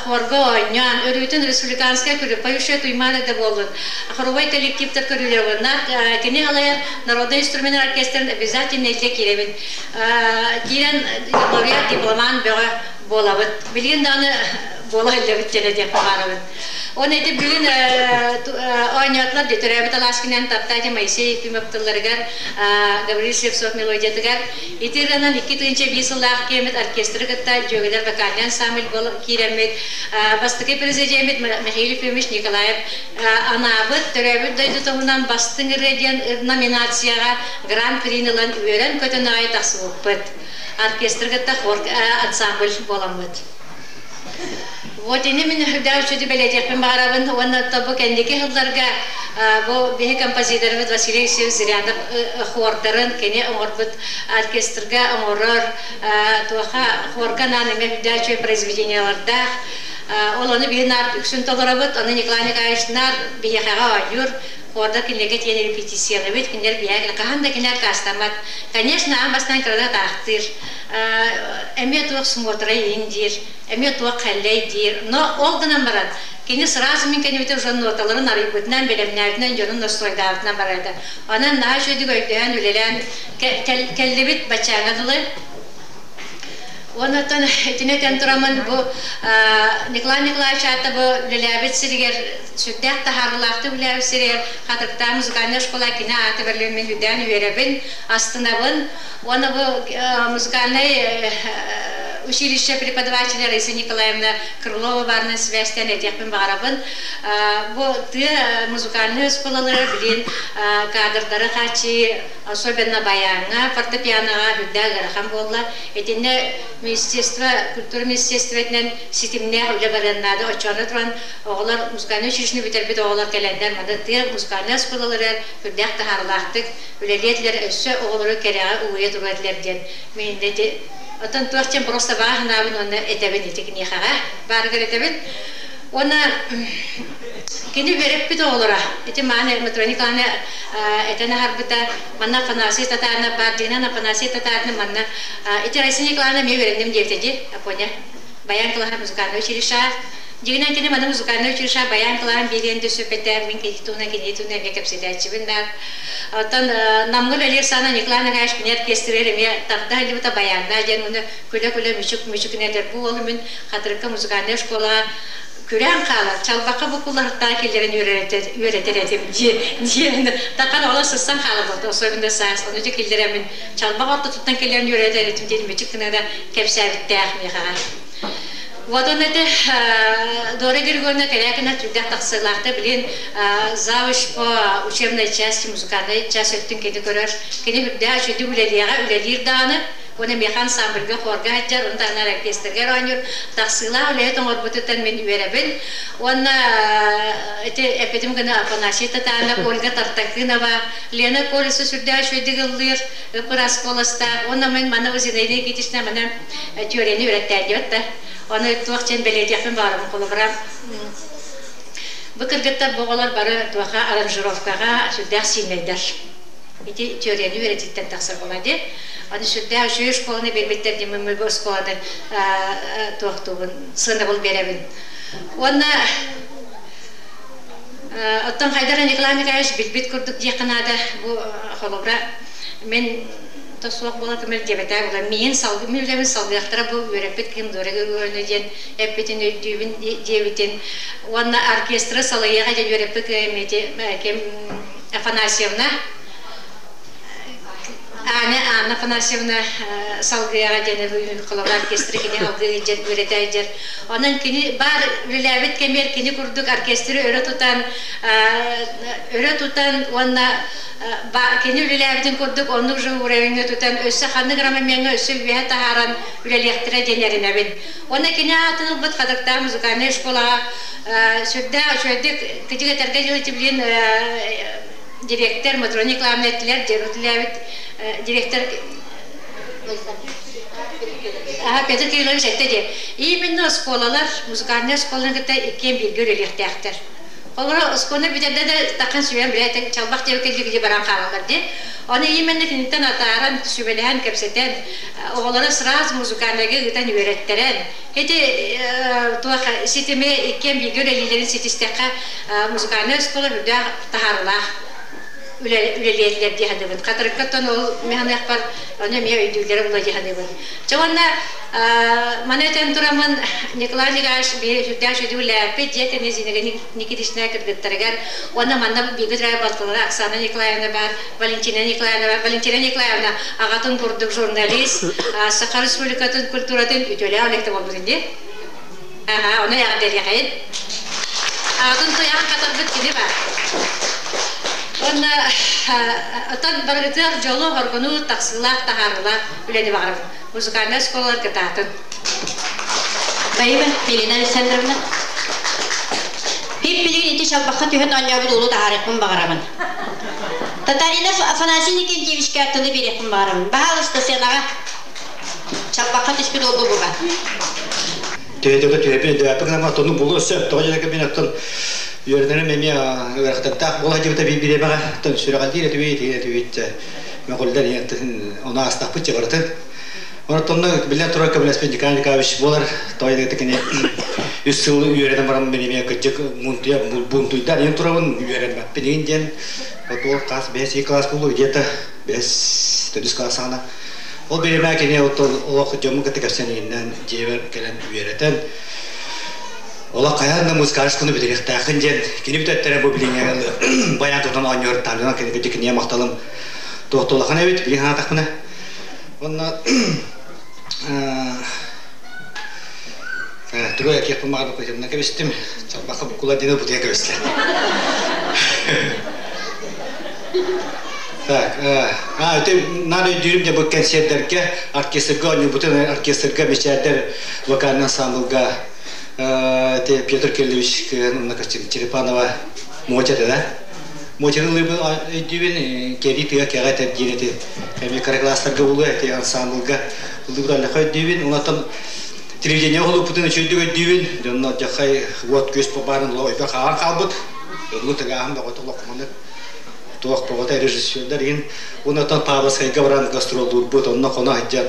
хорга оонньоон, өрүүтүн республиканскай поющая туймаада да буоллун, хоровой коллективтар көрүүлэр буоллун, кини алайар народнай инструмент оркестрын обязательно илдьэ киирэбин. Киирэн лауреат дипломант бөҕө буолабыт. Билигин даҕаны буола сылдьабыт диэн этиэхпин баҕарабын. Уонна ити бүгүн оонньоотулар дии төрөөбүт алааскынан таптаати Моисей Ефимов тылларыгар Гаврил Слепцов мелодиятыгар ити ырыанан 2001 сыллаах киэммит оркестры кытта дьүөгэлэр вокальный ансамбль киирэммит бастакы президеммит Михаил Ефимович Николаев анаабыт төрөөбүт дойду туһунан бастыҥ ырыа диэн номинацияҕа гран-прини ылан үөрэн-көтөн аҕай тахсыбыппыт. Оркестры кытта хор ансамбль буоламмыт. Вот ини мин үрдээх үчүгэй бэлиэтиэхпин баҕарабын уонна бу кэнники сылларга бу биһи композиторбыт Василий Алексеевич Зырянов хуордарын кини оҥорбут оркестрга оҥорор туоха хуорга анаан эмиэ үрдээх үчүгэй произведениелардаах. Ол ону биһи наар үксүн толоробут, ону Николай Николаевич наар биһиэхэҕэ оонньуур, Хорда кинилэргэ тиийэн репетициялыыбыт, кинилэр биһиэхэ хаһан да кини аккаастаммат. Конечно, аан бастаан кырата атаахтыыр. Эмиэ туох смотрай иһин диир, эмиэ туох хэллэй диир. Но ол гынан баран, кини сразу мин кэннибитин уже ноталарын арыйбытынан, бэлэмнээбитинэн, дьонун настройдаабытынан барар этэ. Онон наһаа үчүгэйдик өйдөһөн, үлэлээн кэллибит баччааҥҥа дылы. Уонна оттон итини этэн тураммын бу Николай Николаевич аата бу үлэлээбит сиригэр сүрдээх таһаарыылаахтык үлэлээбит сиригэр Хатырыктаах музыкальнай школа кини аата бэриллэн мин үрдээн үөрэбин, астынабын. Уонна бу музыкальнай училище преподавателя Раиса Николаевна Крылова баарынан сибээстээн этиэхпин баҕарабын. Бу тыа музыкальнай оскуолалара билин кадрдары хааччыйыы особенно баяҥҥа, фортепианоҕа үрдээх ыарахан буолла. Итиннэ министерство, культура министерствотынан ситимнээх үлэ барыан наада. Оччоҕуна туран оҕолор музыкальнай училищены бүтэрбит оҕолор кэлэннэр маны тыа музыкальнай оскуолаларыгар үрдээх таһаарыылаахтык үлэлиэ этилэр, өссө оҕолору кэрэҕэ угуйа туруо этилэр диэн мин ити Оттон туох диэн просто баҕа санаабын уонна этэбин ити киниэхэҕэ баарыгар этэбин. Уонна кини үөрэппит оҕолоро ити мааны Матрена Николаевна этэн аһарбыта манна Афанасий Татаринов баар дьиҥинэн Афанасий Татаринов манна ити Раиса Николаевна эмиэ үөрэнним диэбитэ дии Апоня баян кылааһа музыкальнай училищеҕа Дьиҥинэн кини маны музыкальнай училище баян кылааһын биэриэн да сөп этэ, мин кини туһунан кини туһунан эмиэ кэпсэтээччибин да. Оттон Намҥа үлэлиир саана Николай Николаевич кини оркестрыгар эмиэ тарда сылдьыбыта баяннаа диэн уонна күлэ-күлэ мүчүк-мүчүк этэр бу уолу мин Хатырыкка музыкальнай школаҕа күрээн хаалар, чалбахха буккулларыттаах киллэрэн үөрэтэр этим диэн такан оҕолор сыссан хаалар особенно саас ону дьэ киллэрэммин чалбах ортотуттан киллэрэн үөрэтэр этим диэн мүчүк гына да кэпсээбиттээх миэхэҕэ. Вот он это Дора Григорьевна Корякина түрдэх тахсыылаахта билин завуч по учебной части музыкальной часть өттүн кини көрөр. Кини үрдээх үчүгэй үлэлиэҕэ үлэлиир даҕаны уонна миэхэ ансамбльга хорга сылдьар, ону таһынан оркестрга оонньуур тахсыылаах үлэһит оҥорбутуттан мин үөрэбин. Уонна ити эппитим гына Афанасий Татанов, Ольга Тартакынова, Лена Колесова сүрдээх үчүгэйдик ыллыыр, ып-ыраас куоластаах. Уонна мин манна Зинаида Никитична маны теорияны үөрэттээдибэт да. Ону туох диэн бэлиэтиэхпин баҕарабын холобура бу кыргыттар бу оҕолор бары туоха аранжировкаҕа сүрдээх сиинэйдэр. Ити теорияны үөрэтииттэн тахсар буолла дии. Аны сүрдээх үчүгэй школаны биэрбиттэр диэн мин бу оскуоланы туохтуубун сыанабыл биэрэбин. Уонна оттон Хайдар Николай Николаевич билбит курдук диэххэ наада бу холобура мин то суох буола көмөл диэбэтэ була миин салгы мин үлэбин салгыахтара бу үөрэппит ким Дора Григорьевна диэн эппитин өйдүүбүн диэбитин уонна оркестры салайыаҕа диэн үөрэппит ким Афанасьевна Аня Анна Афанасьевна салгыаҕа диэн холобура оркестры кини алгыы илдьэр үөрэтэ илдьэр онон кини баар үлэлээбит кэмигэр кини курдук оркестры өрө тутан уонна кини үлэлээбитин курдук оннук же уровеньҥа тутан өссө ханнык ромамеҥҥа өссө үөһэ таһааран үлэлиэхтэрэ диэн эрэнэбин. Уонна кини аатын ылбыт Хатырыктаах музыкальнай школаҕа сүрдээх үчүгэйдик кыдьык этэргэ дылы билин директор Матрона Николаевна этилэр, үлэлээбит директор Петр Кириллович этте диye. Именно оскуолалар, музыкальнай оскуоланы кытта иккиэн бииргэ үлэлиэхтээхтэр. Холобура, оскуоланы бүтэрдэ да таххан сүбэм билэ чалбах диэбиккэ дьигдьи баран хаалаллар дии. Ону именно киниттэн атааран, сүбэлэһэн, кэпсэтэн, оҕолору сразу музыкальныйга ыытан үөрэттэрэн, ити туох ситими иккиэн бииргэ үлэлииллэрин ситистэххэ, музыкальнай оскуола үрдээх таһаарылаах үлэлиэтилэр дии саныыбын. Хатырыккаттан ол механыахпар ону эмиэ өйдүүллэрэ була дии саныыбын. Чэ уонна маны этэн тураммын Николай Николаевич биһи сүрдээх үчүгэй үлэлээппит дьиэ кэннэ Зинаида Никитична кыргыттарыгар уонна манна бииргэ төрөөбүт балтылара Оксана Николаевна баар, Валентина Николаевна баар. Валентина Николаевна аҕатын курдук журналист, Саха Республикатын культуратын үтүөлээх үлэһитэ буолбутун дии. Аха, ону эҕэрдэлиэхэйин. Аҕатын туйаҕын хатарбыт кини баар. Уонна оттон барыгытыгар дьолу, хоргуну, тахсыылаах, таһаарыылаах үлэни баҕарабын. Музыкальнай оскуолалар кытаатын. Спасибо, Елена Александровна. Пип билигин ити чалбахха түһэн оонньообут уолу таһаарыахпын баҕарабын. Татаринов Афанасий Никентьевичка тылы биэриэхпин баҕарабын. Баһаалыста сыанаҕа. Чалбахха түспүт уолу буга. Төһөтөкө түһэппин өйдөөппүт гынан оттону булуо сөп. Тоҕо дьэрэкэ мин оттон үөрэнэрим эмиэ ыарахаттардаах буола сылдьыбыта биир бириэмэҕэ оттон сүрэҕэлдиир этибит, этибит мөҕүллэр ону аастахпыт чабарытын. Онтонно биллэн турар көмөлөспүт Николай Николаевич буолар. Тоҕо диэтэххэ кини үс сыл үөрэнэн баран мин эмиэ кырдьык мунтуйа бунтуйда диэн турабын үөрэммэппин игин диэн вот ол класс бэс и класс буолуо где-то бэс төрдүс класс саҕана ол бириэмэ кини олох дьоммун кытта кэпсээн игиннэн дьиэбэр кэлэн үөрэтэн олох хайаан да музыкальскуну бүтэриэхтээххин диэн кини бүтэттэрэ бу билиҥҥэ баян тутан оонньуур таамнан кини кырдьык киниэ махталым туох улахан эбит билин санаатахпына уонна тугу этиэхпин баҕарбыппын кэбистим чалбахха буккула диэн бутуйа кэбистэ так а это надо өйдүүрүм дьэ бу кэнсиэрдэргэ оркестрга оонньуубутун оркестрга мичээрдэр вокальный ансамблга Петр Кириллович Черепанова Мотя да. Мочерын ылыыбын өйдүүбүн, кэрии тыа кэҕэ этэр диир эти. Эми кыра класстарга булуо эти ансамблга ылыыбыт аллаха өйдүүбүн. Онтон телевидение холуппутун үчүгүйдүк өйдүүбүн. Дьонно дьахай уот күөс баарын ойбо хаалан хаалбыт. Ылы тыгааһын бөҕөтө олоххоманнык туох бөҕөтө режиссердар иһин. Онтон Павловскайга баран гастроллуурбут, онно хоно сылдьан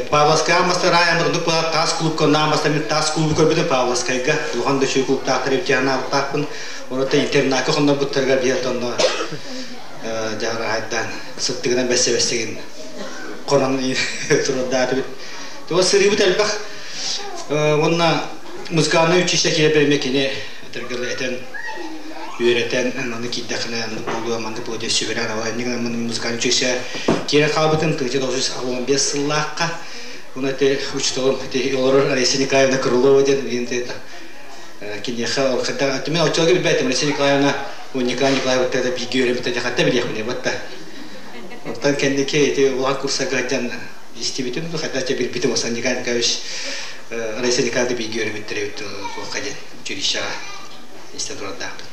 Павловскай ааммастар аайаммыт оннук буолар таас клубка онно ааммастар мин таас клубу көрбүтүм Павловскайга улахан да үчүгэй клубтаахтар эбит анаабыттаахпын онуттан интернакка хоннорбуттарыгар биһиэт онно дьаһараһайдаан сыттыгынан бэссе бэссигин хонон турардаатыбыт туга сырыыбыт элбэх уонна музыкальнай училище киирэ эмиэ кини этэргэ этэн үөрэтэн маннык киирдэххинэ оннук буолуо маннык буолуо диэн сүбэлээн ала иннигин музыкальнай училище киирэн хаалбытым 1965 сыллаахха уонна ити учууталым ити олорор Раиса Николаевна Крылова диэн билигин киниэхэ ол хайдах мен оччолорго билбэт Раиса Николаевна Николай Николаевна бииргэ үөрэммитэ хатта билиэхпин батта оттон кэнники ити улахан курсарга сылдьан истибитим хайдах билбитим Осан Николай Николаевич Раиса Николаевна бииргэ үөрэммиттэр эбит туохха диэн училищеҕа истэ турардаахпын.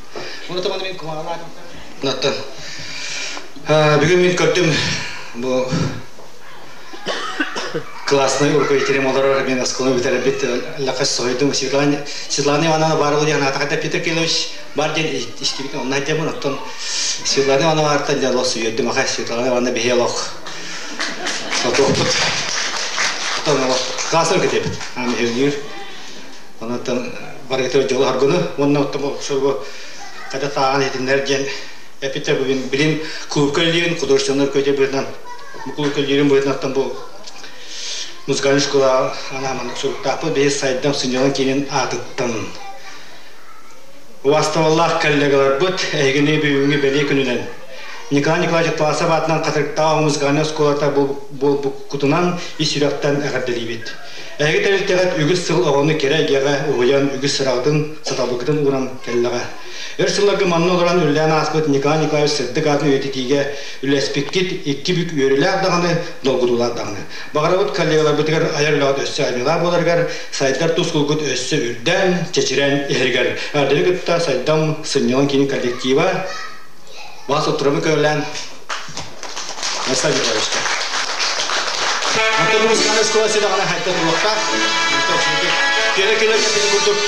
Оны таманы мен кумаҕалаатым. Оттон бүгүн мен көрдүм бу классный руководителем олорор мен осколу бүтэрбит лакас соһуйдум Светлана Светлана Ивановна Барова диэн аатаҕа Петр Кириллович бар диэн истибитим онно дьэмин оттон Светлана Ивановна артан дьэ олох сүйөрдүм аха Светлана Ивановна биһи олох отуохпут оттон олох классный руководитель аны Онон барыгытыгар дьолу аргыны уонна оттон сорго хата тааҕан иһитиннэр диэн эпитэ бүгүн билин клубка үлэлиирин художественнай көтө быһыытынан бу клубка үлэлиирин быһыытынан бу музыкальнай школа анааманнык суруктаахпыт биһи сайдам сынньалаҥ киинин аатыттан убаастабыллаах коллегаларбыт эһигини бүгүҥҥү бэлиэ күнүнэн Николай Николаевич Атласов аатынан Хатырыктаах музыкальнай оскуолата буолбуккутунан ис сүрэхтэн эҕэрдэлиибит. Эһиги тэрилтэҕит үгүс сыл оҕону кэрэ эйгэҕэ уһуйан, үгүс сыраҕытын, сатабылгытын ууран кэллэҕэ. Өр сылларга манна олорон үлэлээн ааспыт Николай Николаевич сырдык аатын үйэтитиигэ үлэспиккит икки бүк үөрүүлээх даҕаны, долгутуулаах даҕаны. Баҕарабыт коллегаларбытыгар айар үлэҕит өссө айымньылаах буоларыгар, сайдар тускулгут өссө үрдээн, чэчирээн иһэригэр. Эҕэрдэни кытта Сайдам сынньалаҥ киинин коллектива Бас оттурамы көөлээн Василий Николаевичка. Антон музыкальная школа седаҕана хайта туруохтаах. Кэлэ кэлэ кэлэ курдук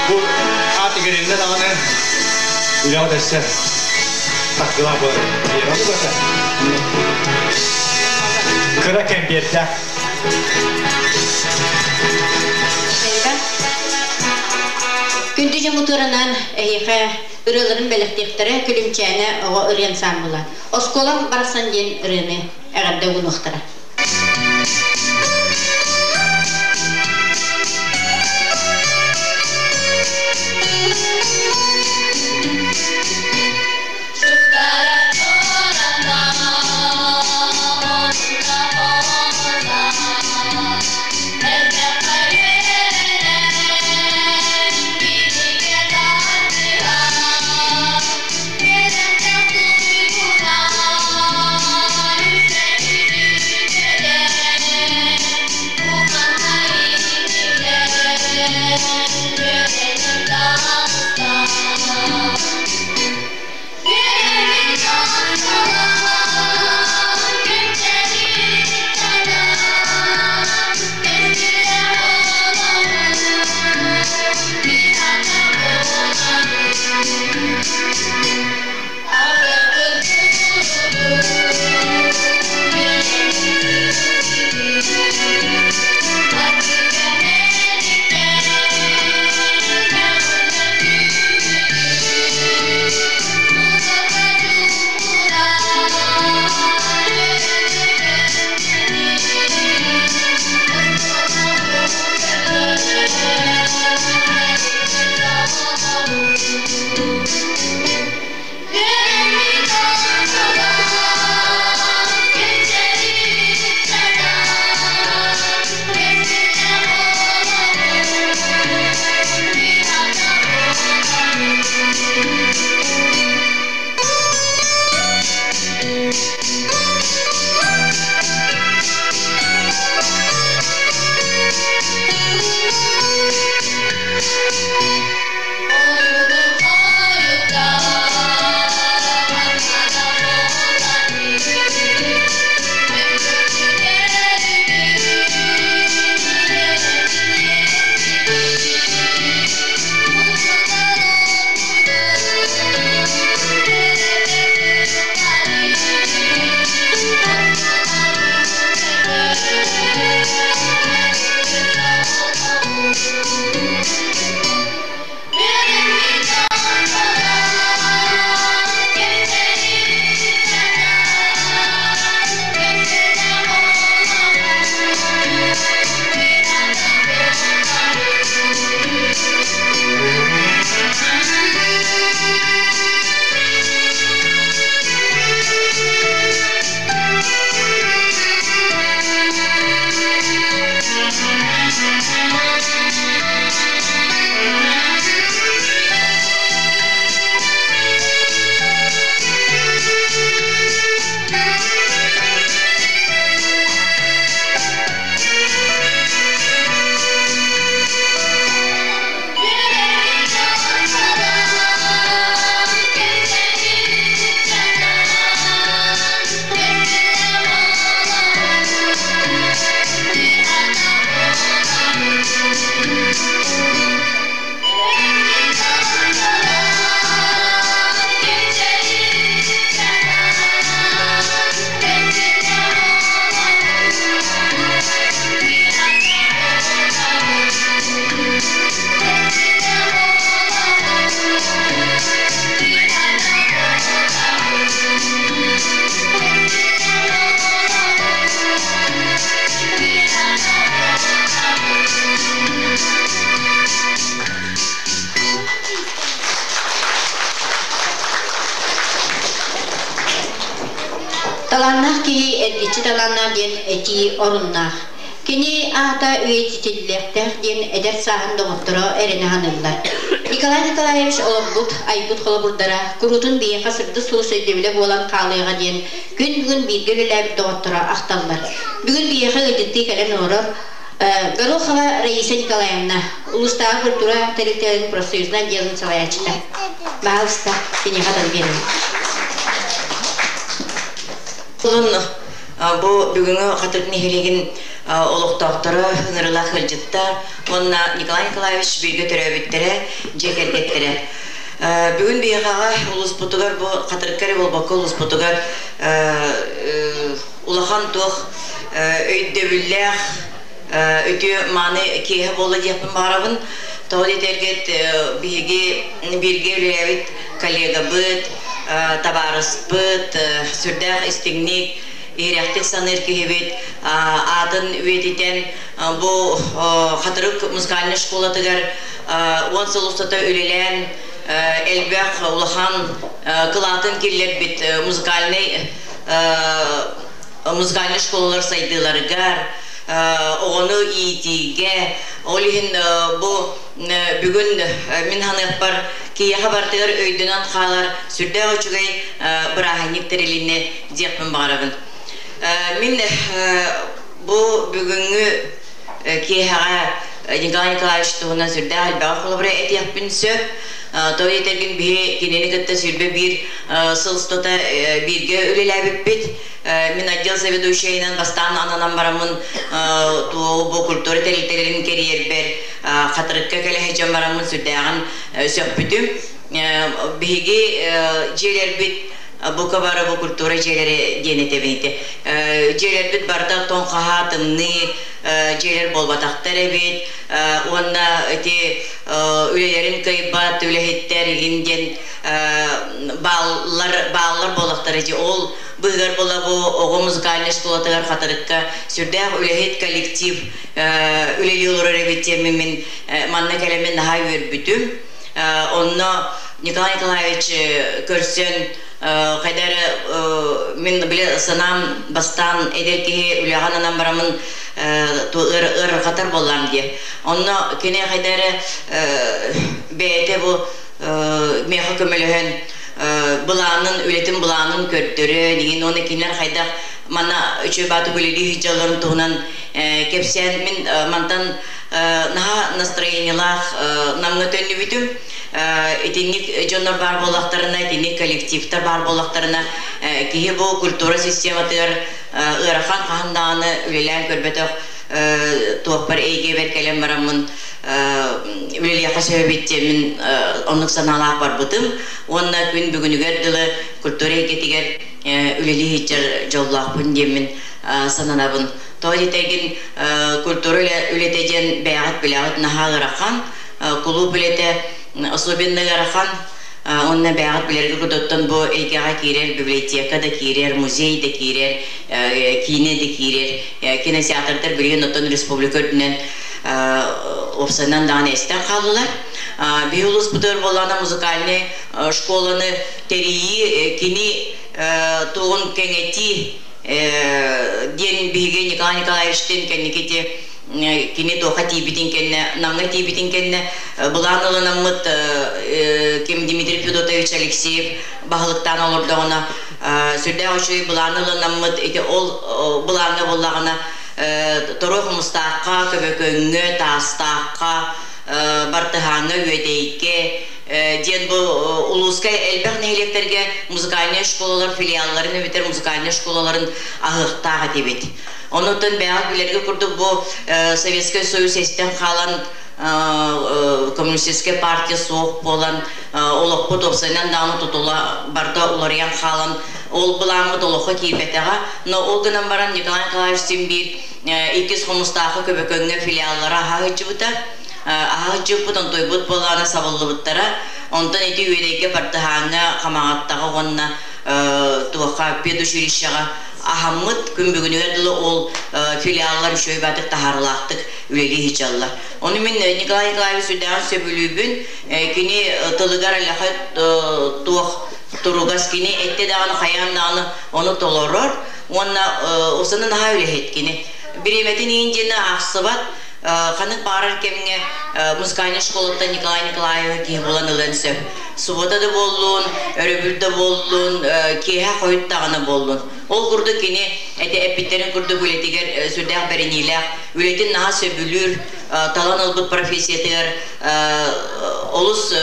бу аат игэриннэ даҕаны үлэҕэ өссө тахсыла буолар. Кыра кэмпиэрдээх. Күндү дьоммутуранан эһиэхэ ырыаларын бэлэхтиэхтэрэ Күлүмчээнэ оҕо ырыа ансаамбыла «Оскуолам барахсан» диэн ырыаны эҕэрдэ уунуохтара. Талааннаах киһи эргиччи талааннаах диэн этии оруннаах. Кини аата үйэтитиллиэхтээх диэн эдэр сааһын доҕотторо эрэнэ саныыллар. Николай Николаевич олорбут, айбыт холобурдара куруутун биһиэхэ сырдык сулус өйдөбүлэ буолан хаалыаҕа диэн күн бүгүн бииргэ үлэлээбит доҕотторо ахталлар. Бүгүн биһиэхэ ыалдьыттыы кэлэн олорор Горохова Раиса Николаевна, улуустааҕы культура тэрилтэлэрин профсоюзнай отделын салайааччыта. Баһаалыста, киниэхэ тыл биэрэбин. Бу бүгүҥҥү Хатырык нэһилиэгин олохтоохторо, ыҥырыылаах ыалдьыттар уонна Николай Николаевич бииргэ төрөөбүттэрэ, дьиэ кэргэттэрэ. Бүгүн биһиэхэҕэ улууспутугар бу Хатырыкка эрэ буолбакка улууспутугар улахан туох өйдөбүллээх үтүө мааны киэһэ буолла диэхпин баҕарабын. Тоҕо диэтэргит биһиги бииргэ үлэлээбит коллегабыт, табаарыспыт, сүрдээх истиҥник, иһирэхтик саныыр киһибит аатын үйэтитэн бу Хатырык музыкальнай школатыгар 10 сыл устата үлэлээн элбэх улахан кылаатын киллэрбит музыкальнай музыкальнай школалар сайдыыларыгар, оҕону иитиигэ, ол иһин бу бүгүн мин саныахпар киһиэхэ барытыгар өйдөнөн хаалар сүрдээх үчүгэй бырааһынньык тэрилиннэ диэхпин баҕарабын. Мин бу бүгүҥҥү киэһэҕэ Николай Николаевич туһунан сүрдээх элбэҕи холобура этиэхпин сөп. Тоҕо диэтэргин биһи кинини кытта 21 сыл устата бииргэ үлэлээбиппит. Мин отдел заведующайынан бастаан ананан бараммын бу культура тэрилтэлэрин кэрийэрбэр Хатырыкка кэлэ сылдьан бараммын сүрдээҕин сөхпүтүм. Биһиги дьиэлэрбит бука бары бу культура дьиэлэрэ диэн этэбин ити. Дьиэлэрбит барыта тоҥ хаһаа тымныы дьиэлэр буолбатахтар эбит уонна ити үлэлэрин кыайбат үлэһиттэр игин диэн бааллар бааллар буоллахтара ити ол быыһыгар буола бу оҕо музыкальнай школатыгар Хатырыкка сүрдээх үлэһит коллектив үлэлии олорор эбит диэммин мин манна кэлэммин наһаа үөрбүтүм. Онно Николай Николаевич көрсөн хайда эрэ мин били санаам бастаан эдэр киһи үлэҕэ ананан бараммын ыарырҕатар буоллаам диye. Онно кини хайда эрэ бэйэтэ бу миэхэ көмөлөһөн былаанын, үлэтин былаанын көрдөрөн, иҥин уонна кинилэр хайдах манна үчүгэй баатык үлэлии сылдьалларын туһунан кэпсээн мин мантан наһаа настроениелаах Намҥа төннүбүтүм. Итинник дьоннор баар буоллахтарына, итинник коллективтар баар буоллахтарына, киһи бу культура систематыгар ыарахан хаһан даҕаны үлэлээн көрбөтөх туохпар эйгэбэр кэлэн бараммын үлэлиэххэ сөп эбит диэммин оннук санаалаах барбытым уонна күн бүгүнүгэр дылы культура эйгэтигэр үлэлии сылдьар дьоллоохпун диэммин сананабын. Тоҕо диэтэргин культура үлэтэ диэн бэйэҕит билэҕит наһаа ыарахан, кулууп үлэтэ особенно ыарахан, уонна бэйэҕит билэргэ курдуктан бу эйгэҕэ киирэр библиотека да киирэр, музей да киирэр, киинэ да киирэр, кинотеатрдар билигин оттон республика үрдүнэн уопсайынан даҕаны эстэн хааллылар. Биһи улууспутугар буоллаҕына музыкальнай школаны тэрийии кини туоҕун кэҥэтии диэн биһиги Николай Николаевичтыын кэнники ити кини туохха тиийбитин кэннэ, Намҥа тиийбитин кэннэ былаан ылынаммыт ким Дмитрий Федотович Алексеев баһылыктаан олордоҕуна сүрдээх үчүгэй былаан ылынаммыт ити ол былааҥҥа буоллаҕына Торуой Хомустаахха, Көбөкөҥҥө, Таастаахха, Бартыһааҥҥа, Үөдэйгэ диэн бу улууска элбэх нэһилиэктэргэ музыкальнай школалар филиалларын эбэтэр музыкальнай школаларын аһыахтаах этибит. Онуттан бэйэҕит билэргэ курдук бу Советскай Союз эстэн хаалан коммунистическай партия суох буолан олохпут уопсайынан даҕаны тутула барда уларыйан хаалан ол былааммыт олоххо киирбэтэҕэ. Но ол гынан баран Николай Николаевич син биир иккис Хомустаахы Көбөкөҥҥө филиаллара аһа сылдьыбыта. Аһа сылдьыбыппыт, онтуйбут буоллаҕына сабыллыбыттара. Онтон ити Үөдэйгэ Бартыһааҥҥа Хамаҕаттаҕа уонна туохха педучилищеҕа аһаммыт күн бүгүнүгэр дылы ол филиаллар үчүгэй баатык таһаарыылаахтык үлэлии сылдьаллар. Ону мин Николай Николаевич сүрдээҕин сөбүлүүбүн. Кини тылыгар элэхэ туох туругас кини эттэ даҕаны хайаан даҕаны ону толорор уонна усаны наһаа үлэһит кини. Бириэмэтин иин диэни аахсыбат, ханнык баҕарар кэмҥэ музыкальнай школаттан Николай Николаевы киһи булан ылыан сөп. Суббота да буоллун, өрөбүл да буоллун, киэһэ хойут даҕаны буоллун. Ол курдук кини эти эппиттэрин курдук үлэтигэр сүрдээх бэриниилээх, үлэтин наһаа сөбүлүүр, талан ылбыт профессиятыгар олус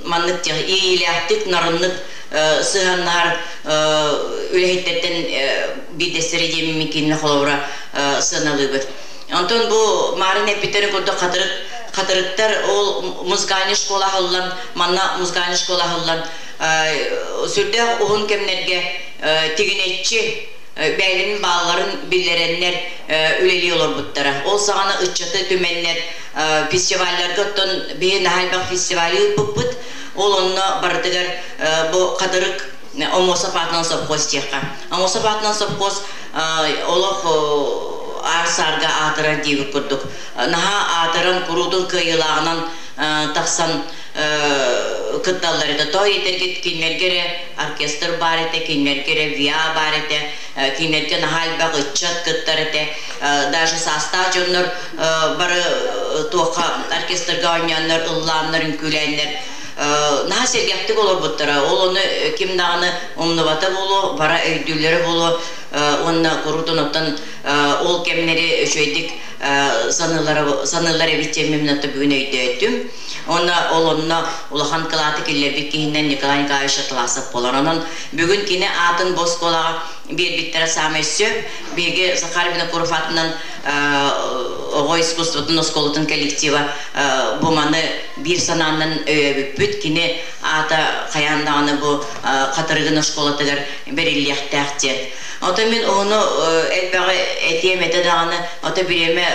маннык иэйиилээхтик, нарыннык сыһыаннаһар үлэһиттэртэн биирдэстэрэ диэммин кинини холобура сыаналыыбыт. Онтон бу Марын эппиттэрин курдук хатырык хатырыктар ол музыкальный школа аһыллан, манна музыкальный школа аһыллан сүрдээх уһун кэмнэргэ тигинэччи бэйэлэрин баалларын биллэрэннэр үлэлии олорбуттара. Ол саҕана ыччаты түмэннэр фестивалларга оттон биһи наһаа элбэх фестивали ыыппыппыт. Ол онно барытыгар бу хатырык Омосов аатынан совхоз диэххэ. Омосов аатынан совхоз олох аар-саарга аатырар диэбит курдук. Наһаа аатыран, куруутун кыайыылааҕынан тахсан кытталлар этэ. Тоҕо диэтэргит кинилэргэ эрэ оркестр баар этэ, кинилэргэ эрэ ВИА баар этэ, кинилэргэ наһаа элбэх ыччат кыттар этэ. Даже саастаах дьоннор бары туохха оркестрга оонньооннор, ыллааннар, үҥкүүлээннэр наһаа сэргэхтик олорбуттара. Ол ону ким даҕаны умнубата буолуо, бара өйдүүллэрэ буолуо уонна куруутун оттон ол кэмнэри үчүгэйдик саныыллар эбит диэн мин бүгүн өйдөөтүм. Уонна ол онно улахан кылааты киллэрбит киһинэн Николай Николаевич Атласов буолар. Онон бүгүн кини аатын бу оскуолаҕа биэрбиттэрэ саамай сөп. Биһиги Захар Винокуров аатынан оҕо искусствотын оскуолатын коллектива бу маны биир санаанан өйөөбүппүт. Кини аата хайаан даҕаны бу Хатырыгын оскуолатыгар бэриллиэхтээх диэн. Ото мин ону элбэҕи этиэм этэ даҕаны, ото бириэмэ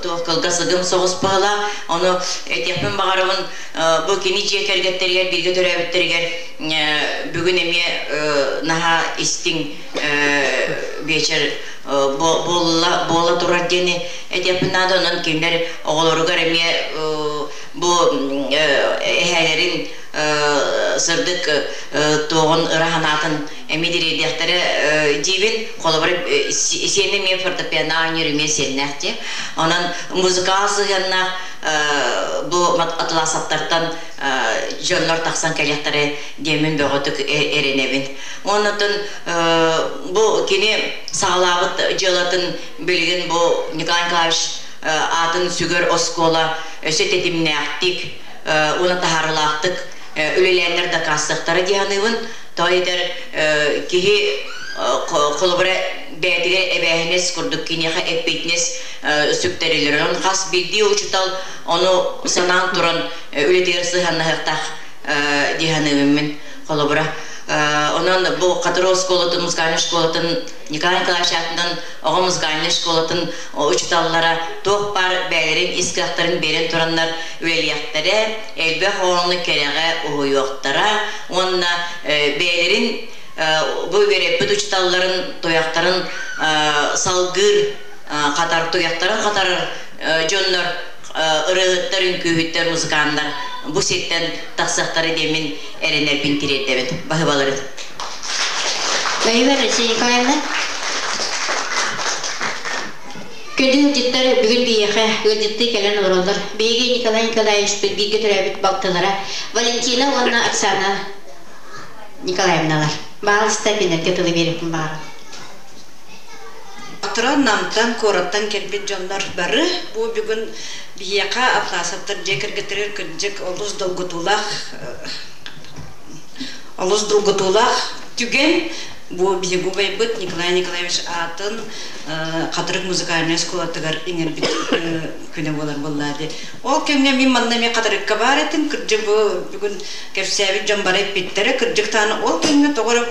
туох кылгас ыгым соҕус быһыылаах. Ону этиэхпин баҕарабын, бу кини дьиэ кэргэттэригэр, бииргэ төрөөбүттэригэр бүгүн эмиэ наһаа истиҥ биэчэр буолла буола турар диэни этиэхпин наада. Онон кинилэр оҕолоругар эмиэ бу эһээлэрин сырдык туоҕун ыра санаатын эмиэ дириэдиэхтэрэ диибин. Холобура, сиэнэ эмиэ фортепиано оонньуур эмиэ сиэннээх дии. Онон музыкаҕа сыһыаннаах бу атласовтартан дьоннор тахсан кэлиэхтэрэ диэммин бөҕөтүк эрэнэбин. Оннотон бу кини саҕалаабыт дьыалатын билигин бу Николай Николаевич аатын сүгэр оскуола өссө тэтимнээхтик уонна таһаарыылаахтык үлэлээннэр дакаастыахтара дии саныыбын. Тоҕо диэтэр киһи холобура бэйэтигэр эбээһинэс курдук киниэхэ эппиэтинэс сүктэриллэр. Онон хас биирдии учуутал ону санаан туран үлэтигэр сыһыаннаһыахтаах дии саныыбын мин холобура. Онон бу Хатыры оскуолатын, музыкальнай школатын Николай Николаевич аатынан оҕо музыкальнай школатын учууталлара туох баар бэйэлэрин ис кыахтарын биэрэн тураннар үлэлиэхтэрэ, элбэх оҕону кэрэҕэ уһуйуохтара уонна бэйэлэрин бу үөрэппит учууталларын туйахтарын салгыыр хатар туйахтарын хатарар дьоннор ырыаһыттар, үҥкүүһүттэр, музыканнар бу сиртэн тахсыахтара диэммин эрэнэрбин тириэрдэбин. Баһыыбаларын. Баһыыба Алексей Николаевна. Күндү ыалдьыттар бүгүн биһиэхэ ыалдьыттыы кэлэн олороллор. Биһиги Николай Николаевичпыт бииргэ төрөөбүт балтылара Валентина уонна Оксана Николаевналар. Баалыста кинилэргэ тылы биэриэхпин баҕарабын. Туран Намтан, куораттан кэлбит дьоннор бары бу бүгүн биһиэхэ Атласовтар дьиэ кэргэттэригэр кырдьык олус долгутуулаах олус долгутуулаах түгэн бу биһиги убайбыт Николай Николаевич аатын Хатырык музыкальнай оскуолатыгар иҥэрбит күнэ буолар буоллаа дии. Ол кэмҥэ мин манна эмиэ Хатырыкка баар этим. Кырдьык бу бүгүн кэпсээбит дьон бары эппиттэрэ. Кырдьык даҕаны ол кэмҥэ тоҕо эрэ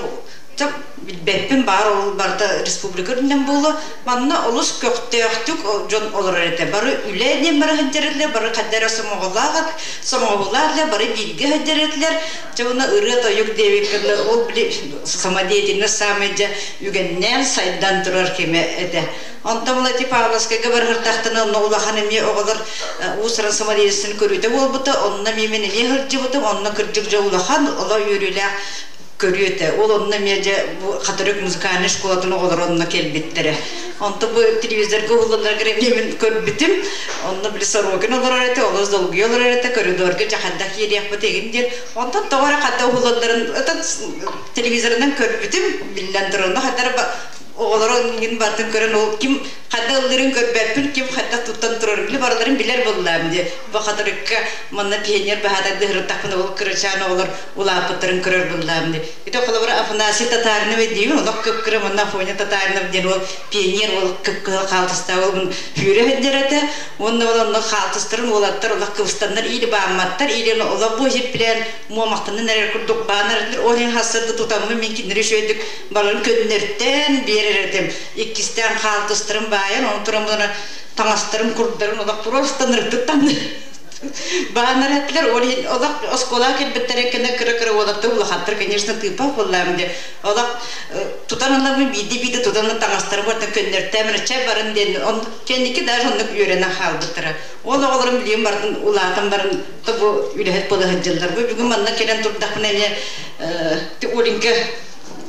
Билбэппин баар ол барыта республика үрдүнэн буолуо. Манна олус көхтөөхтүк дьон олорор этэ. Бары үлэ диэн бары сылдьар этилэр, бары хайда эрэ сомоҕолоох сомоҕолоох этилэр, бары бииргэ сылдьар этилэр. Дьэ уонна ырыа-тойук диэбиккэ ол били самодеятельность саамай дьэ үгэннээн сайдан турар кэмэ этэ. Онтон була ити Павловскайга барыһыртахтана онно улахан эмиэ оҕолор уус-уран самодеятельностын көрүүтэ буолбута. Онно эмиэ мин эмиэ сылдьыбытым. Онно кырдьык дьэ улахан, оло үөрүүлээх көрүү этэ. Ол онно эмиэ дьэ бу Хатырык музыкальнай школатын оҕолоро онно кэлбиттэрэ. Онто бу телевизорга уһуллалларыгар эмиэ мин көрбүтүм. Онно били Сорокин олорор этэ, олус долгуйа олорор этэ, коридорга дьэ хайдах киириэхпит игин диэн. Онтон тоҕо эрэ ханна уһуллалларын телевизорынан көрбүтүм, биллэн турар. Онно хайдах оҕолоро иҥин бартын көрөн ол ким ханна ыллыырын көрбөппүн, ким хайдах туттан турарын били барыларын билэр буоллаам дии. Бу Хатырыкка манна пионер баһаатайдыы сырыттахпына ол кырачаан оҕолор улааппыттарын көрөр буоллаам дии. Ити холобура Афанасий Татаринов диибин, олох кып-кыра манна Афоня Татаринов диэн ол пионер ол кып-кыһыл хаалтыстаах уолбун сүүрэ сылдьар этэ. Уонна ол онно хаалтыстарын уолаттар олох кыбыстаннар или баамматтар, или олох бу иһиппилээн муомахтанан эрэр курдук баанар этилэр. Ол иһин хассарда тутаммын мин кинилэри үчүгэйдик Баларын көннөртөөн биэрэр этим. Иккистээн хаалтыстарын баайан, ону туран таҥастарын курдарын олох просто ныртыттан баанар этилэр. Ол иһин олох оскуолаҕа кэлбиттэрэ кэнэ кыра-кыра уолаттар улахаттар, конечно, тыыппах буоллаам диye. Олох тутан ылабын биирдэ-биирдэ тутан таҥастары бартан көннөртөөм чай барын диэн он кэнники даже оннук үөрэнэн хаалбыттара. Ол оҕолорум билигин бартын улаатан баран бу үлэһит буола сылдьаллар. Бу бүгүн манна кэлэн турдахпына эмиэ Оленька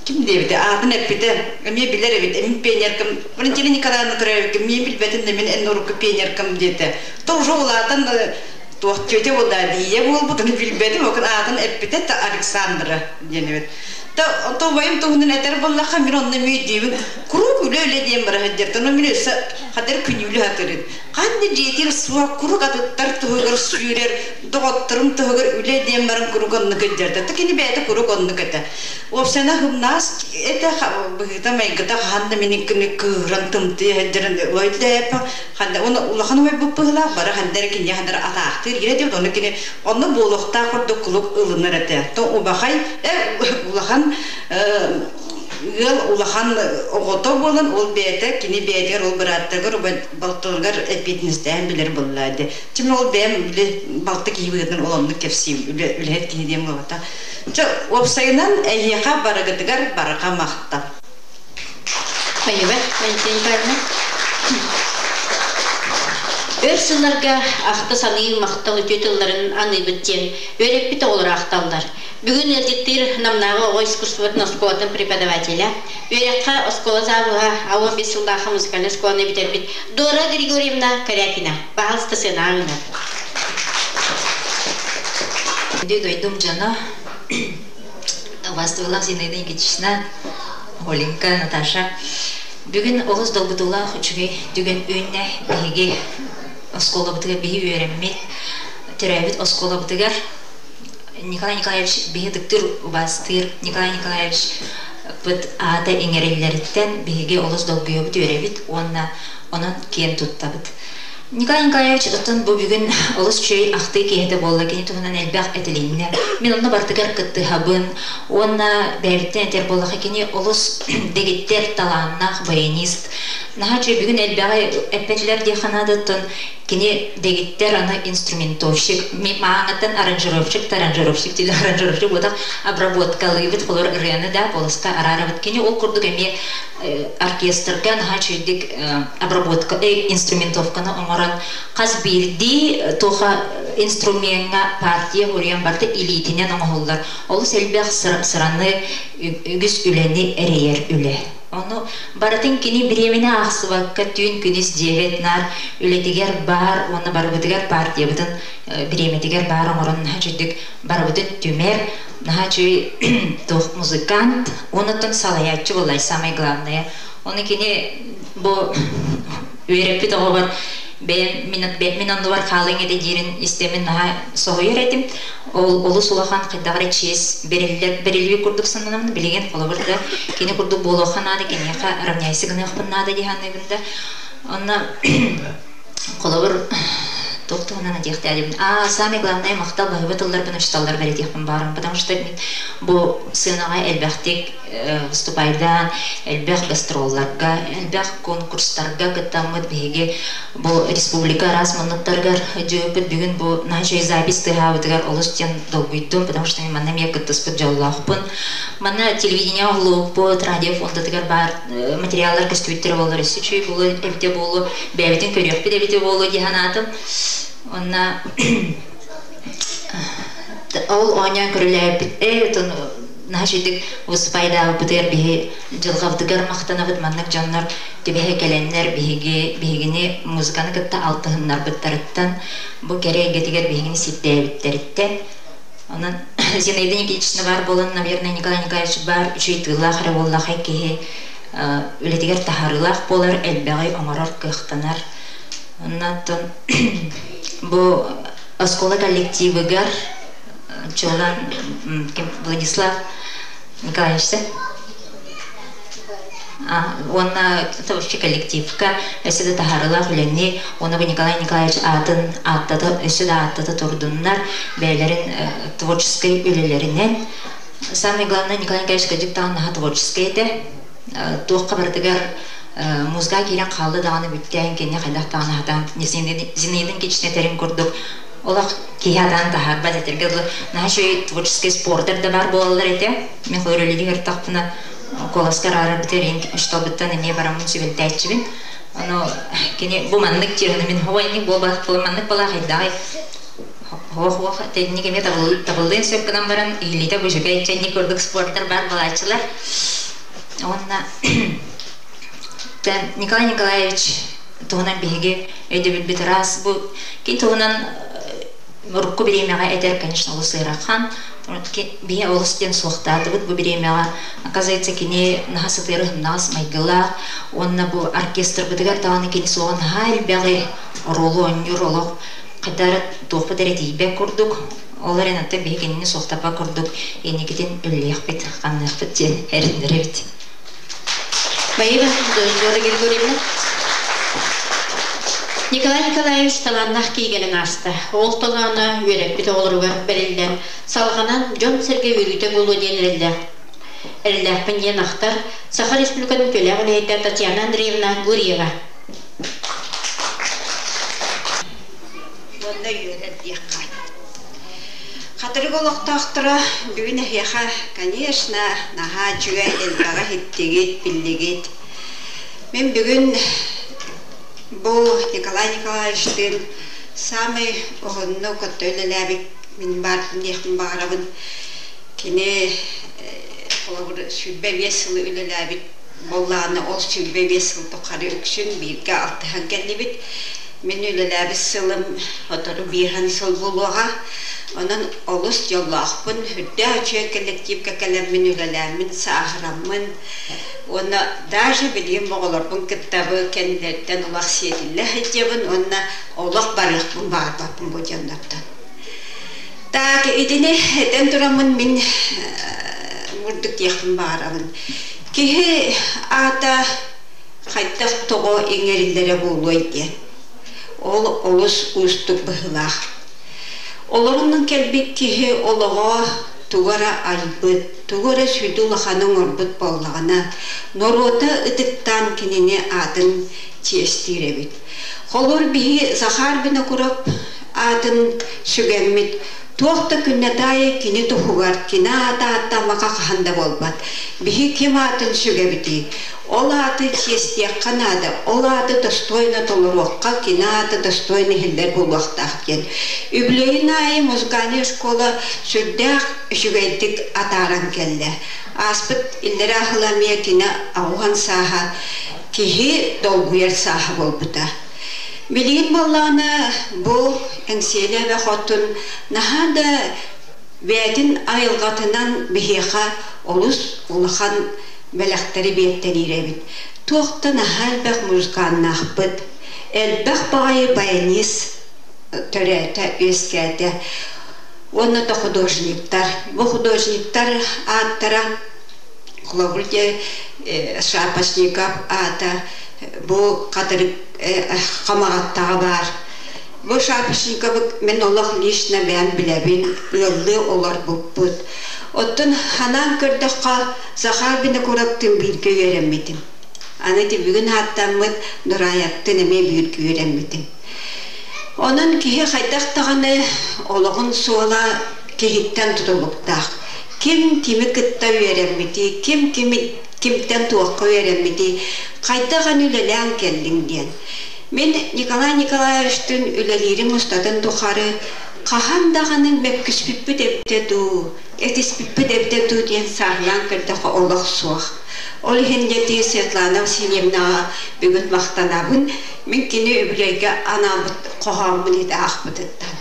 ким диэбитэ, аатын эппитэ, эмиэ билэр эбит, мин пионеркам, Валентина Николаевна Троевка, мин билбэтим да мин эн урукку пионеркам диэтэ. То уже улаатан туох тетя буолла дия буолбут, ону билбэтим, окун аатын эппитэ та Александра диэн эбит. Та то убайым туһунан этэр буоллахха, мин онно мүйдүүбүн, куруук үлэ-үлэ диэн бара сылдьар, ону мин өссө хадыр күнүүлү хатырын. Ханна дьиэтин суох куруук атыттар туһугар сүүрэр, доҕотторум туһугар үлэ диэн баран куруук оннук илдьэрдэ. То кини бэйэтэ куруук оннук этэ. Уопсайынан хымнаас этэ быһыыта-майгыта хаһан да мин кини кыыһыран тымтыйа сылдьарын ойдээппэ ханна уонна улахан убайбыт быһыылаах бары ханна эрэ киниэхэ ханна эрэ атаахтыыр киирэ диэбит онно кини онно буолуохтаах курдук кулук ылынар этэ. То убахай улахан ыал улахан оҕото буолан ол бэйэтэ кини бэйэтигэр ол бырааттарыгар балтыларыгар эппиэтинэстээн билэр буолла дии. Чим ол бэйэм били балты киһи быһыытынан ол оннук кэпсиим үлэһит киһи диэн буолбата. Чэ уопсайынан эһиэхэ барыгытыгар барҕа махтал. Спасибо, Валентина Николаевна. Өр сылларга ахта саныы махтал үтүө тылларын аныыбыт диэн үөрэппит оҕолор ахталлар. Бүгүн ыалдьыттыыр Намнааҕы оҕо искусствотын оскуолатын преподавателэ, үөрэххэ оскуола завуһа, 15 сыллаахха музыкальнай оскуоланы бүтэрбит Дора Григорьевна Корякина. Пожалуйста, сыанаҕа ыҥыр. Дойдум дьоно, убаастабыллаах Зинаида Никитична, Оленька, Наташа. Бүгүн олус долгутуулаах үчүгэй түгэн үүннэ. Биһиги оскуолабытыгар биһи үөрэммит, төрөөбүт оскуолабытыгар Николай Николаевич биһи ытыктыыр, убаастыыр Николай Николаевич быт аата иҥэриллэриттэн биһиги олус долгуйабыт, үөрэбит уонна онон киэн туттабыт. Николай Николаевич оттон бу бүгүн олус үчүгэй ахтыы киэһэтэ буолла, кини туһунан элбэх этилиннэ. Мин онно барытыгар кыттыһабын уонна бэйэбиттэн этэр буоллахха кини олус дэгиттэр талааннаах баянист. Наһаа үчүгэй бүгүн элбэҕи эппэтилэр диэххэ наада, оттон Кини дэгиттэр аны инструментовщик, мааҥыттан аранжировщик да аранжировщик дииллэр, аранжировщик буотах обработкалыыбыт, холор ырыаны да полоска араарабыт. Кини ол курдук эмиэ оркестрга наһаа үчүгэйдик обработка инструментовканы оҥорон хас биирдии туоха инструмеҥҥа партия уруйан барыта илиитинэн оҥоһуллар. Олус элбэх сыраны, үгүс үлэни эрэйэр үлэ. Ону барытын кини бириэмэни аахсыбакка түүн-күнүс дьиэбэт наар үлэтигэр баар уонна барыбытыгар партиябытын бириэмэтигэр баар оҥорон наһаа үчүгдүк барыбытын түмэр, наһаа үчүгэй туох музыкант уонна салайааччы буоллай самое главное. Ону кини бу үөрэппит оҕобор бэйэм мин оннубар хаалыаҥ этэ диирин истэммин наһаа соһуйар этим. Ол олус улахан хайдах эрэ чиэс бэриллэр бэриллибит курдук сананабын. Билигин холобур да кини курдук буолуохха наада, киниэхэ равняйся гыныахпын наада дии саныыбын да. Онно холобур Туох туһунан этиэхтээдибин. А самое главное махтал баһыыба тылларбын учууталларбар этиэхпин баарым, потому что бу сыанаҕа элбэхтик выступайдаан, элбэх гастролларга, элбэх конкурстарга кыттаммыт биһиги бу республика араас муннуктарыгар дьыыппыт бүгүн бу наша запись тыаһаабытыгар олус диэн долгуйдум, потому что мен манна эмиэ кыттыспыт дьоллоохпун. Манна телевидение оһолуоппут, радио фондатыгар баар материаллар көстүбүттэрэ буоллар өссө үчүгэй буолуо эбитэ буолуо, бэйэбитин көрүөхпүт эбитэ буолуо дии санаатым. Онно ол оонньоон көрүлээбиппит ээ отон наһаа үчүгдүк выступайдаабыппытыгар биһи дьылҕабытыгар махтанабыт маннык дьоннор түбэһэ кэлэннэр биһиги биһигини музыканы кытта алтыһыннарбыттарыттан бу кэрэ эйгэтигэр биһигини сирдээбиттэриттэн онон Зинаида Никитична баар буолан наверное Николай Николаевич баар үчүгэй тыылаах эрэ буоллахай киһи үлэтигэр таһаарыылаах буолар элбэҕи оҥорор кыахтанар оннооттон бу оскуола коллективыгар чуолаан Владислав Николаевич уонна вообще коллективка өссө да таһаарыылаах үлэни уонна бу Николай Николаевич аатын ааттата өссө да ааттата турдуннар бэйэлэрин творческой үлэлэринэн самое главное Николай Николаевич кырдьык даҕаны наһаа творческий этэ туохха барытыгар музыка киирэн хаалла даҕаны бүттээн кини хайдах даҕаны хатаан Зинаида Никитична этэрин курдук олох киһи атаан таһаарбат этэргэ дылы наһаа үчүгэй творческий спордар да баар буолаллар этэ мин холорөлүгү ыртахпына куоласка араарарбытыгар иһин учууталбыттан эмиэ бараммын сүбэлтээччибин ону кини бу маннык диэҕинэ мин хоо инник буолбатах маннык балаах хайдаҕай Хоох-хоох тэнник эмиэ табыллыан сөп гынан баран иһиллиитэ бу үчүгэй чэнник курдук спорттар баар буолааччылар уонна Николай Николаевич туһунан биһиги өйдөбүлбүт ыраас бу кини туһунан урукку бириэмэҕэ этэр конечно олус ыарахан биһи олус диэн суохтаатыбыт бу бириэмэҕэ оказывается кини наһаа сытыары сымнаҕас майгылаах уонна бу оркестрбытыгар даҕаны кини суоҕа наһаа элбэҕи оруолу оонньуур олох хайдах эрэ туохпут эрэ тиийбэт курдук ол эрэн оттон биһи кинини суохтаппат курдук инникитин үллиэхпит ханныахпыт диэн эрэннэрэбит Спасибо, Зоя Григорьевна. Николай Николаевич талааннаах киигэлэн ааста. Ол талаана үөрэппит оҕолоругар бэриллэн, салҕанан дьон-сэргэ үөрүүтэ буолуо диэн эрэллээх. Эрэллээхпин диэн ахтар Саха Республикатын үтүөлээх үлэһитэ Татьяна Андреевна Гурьева. Уонна үөрэр диэххэ. Хатырык олохтоохторо бүгүн эһиэхэ, конечно, наһаа үчүгэй элбэҕи иһиттигит, биллигит. Мин бүгүн бу Николай Николаевичтыын саамай уһуннук отто үлэлээбит мин баарбын диэхпин баҕарабын. Кини холобур 25 сылы үлэлээбит буоллаҕына ол 25 сыл тухары үксүн бииргэ алтыһан кэллибит. Мин үлэлээбит сылым сотору биэһэн сыл буолуоҕа. Онон олус дьоллоохпун, үрдээх үчүгэй коллективка кэлэммин үлэлээммин, сааһыраммын уонна даже билигин оҕолорбун кытта бу кэннилэриттэн олох сиэтиллэ сылдьабын уонна олох барыахпын баҕарбаппын бу дьоннортон. Так, итини этэн тураммын мин мурдук диэхпин баҕарабын. Киһи аата хайдах тоҕо иҥэриллэрэ буолуой диэн. Ол олус уустук быһыылаах. Олорунан кэлбит киһи олоҕо тугу эрэ айбыт, тугу эрэ сүдү улаханы оҥорбут буоллаҕына, норуота ытыктаан кинини аатын чиэстиир эбит. Холобур, биһи Захар Винокуров аатын сүгэммит туох да күннэтэ аайы кини туһугар кини аата ааттаммака хаһан да буолбат. Биһи ким аатын сүгэбитий? Ол ааты чиэстиэххэ наада, ол ааты достойно толоруохха, кини аата достойно иһиллэр буолуохтаах диэн. Үбүлүөйүн аайы музыкальная школа сүрдээх үчүгэйдик атааран кэллэ. Ааспыт иллэрээ сыл эмиэ кини аҕуһан сааһа киһи долгуйар сааһа буолбута. Билигин буоллаҕына бу Эҥсиэли эбэ хотун наһаа да бэйэтин айылҕатынан биһиэхэ олус улахан бэлэхтэри биэртэлиир эбит. Туох да наһаа элбэх музыканнаахпыт, элбэх баҕайы баянист төрөөтө, үөскээтэ. Уонна да художниктар. Бу художниктар ааттара холобур дьэ Шапошников аата бу Хатырык Хамаҕаттаҕа баар. Бу Шапошниковы мин олох лично бэйэм билэбин, ыаллыы олорбуппут. Оттон ханаан көрдөххө, Захар Винокуровтыын бииргэ үөрэммитим. Аны ити бүгүн ааттаммыт Дураевтыын эмиэ бииргэ үөрэммитим. Онон киһи хайдах даҕаны олоҕун суола киһиттэн тутулуктаах. Ким кими кытта үөрэммитий, ким кими кимтэн туохха үөрэммитий, хайдах аны үлэлээн кэллиҥ диэн. Мин Николай Николаевичтыын үлэлиирим устатын тухары хаһан даҕаны мөккүспүппүт эбитэ дуу, этиспиппит эбитэ дуу диэн сааһылаан көрдөххө олох суох. Ол иһин дьэ Светлана Васильевнаҕа бүгүн махтанабын. Мин кини үбүлүөйгэ анаабыт хоһооммун ити аахпытыттан.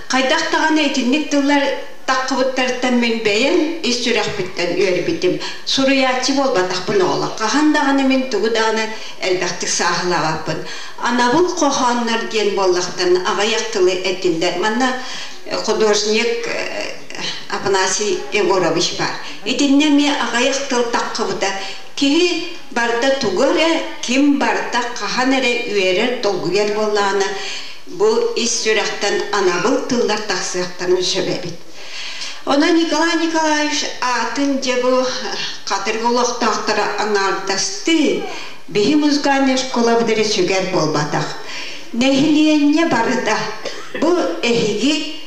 Хайдах даҕаны итинник тыллар таххыбыттарыттан мин бэйэм ис сүрэхпиттэн үөрбүтүм. Суруйааччы буолбатахпын оҕолор. Хаһан даҕаны мин тугу даҕаны элбэхтик сааһылаабаппын. Анабыл хоһооннор диэн буоллахтарына аҕыйах тылы этиллэр. Манна художник Афанасий Егорович баар. Итиннэ эмиэ аҕыйах тыл таххыбыта. Киһи барыта тугу эрэ, ким барыта хаһан эрэ үөрэр, долгуйар буоллаҕына, бу ис сүрэхтэн анабыл тыллар тахсыахтарын сөп эбит. Онон Николай Николаевич аатын дьэ бу Хатырык олохтоохторо аҥаардастыы биһи музыкальнай школабыт эрэ сүгэр буолбатах. Нэһилиэнньэ барыта бу эһиги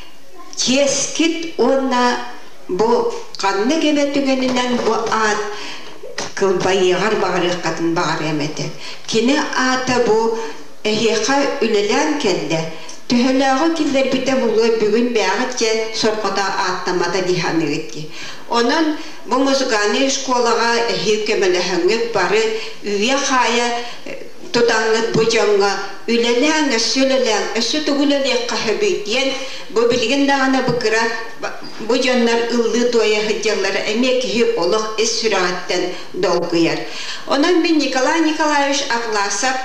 чиэскит уонна бу ханнык эмэ түгэнинэн бу аат кылбайыаҕар баҕарыаххытын баҕарыам этэ. Кини аата бу эһиэхэ үлэлээн кэллэ. Төһөлөөҕү киллэрбитэ буолуо бүгүн бэйэҕит дьэ сорҕото ааттаммата дии саныыгыт дии. Онон бу музыкальнай школаҕа эһиил көмөлөһөҥҥүт бары үүйэ-хаайа тутаҥҥыт бу дьоҥҥо үлэлээҥ, өссө үлэлээҥ, өссө тугу үлэлиэххэ сөбүй диэн бу билигин даҕаны бу кыра бу дьоннор ыллыы-туойа сылдьаллара эмиэ киһи олох ис сүрэҕиттэн долгуйар. Онон мин Николай Николаевич Атласов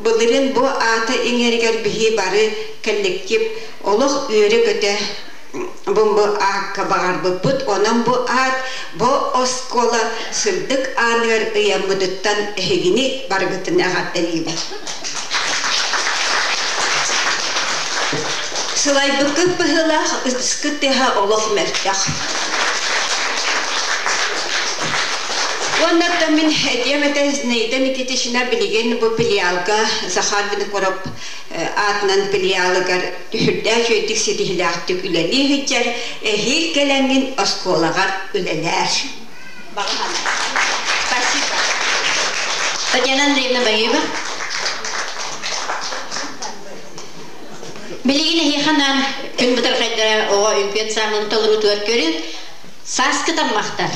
былырыын бу аата иҥэригэр биһи бары коллектив олох үөрэ-көтө бу аакка баҕарбыппыт. Онон бу аат бу оскуола сырдык ааныгар ыйаммытыттан эһигини барыгытын эҕэрдэлиибин. Сылайбыккыт быһыылаах ытыскыт тыаһа олох мөлтөх. Уонна мин этиэм этэ Зинаида Никитична билигин бу филиалга Захар Винокуров аатынан филиалыгар түһүрдээх үчүгэйдик ситиһилээхтик үлэлии сылдьар, эһиил кэлэҥҥин оскуолаҕар үлэлээр. Спасибо. Татьяна Андреевна Баева. Билигин эһиэхэ анаан күн бытархайдара оҕо үҥкүү ансаамбылын толоруутугар көрүҥ сааскы таммахтар.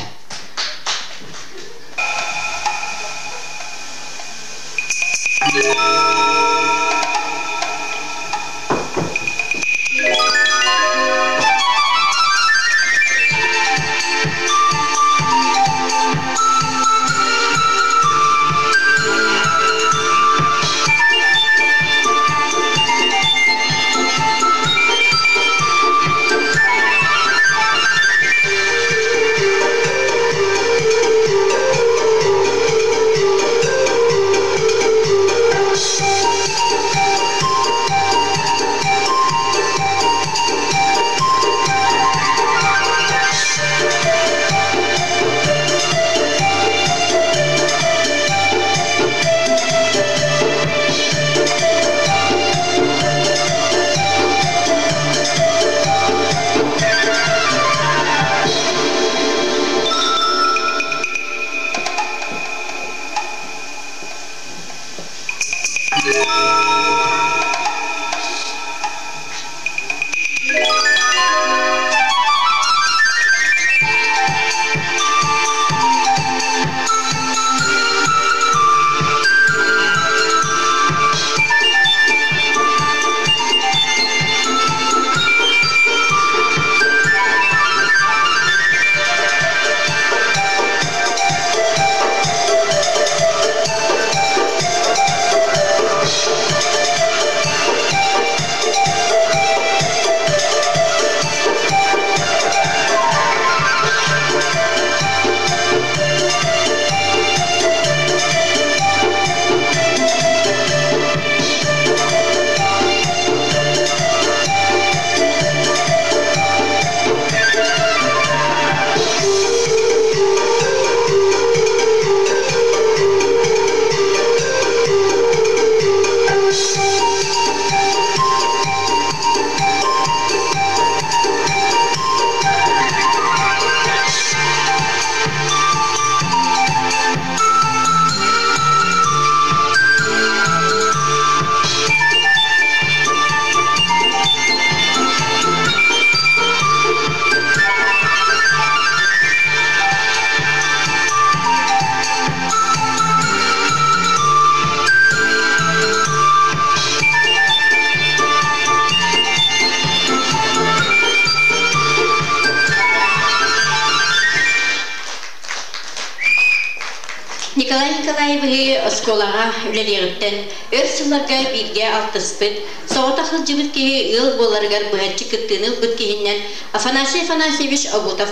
Николай Николаевиһы оскуолаҕа үлэлиэҕиттэн өр сылларга бииргэ алтыспыт, соҕотох сылдьыбыт киһи ыал буоларыгар быһаччы кыттыыны ылбыт киһиннэн Афанасий Афанасьевич Обутов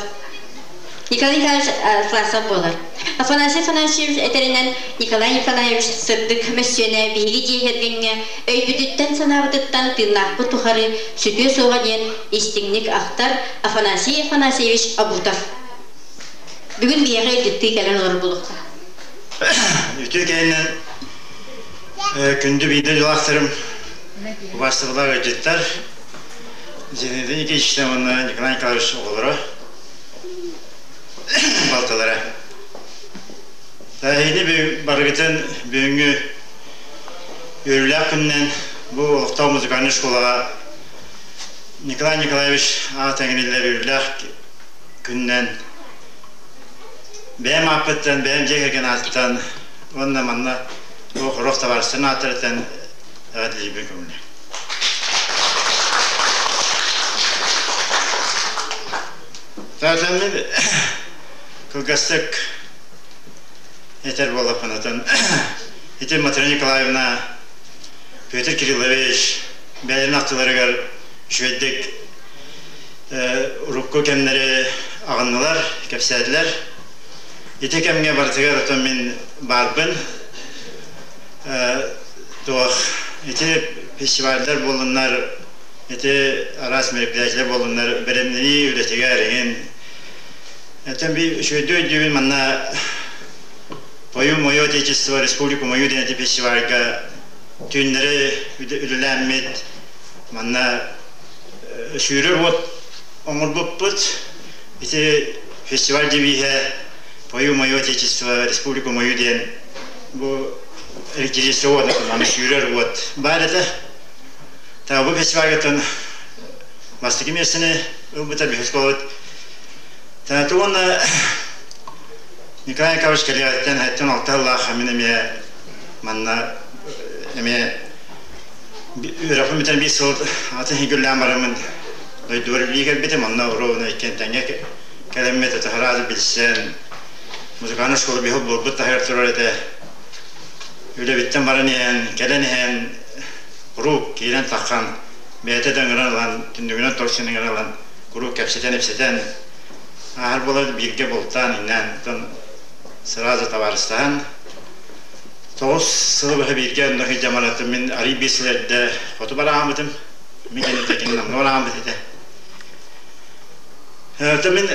Николай Николаевич Атласов буолар. Афанасий Афанасьевич этэринэн, Николай Николаевич сырдык мөссүөнэ биһиги дьиэ кэргэҥҥэ өйбүтүттэн-санаабытыттан тыыннаахпыт тухары сүтүө суоҕа диэн истиҥник ахтар Афанасий Афанасьевич Обутов. Бүгүн биһиэхэ илдьиттии кэлэн олорор буолуохтаах. Үтүө кэннинэн күндү биирдэ дьылаахтарым, убаастабылаах ыалдьыттар, Зинаида Никитична уонна Николай Николаевич оҕолоро, балтылара. Эһигини барыгытын бүгүҥҥү үөрүүлээх күнүнэн бу олохтоох музыкальнай школаҕа Николай Николаевич аата иҥэриллэр үөрүүлээх күнүнэн бэйэм ааппыттан, бэйэм дьиэ кэргэн аатыттан уонна манна бу Хорох табаарыстарын ааттарыттан эҕэрдэлиирбин көҥүллээн. Таатаммын кылгастык этэр буоллахпына, ити Матрена Николаевна, Петр Кириллович бэйэлэрин аттыларыгар үчүгэйдик урукку кэмнэри аҕыннылар, кэпсээтилэр. Ити кэмҥэ барытыгар оттон мин баарбын. Туох ити фестивальдар буоллуннар, ити араас мероприятиелар буоллуннар, бэлэмнэнии үлэтигэр эҥин. Оттон би үчүгэйдик өйдүүбүн манна «Пою мое Отечество, Республику мою» диэн ити фестивальга түүннэри үлэлээммит манна сүүрэр уот оҥорбуппут. Ити фестиваль девиһэ «Пою мое Отечество, Республику мою» диэн бу электричество уота аны сүүрэр уот баар этэ. Та бу фестивальгаттан бастакы миэстэни ылбыта биһис буолбут. Та уонна Николай Николаевич кэлиэҕиттэн хэттэн алта сыллаах мин эмиэ манна эмиэ үөрэхпин бүтэн биир сыл атын иһигүллээн бараммын дойдубар үлэлии кэлбитим. Онно уруобуна иккиэн тэҥҥэ кэлэммит ытыһараады билсэн музыкальнай школа биһил буолбут таһыгар турар этэ. Үлэбиттэн баран иһэн, кэлэн иһэн куруук киирэн таххан бэйэтэ да ыҥыран ылан, түннүгүнэн торсун ыҥыран ылан куруук кэпсэтэн-ипсэтэн ааһар буолар бииргэ бултаан иҥнээн оттон сразу табаарыстаһан 9 сылы быһа бииргэ онно сылдьамаратым мин арый биир сыл эрдэ хоту барааммытым мин кэнниттэн кини Намҥа барааммыт этэ. Оттон мин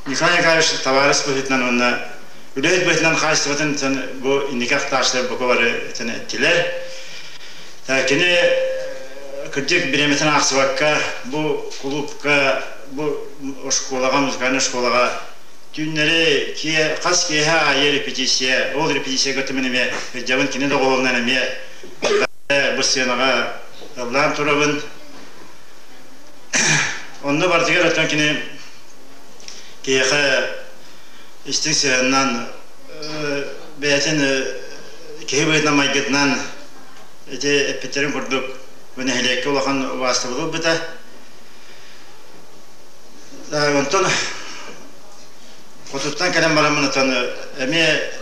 Николай Николаевич табаарыс быһыытынан уонна үлэһит быһыытынан хаачыстыбатын бу инники ахтааччылар бука бары эттилэр. Кини кырдьык бириэмэтин аахсыбакка бу кулуупка, бу оскуолаҕа, музыкальнай оскуолаҕа түүннэри хас киэһэ аайы репетиция, ол репетицияга мин эмиэ сылдьабын, кини доҕуһуолунан эмиэ бу сценаҕа ыллаан турабын. Онно барытыгар оттон кини киһиэхэ истиҥ сыһыанынан бэйэтин киһи быһыытынан майгытынан ити эппиттэрин курдук бу нэһилиэккэ улахан убаастабылы ылбыта. Онтон хотуттан кэлэн бараммын оттон эмиэ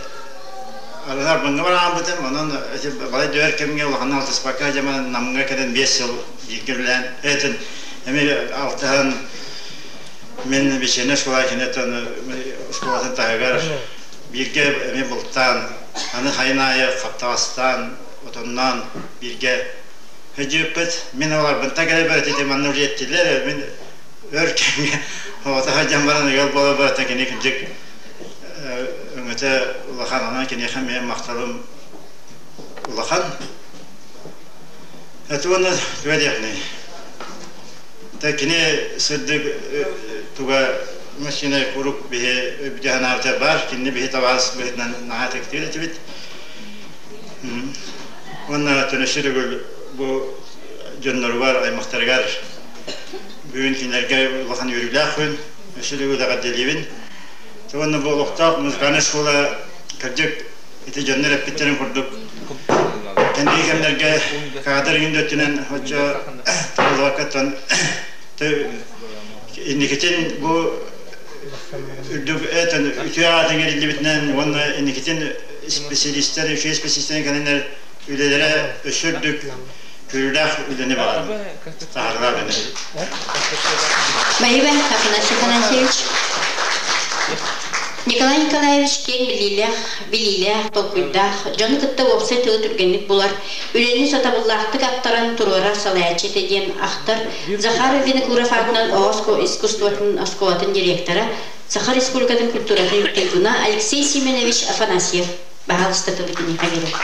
Арбыҥҥа бараабытым, онон ити балай да өр кэмҥэ улаханнык алтыспакка дьэ Намҥа кэлэн 5 сыл бииргэ үлэлээн этин эмиэ алтыһан мин вечерняя школа киниттэн школатын таһыгар бииргэ эмиэ бултаан аны хайын аайы хаптаҕастаан отонноон бииргэ сылдьыбыппыт. Мин олорбунтан кэлэ ити манна үлэттилэр мин өр кэмҥэ оҕото сылдьан баран ыал буола барыта кини кырдьык өҥөтө улахан, онон киниэхэ эмиэ махталым улахан. Это уонна туга диэхний кини сырдык туга машина курук биһи бүтэ бар, кинини биһи табаас быһытынан наһаа тектир этибит. Уонна төнөсүр бу дьонноругар, аймахтарыгар бүгүн кинилэргэ улахан үөрүүлээх күн, өссө төгүл эҕэрдэлиибин. Уонна бу олохтоох музыкальнай школа кырдьык ити дьоннор эппиттэрин курдук кэнники кэмнэргэ каадыр иҥин да өттүнэн оччо табыллыбаккаттан инникитин бу үрдүк этэн үтүө аатын иҥэриллибитинэн уонна инникитин специалистар үчүгэй специалистар кэлэннэр үлэлэрэ өссө үрдүк көрүүлээх үлэни баҕарабын. Таһаарылаах үлэни. Спасибо, Афанасий Афанасьевич. Николай Николаевич киэҥ билиилээх, билиилээх, толкуйдаах, дьону кытта уопсай тылы түргэнник булар, үлэни сатабыллаахтык аттаран туруорар салайааччы этэ диэн ахтар Захар Винокуров аатынан оҕо искусствотын оскуолатын директора, Саха Республикатын культуратын туйгуна Алексей Семенович Афанасьев. Баһаалыста тылы киниэхэ биэрэр.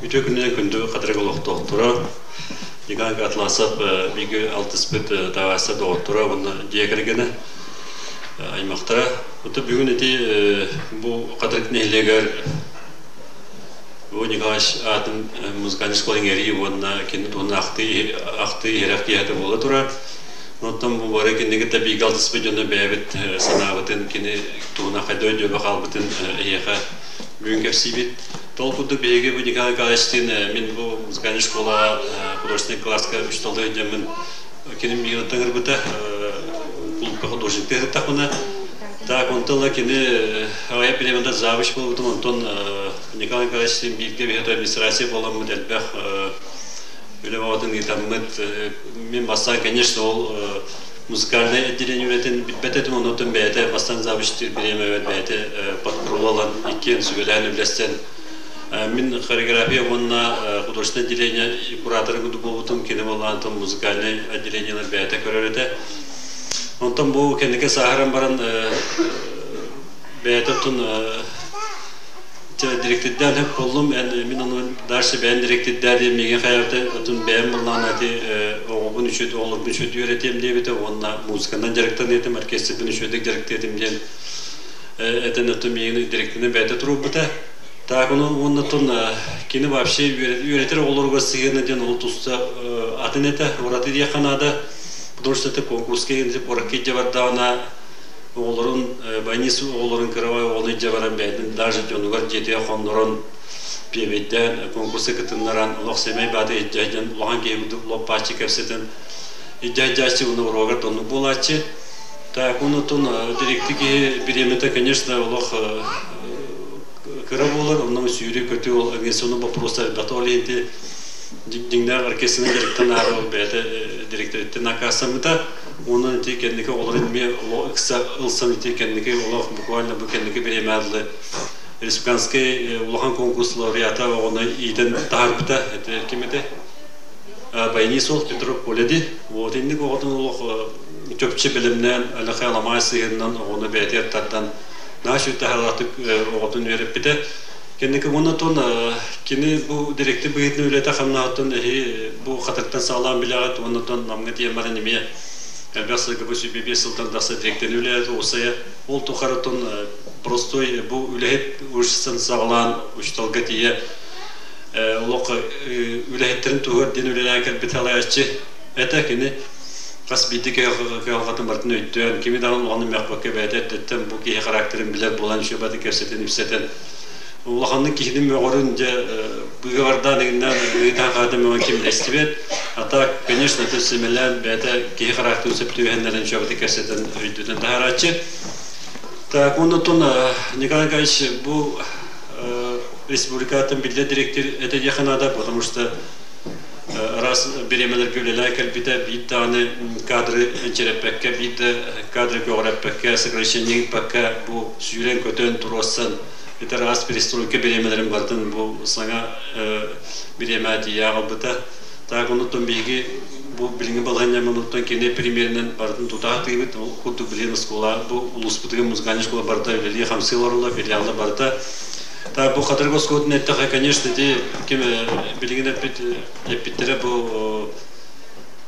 Үтүө күнүнэн күндү Хатырык олохтоохторо, Николай Атласов биги алтыспыт табаарыстар доҕотторо уонна дьиэ кэргэнэ аймахтара. Ото бүгүн ити бу Хатырык нэһилиэгэр бу Николай аатын музыкальный школа иҥэрии уонна кини туһунан ахтыы ахтыы иһирэх киэһэтэ буола турар. Оттон бу бары киниги бииргэ алтыспыт дьоно бэйэбит санаабытын кини туһунан хайда өйдүөбэ хаалбытын эһиэхэ бүгүн кэпсиибит. Тол курдук биһиги бу Николай Николаевичтыын мин бу музыкальнай школаҕа художественный класска учууталлыы сылдьаммын кини миигин ыҥырбыта клубка художниктыы сыттахпына. Так, онтон ыла кини аҕыйах бириэмэтэ завуч буолбутум, онтон Николай Николаевичтыын бииргэ биһиэхэ администрация буоламмыт элбэх үлэ бөҕөтүн ыытаммыт. Мин бастаан, конечно, ол музыкальнай отделение үлэтин билбэт этим, онтон бэйэтэ бастаан завучтыыр бириэмэбэр бэйэтэ подпрулалан иккиэн сүбэлээн үллэстэн мин хореография уонна художественное отделение кураторы курдук буолбутум, кини буоллаан музыкальнай отделениелар бэйэтэ көрөр этэ. Онтон бу кэнники сааһыран баран бэйэтэ оттон директордаан хөп боллум мин ону дальше бэйэн директордаа диэн миигин хайаабыта отун бэйэм былаана ити оҕобун үчүт оҕолорбун үчүт үөрэтиэм диэбитэ уонна музыканан дьарыктаныытым оркестрбын үчүгдүк дьарыктыатым диэн этэн оттон миигин директорынан бэйэтэ туруорбута. Так ону уонна оттон кини вообще үөрэтэр оҕолоругар сыһыана диэн ол туста атын этэ ураты диэххэ наада, потому что это конкурска куоракка илдьэ бардаҕына оҕолорун больница оҕолорун кыравай оҕону илдьэ баран бэйэтин даже дьонугар дьиэтигэр хоннорон пиэбэйдээн конкурска кытыннаран олох сэмэй баата илдьэ сылдьан улахан киһи курдук лоп-бааччы кэпсэтэн илдьэ сылдьааччы уонна уруогар да оннук буолааччы. Так онутун директор киһи бириэмэтэ, конечно, олох кыра буолар, онно сүүрүү-көтүү ол авиационный вопростар элбэхтэ, ол иһин дьиҥнээх оркестрынан дьарыктанаары ол бэйэтэ директориттэн аккаастаммыта. Онон ити кэнники оҕолор эмиэ ыкса ылсан ити кэнники олох буквально бу кэнники бириэмэ дылы республиканскай улахан конкурс лауреата оҕону иитэн таһаарбыта. Это ким этэ? Баянист ол Петров Коля Вот инник оҕотун олох чөпчө бэлэмнээн алаха аламаай сыһыанынан оҕону бэйэтигэр тардан нааш таһаалаахтык оҕотун үөрэппитэ. Кэнники уонна кини бу директор быһыытынан үлэтэ хамнаһыттан эһи бу хатыктан саҕалаан билэҕит уонна Намҥа тиийэн баран эмиэ элбэх сылга бу 25 сылтан тахса директорын үлэлэт уопсайа ол тухарытын простой бу үлэһит ужастан саҕалаан учууталга тиийэ олох үлэһиттэрин туһугар диэн үлэлээн кэлбит салайааччы этэ. Кини хас биирдии кыһалҕатын барытын өйдөөн, кими даҕаны улаханнык мөхпөккө бэйэтэ эрдэттэн бу киһи характерын билэр буолан үчүгэй кэпсэтэн ипсэтэн улаханнык киһини мөҕөрүн дьэ быгабардаан игиннээн ыытан хаатан мөҕөн ким да истибэт. А так, конечно, это сэмэлээн бэйэтэ киһи характерын сөп түбэһиннэрэн үчүгэй кэпсэтэн өйдөтөн таһаарааччы. Так, оннотон Николай Николаевич бу республикатын биллэ директор этэ диэххэ наада, потому что раз бириэмэлэргэ үлэлээн кэлбитэ, биир даҕаны кадры энчирэппэккэ, биир да кадры көҕүрэппэккэ, сокращение ыыппакка, бу сүүрэн-көтөн, туруорсан, ити араас перестройка бириэмэлэрин барытын бу саҥа бириэмэ тиийэ аҕалбыта. Так, онуттан биһиги бу билиҥҥи балаһыанньаммытыттан кини премьеринэн барытын тута сатыыбыт. Ол курдук билигин оскуола бу улууспутугар музыкальная школа барыта үлэлии-хамсыы олороллор, филиаллар барыта. Так, бу Хатырык оскуолатын эттэххэ, конечно, ити ким билигин эппит эппиттэрэ бу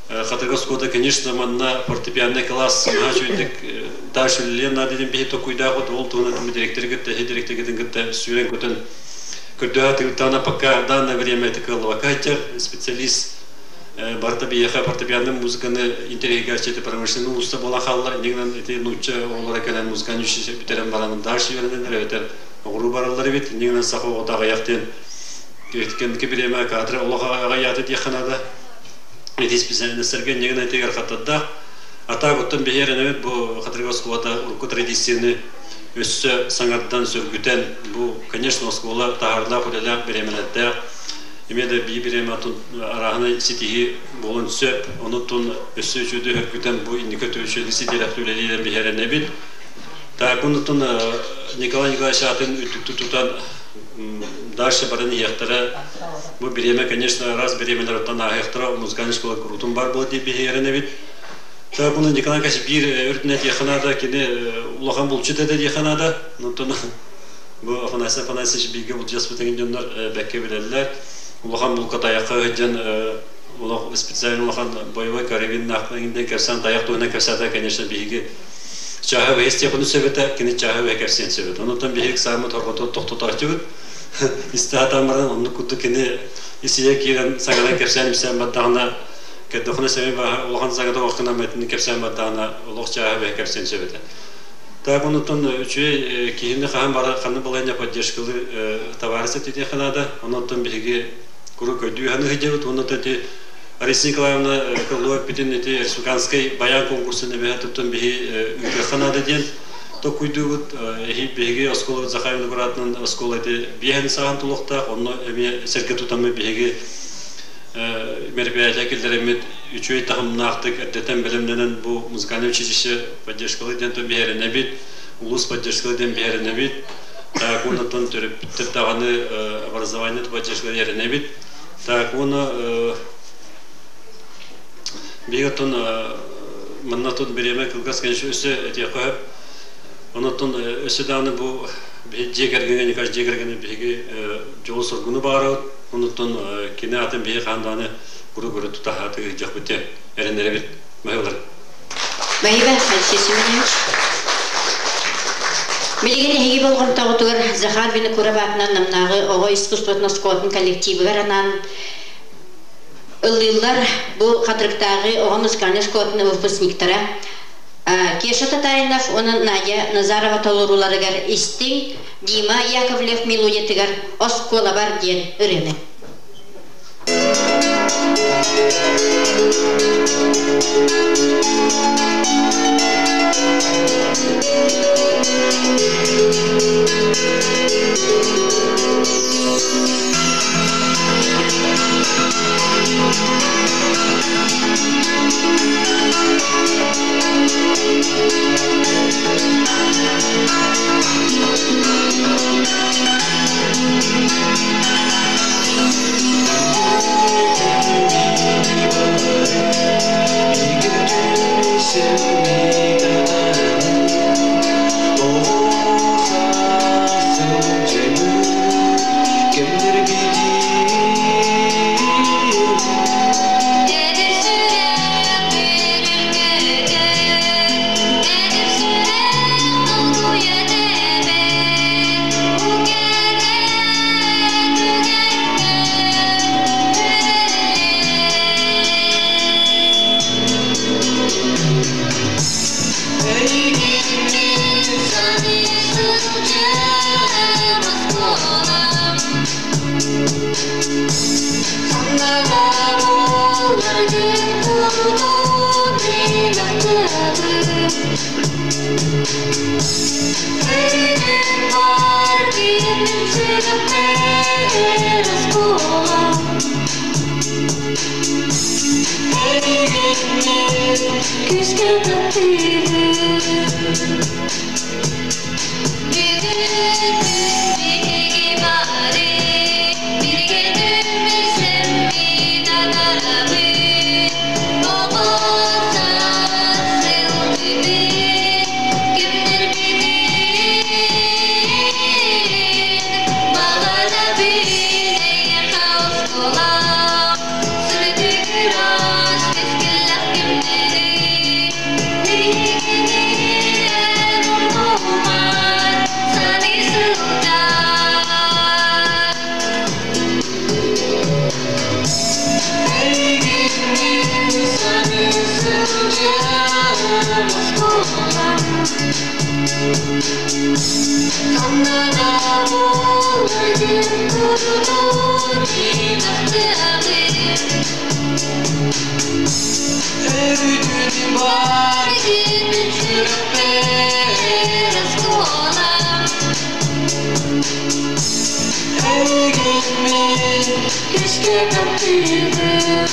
Хатырык оскуолата, конечно, манна фортепианный класс наһаа үчүгэйдик дальше үлэлиэн наада диэн биһи толкуйдаах ол туһунан директоры кытта, эһи директоргытын кытта сүүрэн-көтөн көрдөһө тыгыттаҕына пока данное время это кыаллыбакка сылдьар специалист барыта биһиэхэ фортепианный музыканы интэриэһиргээччи это промышленный улууста буолан хааллар. Иннинэн ити нуучча оҕолоро кэлэн музыкальный училище бүтэрэн баран дальше үөрэнэллэр эбэтэр оҕуруу бараллар эбит. Иннинэн саха оҕото аҕыйах диэн кэнники бириэмэ кадры олох аҕыйаата диэххэ наада. Ити специальностарга иннигин этигэр хаттардаах. Ата оттон биһиэрэнэбит бу Хатырык оскуолата урукку традицияны өссө саҥардан сөргүтэн бу, конечно, оскуола таһаарыылаах үлэлээх бириэмэлэрдээх эмиэ да бии бириэмэ арааһынай ситиһии буолуон сөп. Онуттан өссө үчүгэйдик сөргүтэн бу инники өттүгэр ситиилэхтик үлэлиирэн биһиэрэнэбит. Так, онуттан Николай Николаевич аатын үрдүктүк тутан дальше баран иһиэхтэрэ. Бу бириэмэ, конечно, араас бириэмэлэр оттон ааһыахтара, музыкальная школа куруутун бар буолар диэн биһиэрэнэбит. Так, уну Николай Николаевич биир өртүнэ диэххэ наада, кини улахан булчут этэ диэххэ наада. Онтон бу Афанасий Афанасьевич бииргэ булдьаспытын дьоннор бэккэ билэллэр. Улахан булка тайахха сылдьан улах специально улахан боевой карабиннаах кэпсээн тайах туһунан кэпсээтэ, конечно, биһиги чааһы бэһис Степану сөбөтө, кини чааһы бэһэ кэпсиэн сөбөтө. Онтон биһиги саамы торҕото тохтотооччубут. Истэ баран оннук курдук кини исийэ киирэн саҥаран кэпсээн ипсээн бардаҕына кэрдохуна сэмэй баһа улахан саҥата оҕохтунан мэтини кэпсээн бардаҕына олох чааһы бэһэ кэпсиэн сөбөтө. Так онуттан үчүгэй киһини хаһан бара ханна балайня поддержкалы товарищ этиэххэ наада. Онуттан биһиги куруук өйдүү ханыһыдьабыт. Онуттан ити Раиса Николаевна Крылова эппитин ити республиканскай баян конкурсун эмэһэ туттан биһи ыытыахха наада диэн токуйдуубут. Биһиги оскуола Захар Виноградынан оскуола ити биэһэн сааһын тулуохтаах. Онно эмиэ сэргэ тутаммыт биһиги мероприятие киллэриммит үчүгэй таһымнаахтык эрдэтэн бэлэмнэнэн бу музыкальное училище поддержкалы диэн биһэрэнэбит, улуус поддержкалы диэн биһэрэнэбит. Так, оннотон төрөппүттэр даҕаны образование поддержкалы эрэнэбит. Так, уонна биһиги оттон манна тут бириэмэ кылгас, конечно, өссө этиэххэ сөп. Онотон өссө даҕаны бу дьиэ кэргэҥҥэ, Николай дьиэ кэргэнэ биһиги дьолу-соргуну баҕарабыт. Онуттан кини атын биһиги хаһан даҕаны куру-куру тутаһааты ыһдьахпыт диэн эрэннэрэбит. Маһылар. Спасибо, Алексей Семенович. Билигин эһиги болҕомтоҕутугар Захар Винокуров аатынан Намнааҕы оҕо искусствотын оскуолатын коллективыгар анаан ыллыыллар бу Хатырыктааҕы оҕо музыкальнай оскуолатын выпускниктара Кеша Татаринов уонна Надя Назарова толорууларыгар истиҥ Дима Яковлев мелодиятыгар «Оскуолабар» диэн ырыаны. Күүскэ таптыыбын.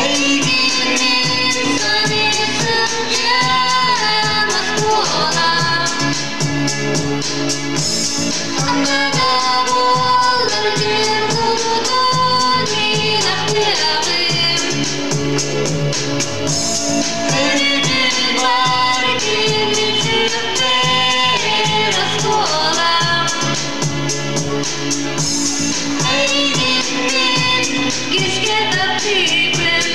Эйигин саныы сылдьан оскуолам Ханна буоллар күн курутун мин ахтыаҕым. Өрүтүн бар күн сүппэр оскуолам. Эйигин мин күүскэ таптыыбын.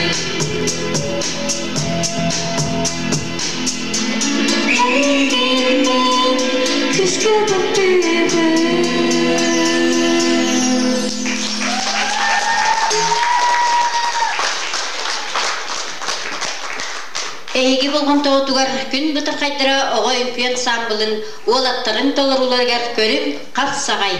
Эйигин мин күүскэ таптыыбын. Эһиги болҕомтоҕутугар күн бытархайдара оҕо үҥкүү ансаамбылын уолаттарын толорууларыгар көрүҥ хас саҕай.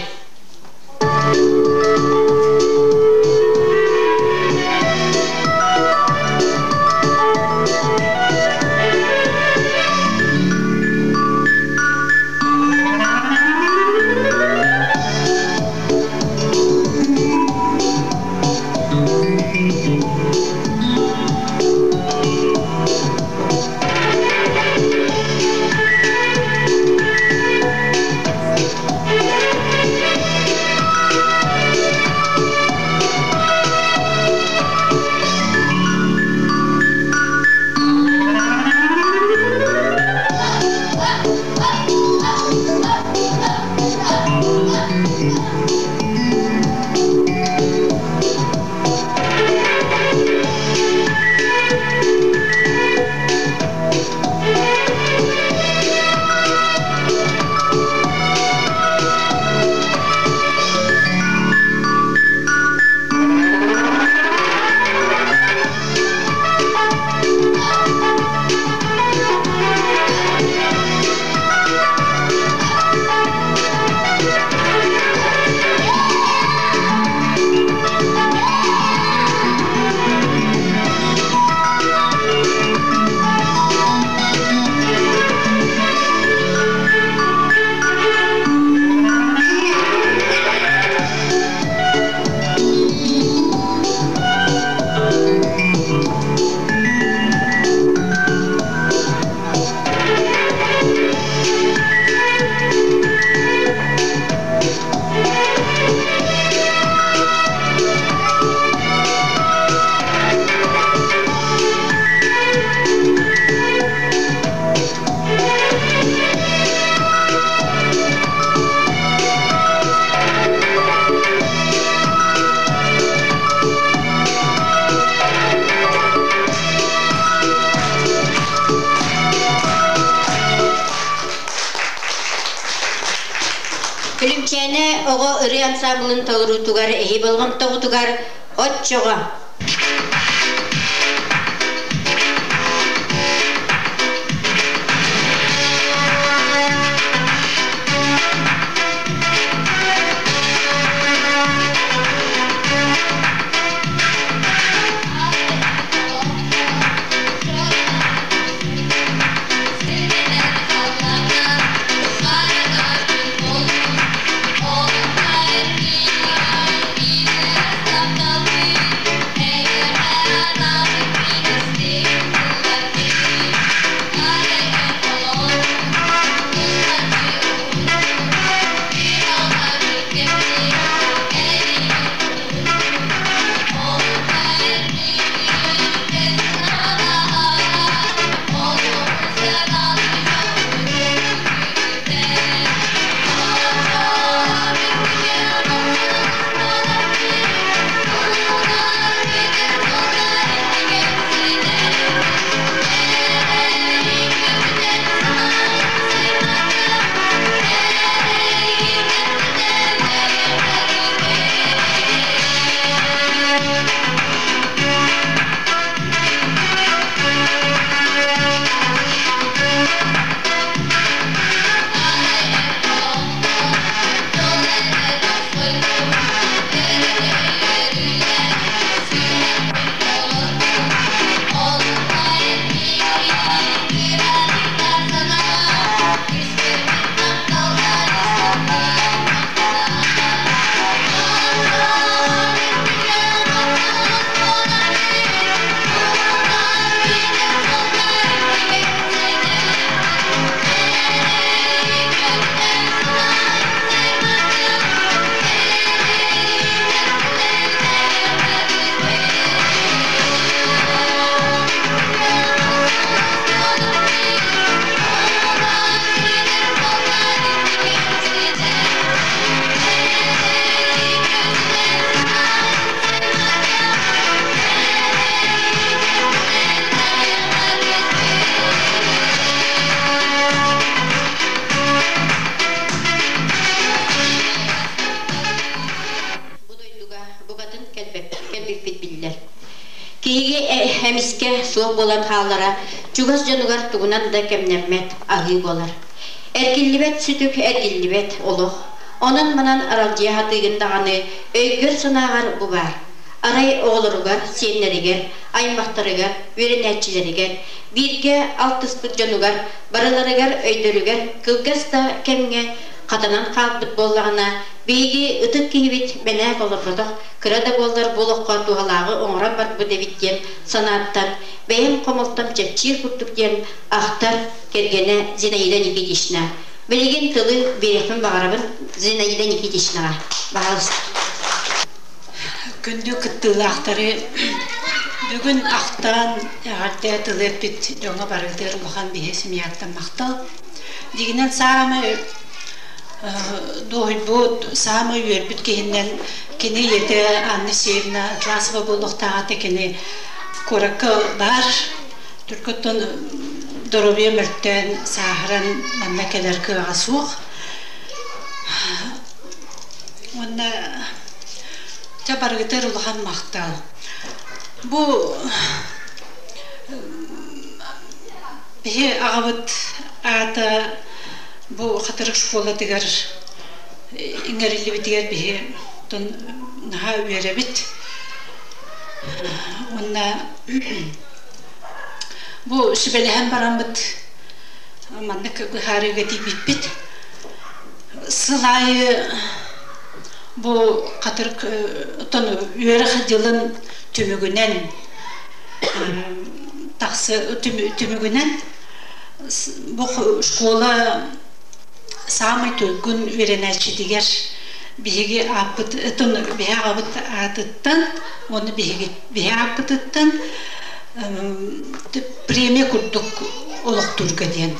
Күлүмчээнэ оҕо ырыа ансаамбылын толоруутугар эһи болҕомтоҕутугар оччоҕо. Thank you. эбиппит биллэр. Киһиги эмискэ суох буолан хаалара чугас дьонугар тугунан да кэмнэммэт аһыы буолар. Эргиллибэт сүтүк эргиллибэт олох. Онон-манан аралдьыйа сатыыгын даҕаны өйгөр-санааҕар бу баар. Арай оҕолоругар, сиэннэригэр, аймахтарыгар, үөрэнээччилэригэр, бииргэ алтыспыт дьонугар барыларыгар өйдөрүгэр кылгас да кэмҥэ хатанан хаалбыт буоллаҕына, биһиги ытык киһибит мэнээк олорботох, кыра да буоллар бу олоххо туһалааҕы оҥорон барбыт эбит диэн санааттан бэйэм хомолтом чэпчиир курдук диэн ахтар кэргэнэ Зинаида Никитична. Билигин тылы биэриэхпин баҕарабын Зинаида Никитичнаҕа. Баһаалыста. Күндү кыттыылаахтары бүгүн ахтан эҕэрдэ тылы эппит дьоҥҥо барытыгар улахан биһи семьяттан махтал. Дигинэн саамай дуоһуйбут, саамай үөрбүт киһинэн кини ийэтэ Анна Сеевна Атласова буолуохтааҕа этэ кини куоракка баар түркөттөн доруобуйа мөлтөөн сааһыран манна кэлэр кыаҕа суох. Уонна чэ барыгытыгар улахан махтал. Бу биһи аҕабыт аата бу Хатырык школатыгар иҥэриллибитигэр биһи наһаа үөрэбит. Уонна бу сүбэлэһэн бараммыт маннык быһаарыыга тиийбиппит. Сыл аайы бу Хатырык оттон үөрэх дьылын түмүгүнэн тахсы түмүгүнэн бу школа саамай туйгун үөрэнээччитигэр биһиги ааппыт биһи аҕабыт аатыттан уонна биһиги биһи ааппытыттан премия курдук олохтуурга диэн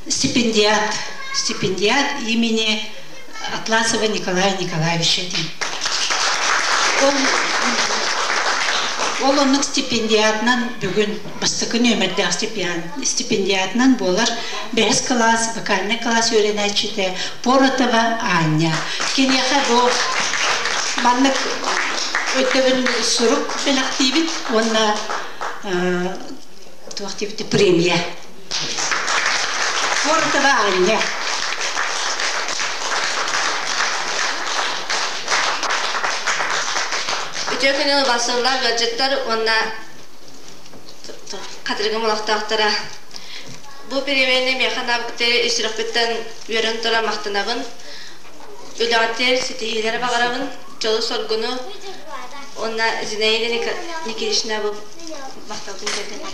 стипендиат стипендиат имени Атласова Николая Николаевича диэн. Ол, ол оннук стипендиатынан бүгүн бастакы нүөмэрдээх стипендиатынан буолар бэһис кылаас, вокальнай кылаас үөрэнээччитэ Поротова Аня. Киниэхэ бу маннык өйдөбүл сурук бэлэхтиибит уонна туох диэбити премия. Поротова Аня. Үтүө күнү басыллар ыалдьыттар уонна Хатырыгым олохтоохторо. Бу премияны миэхэ анаабыкты ис сүрэхпиттэн үөрэн туран махтанабын. Үлэҕитигэр ситиһиилэри баҕарабын, дьолу-соргуну уонна Зинаида Никитична бу махталбын тиэрдэбин.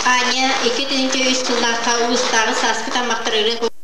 Аня 2003 сыллаахха улуустааҕы сааскы таммахтар ырыа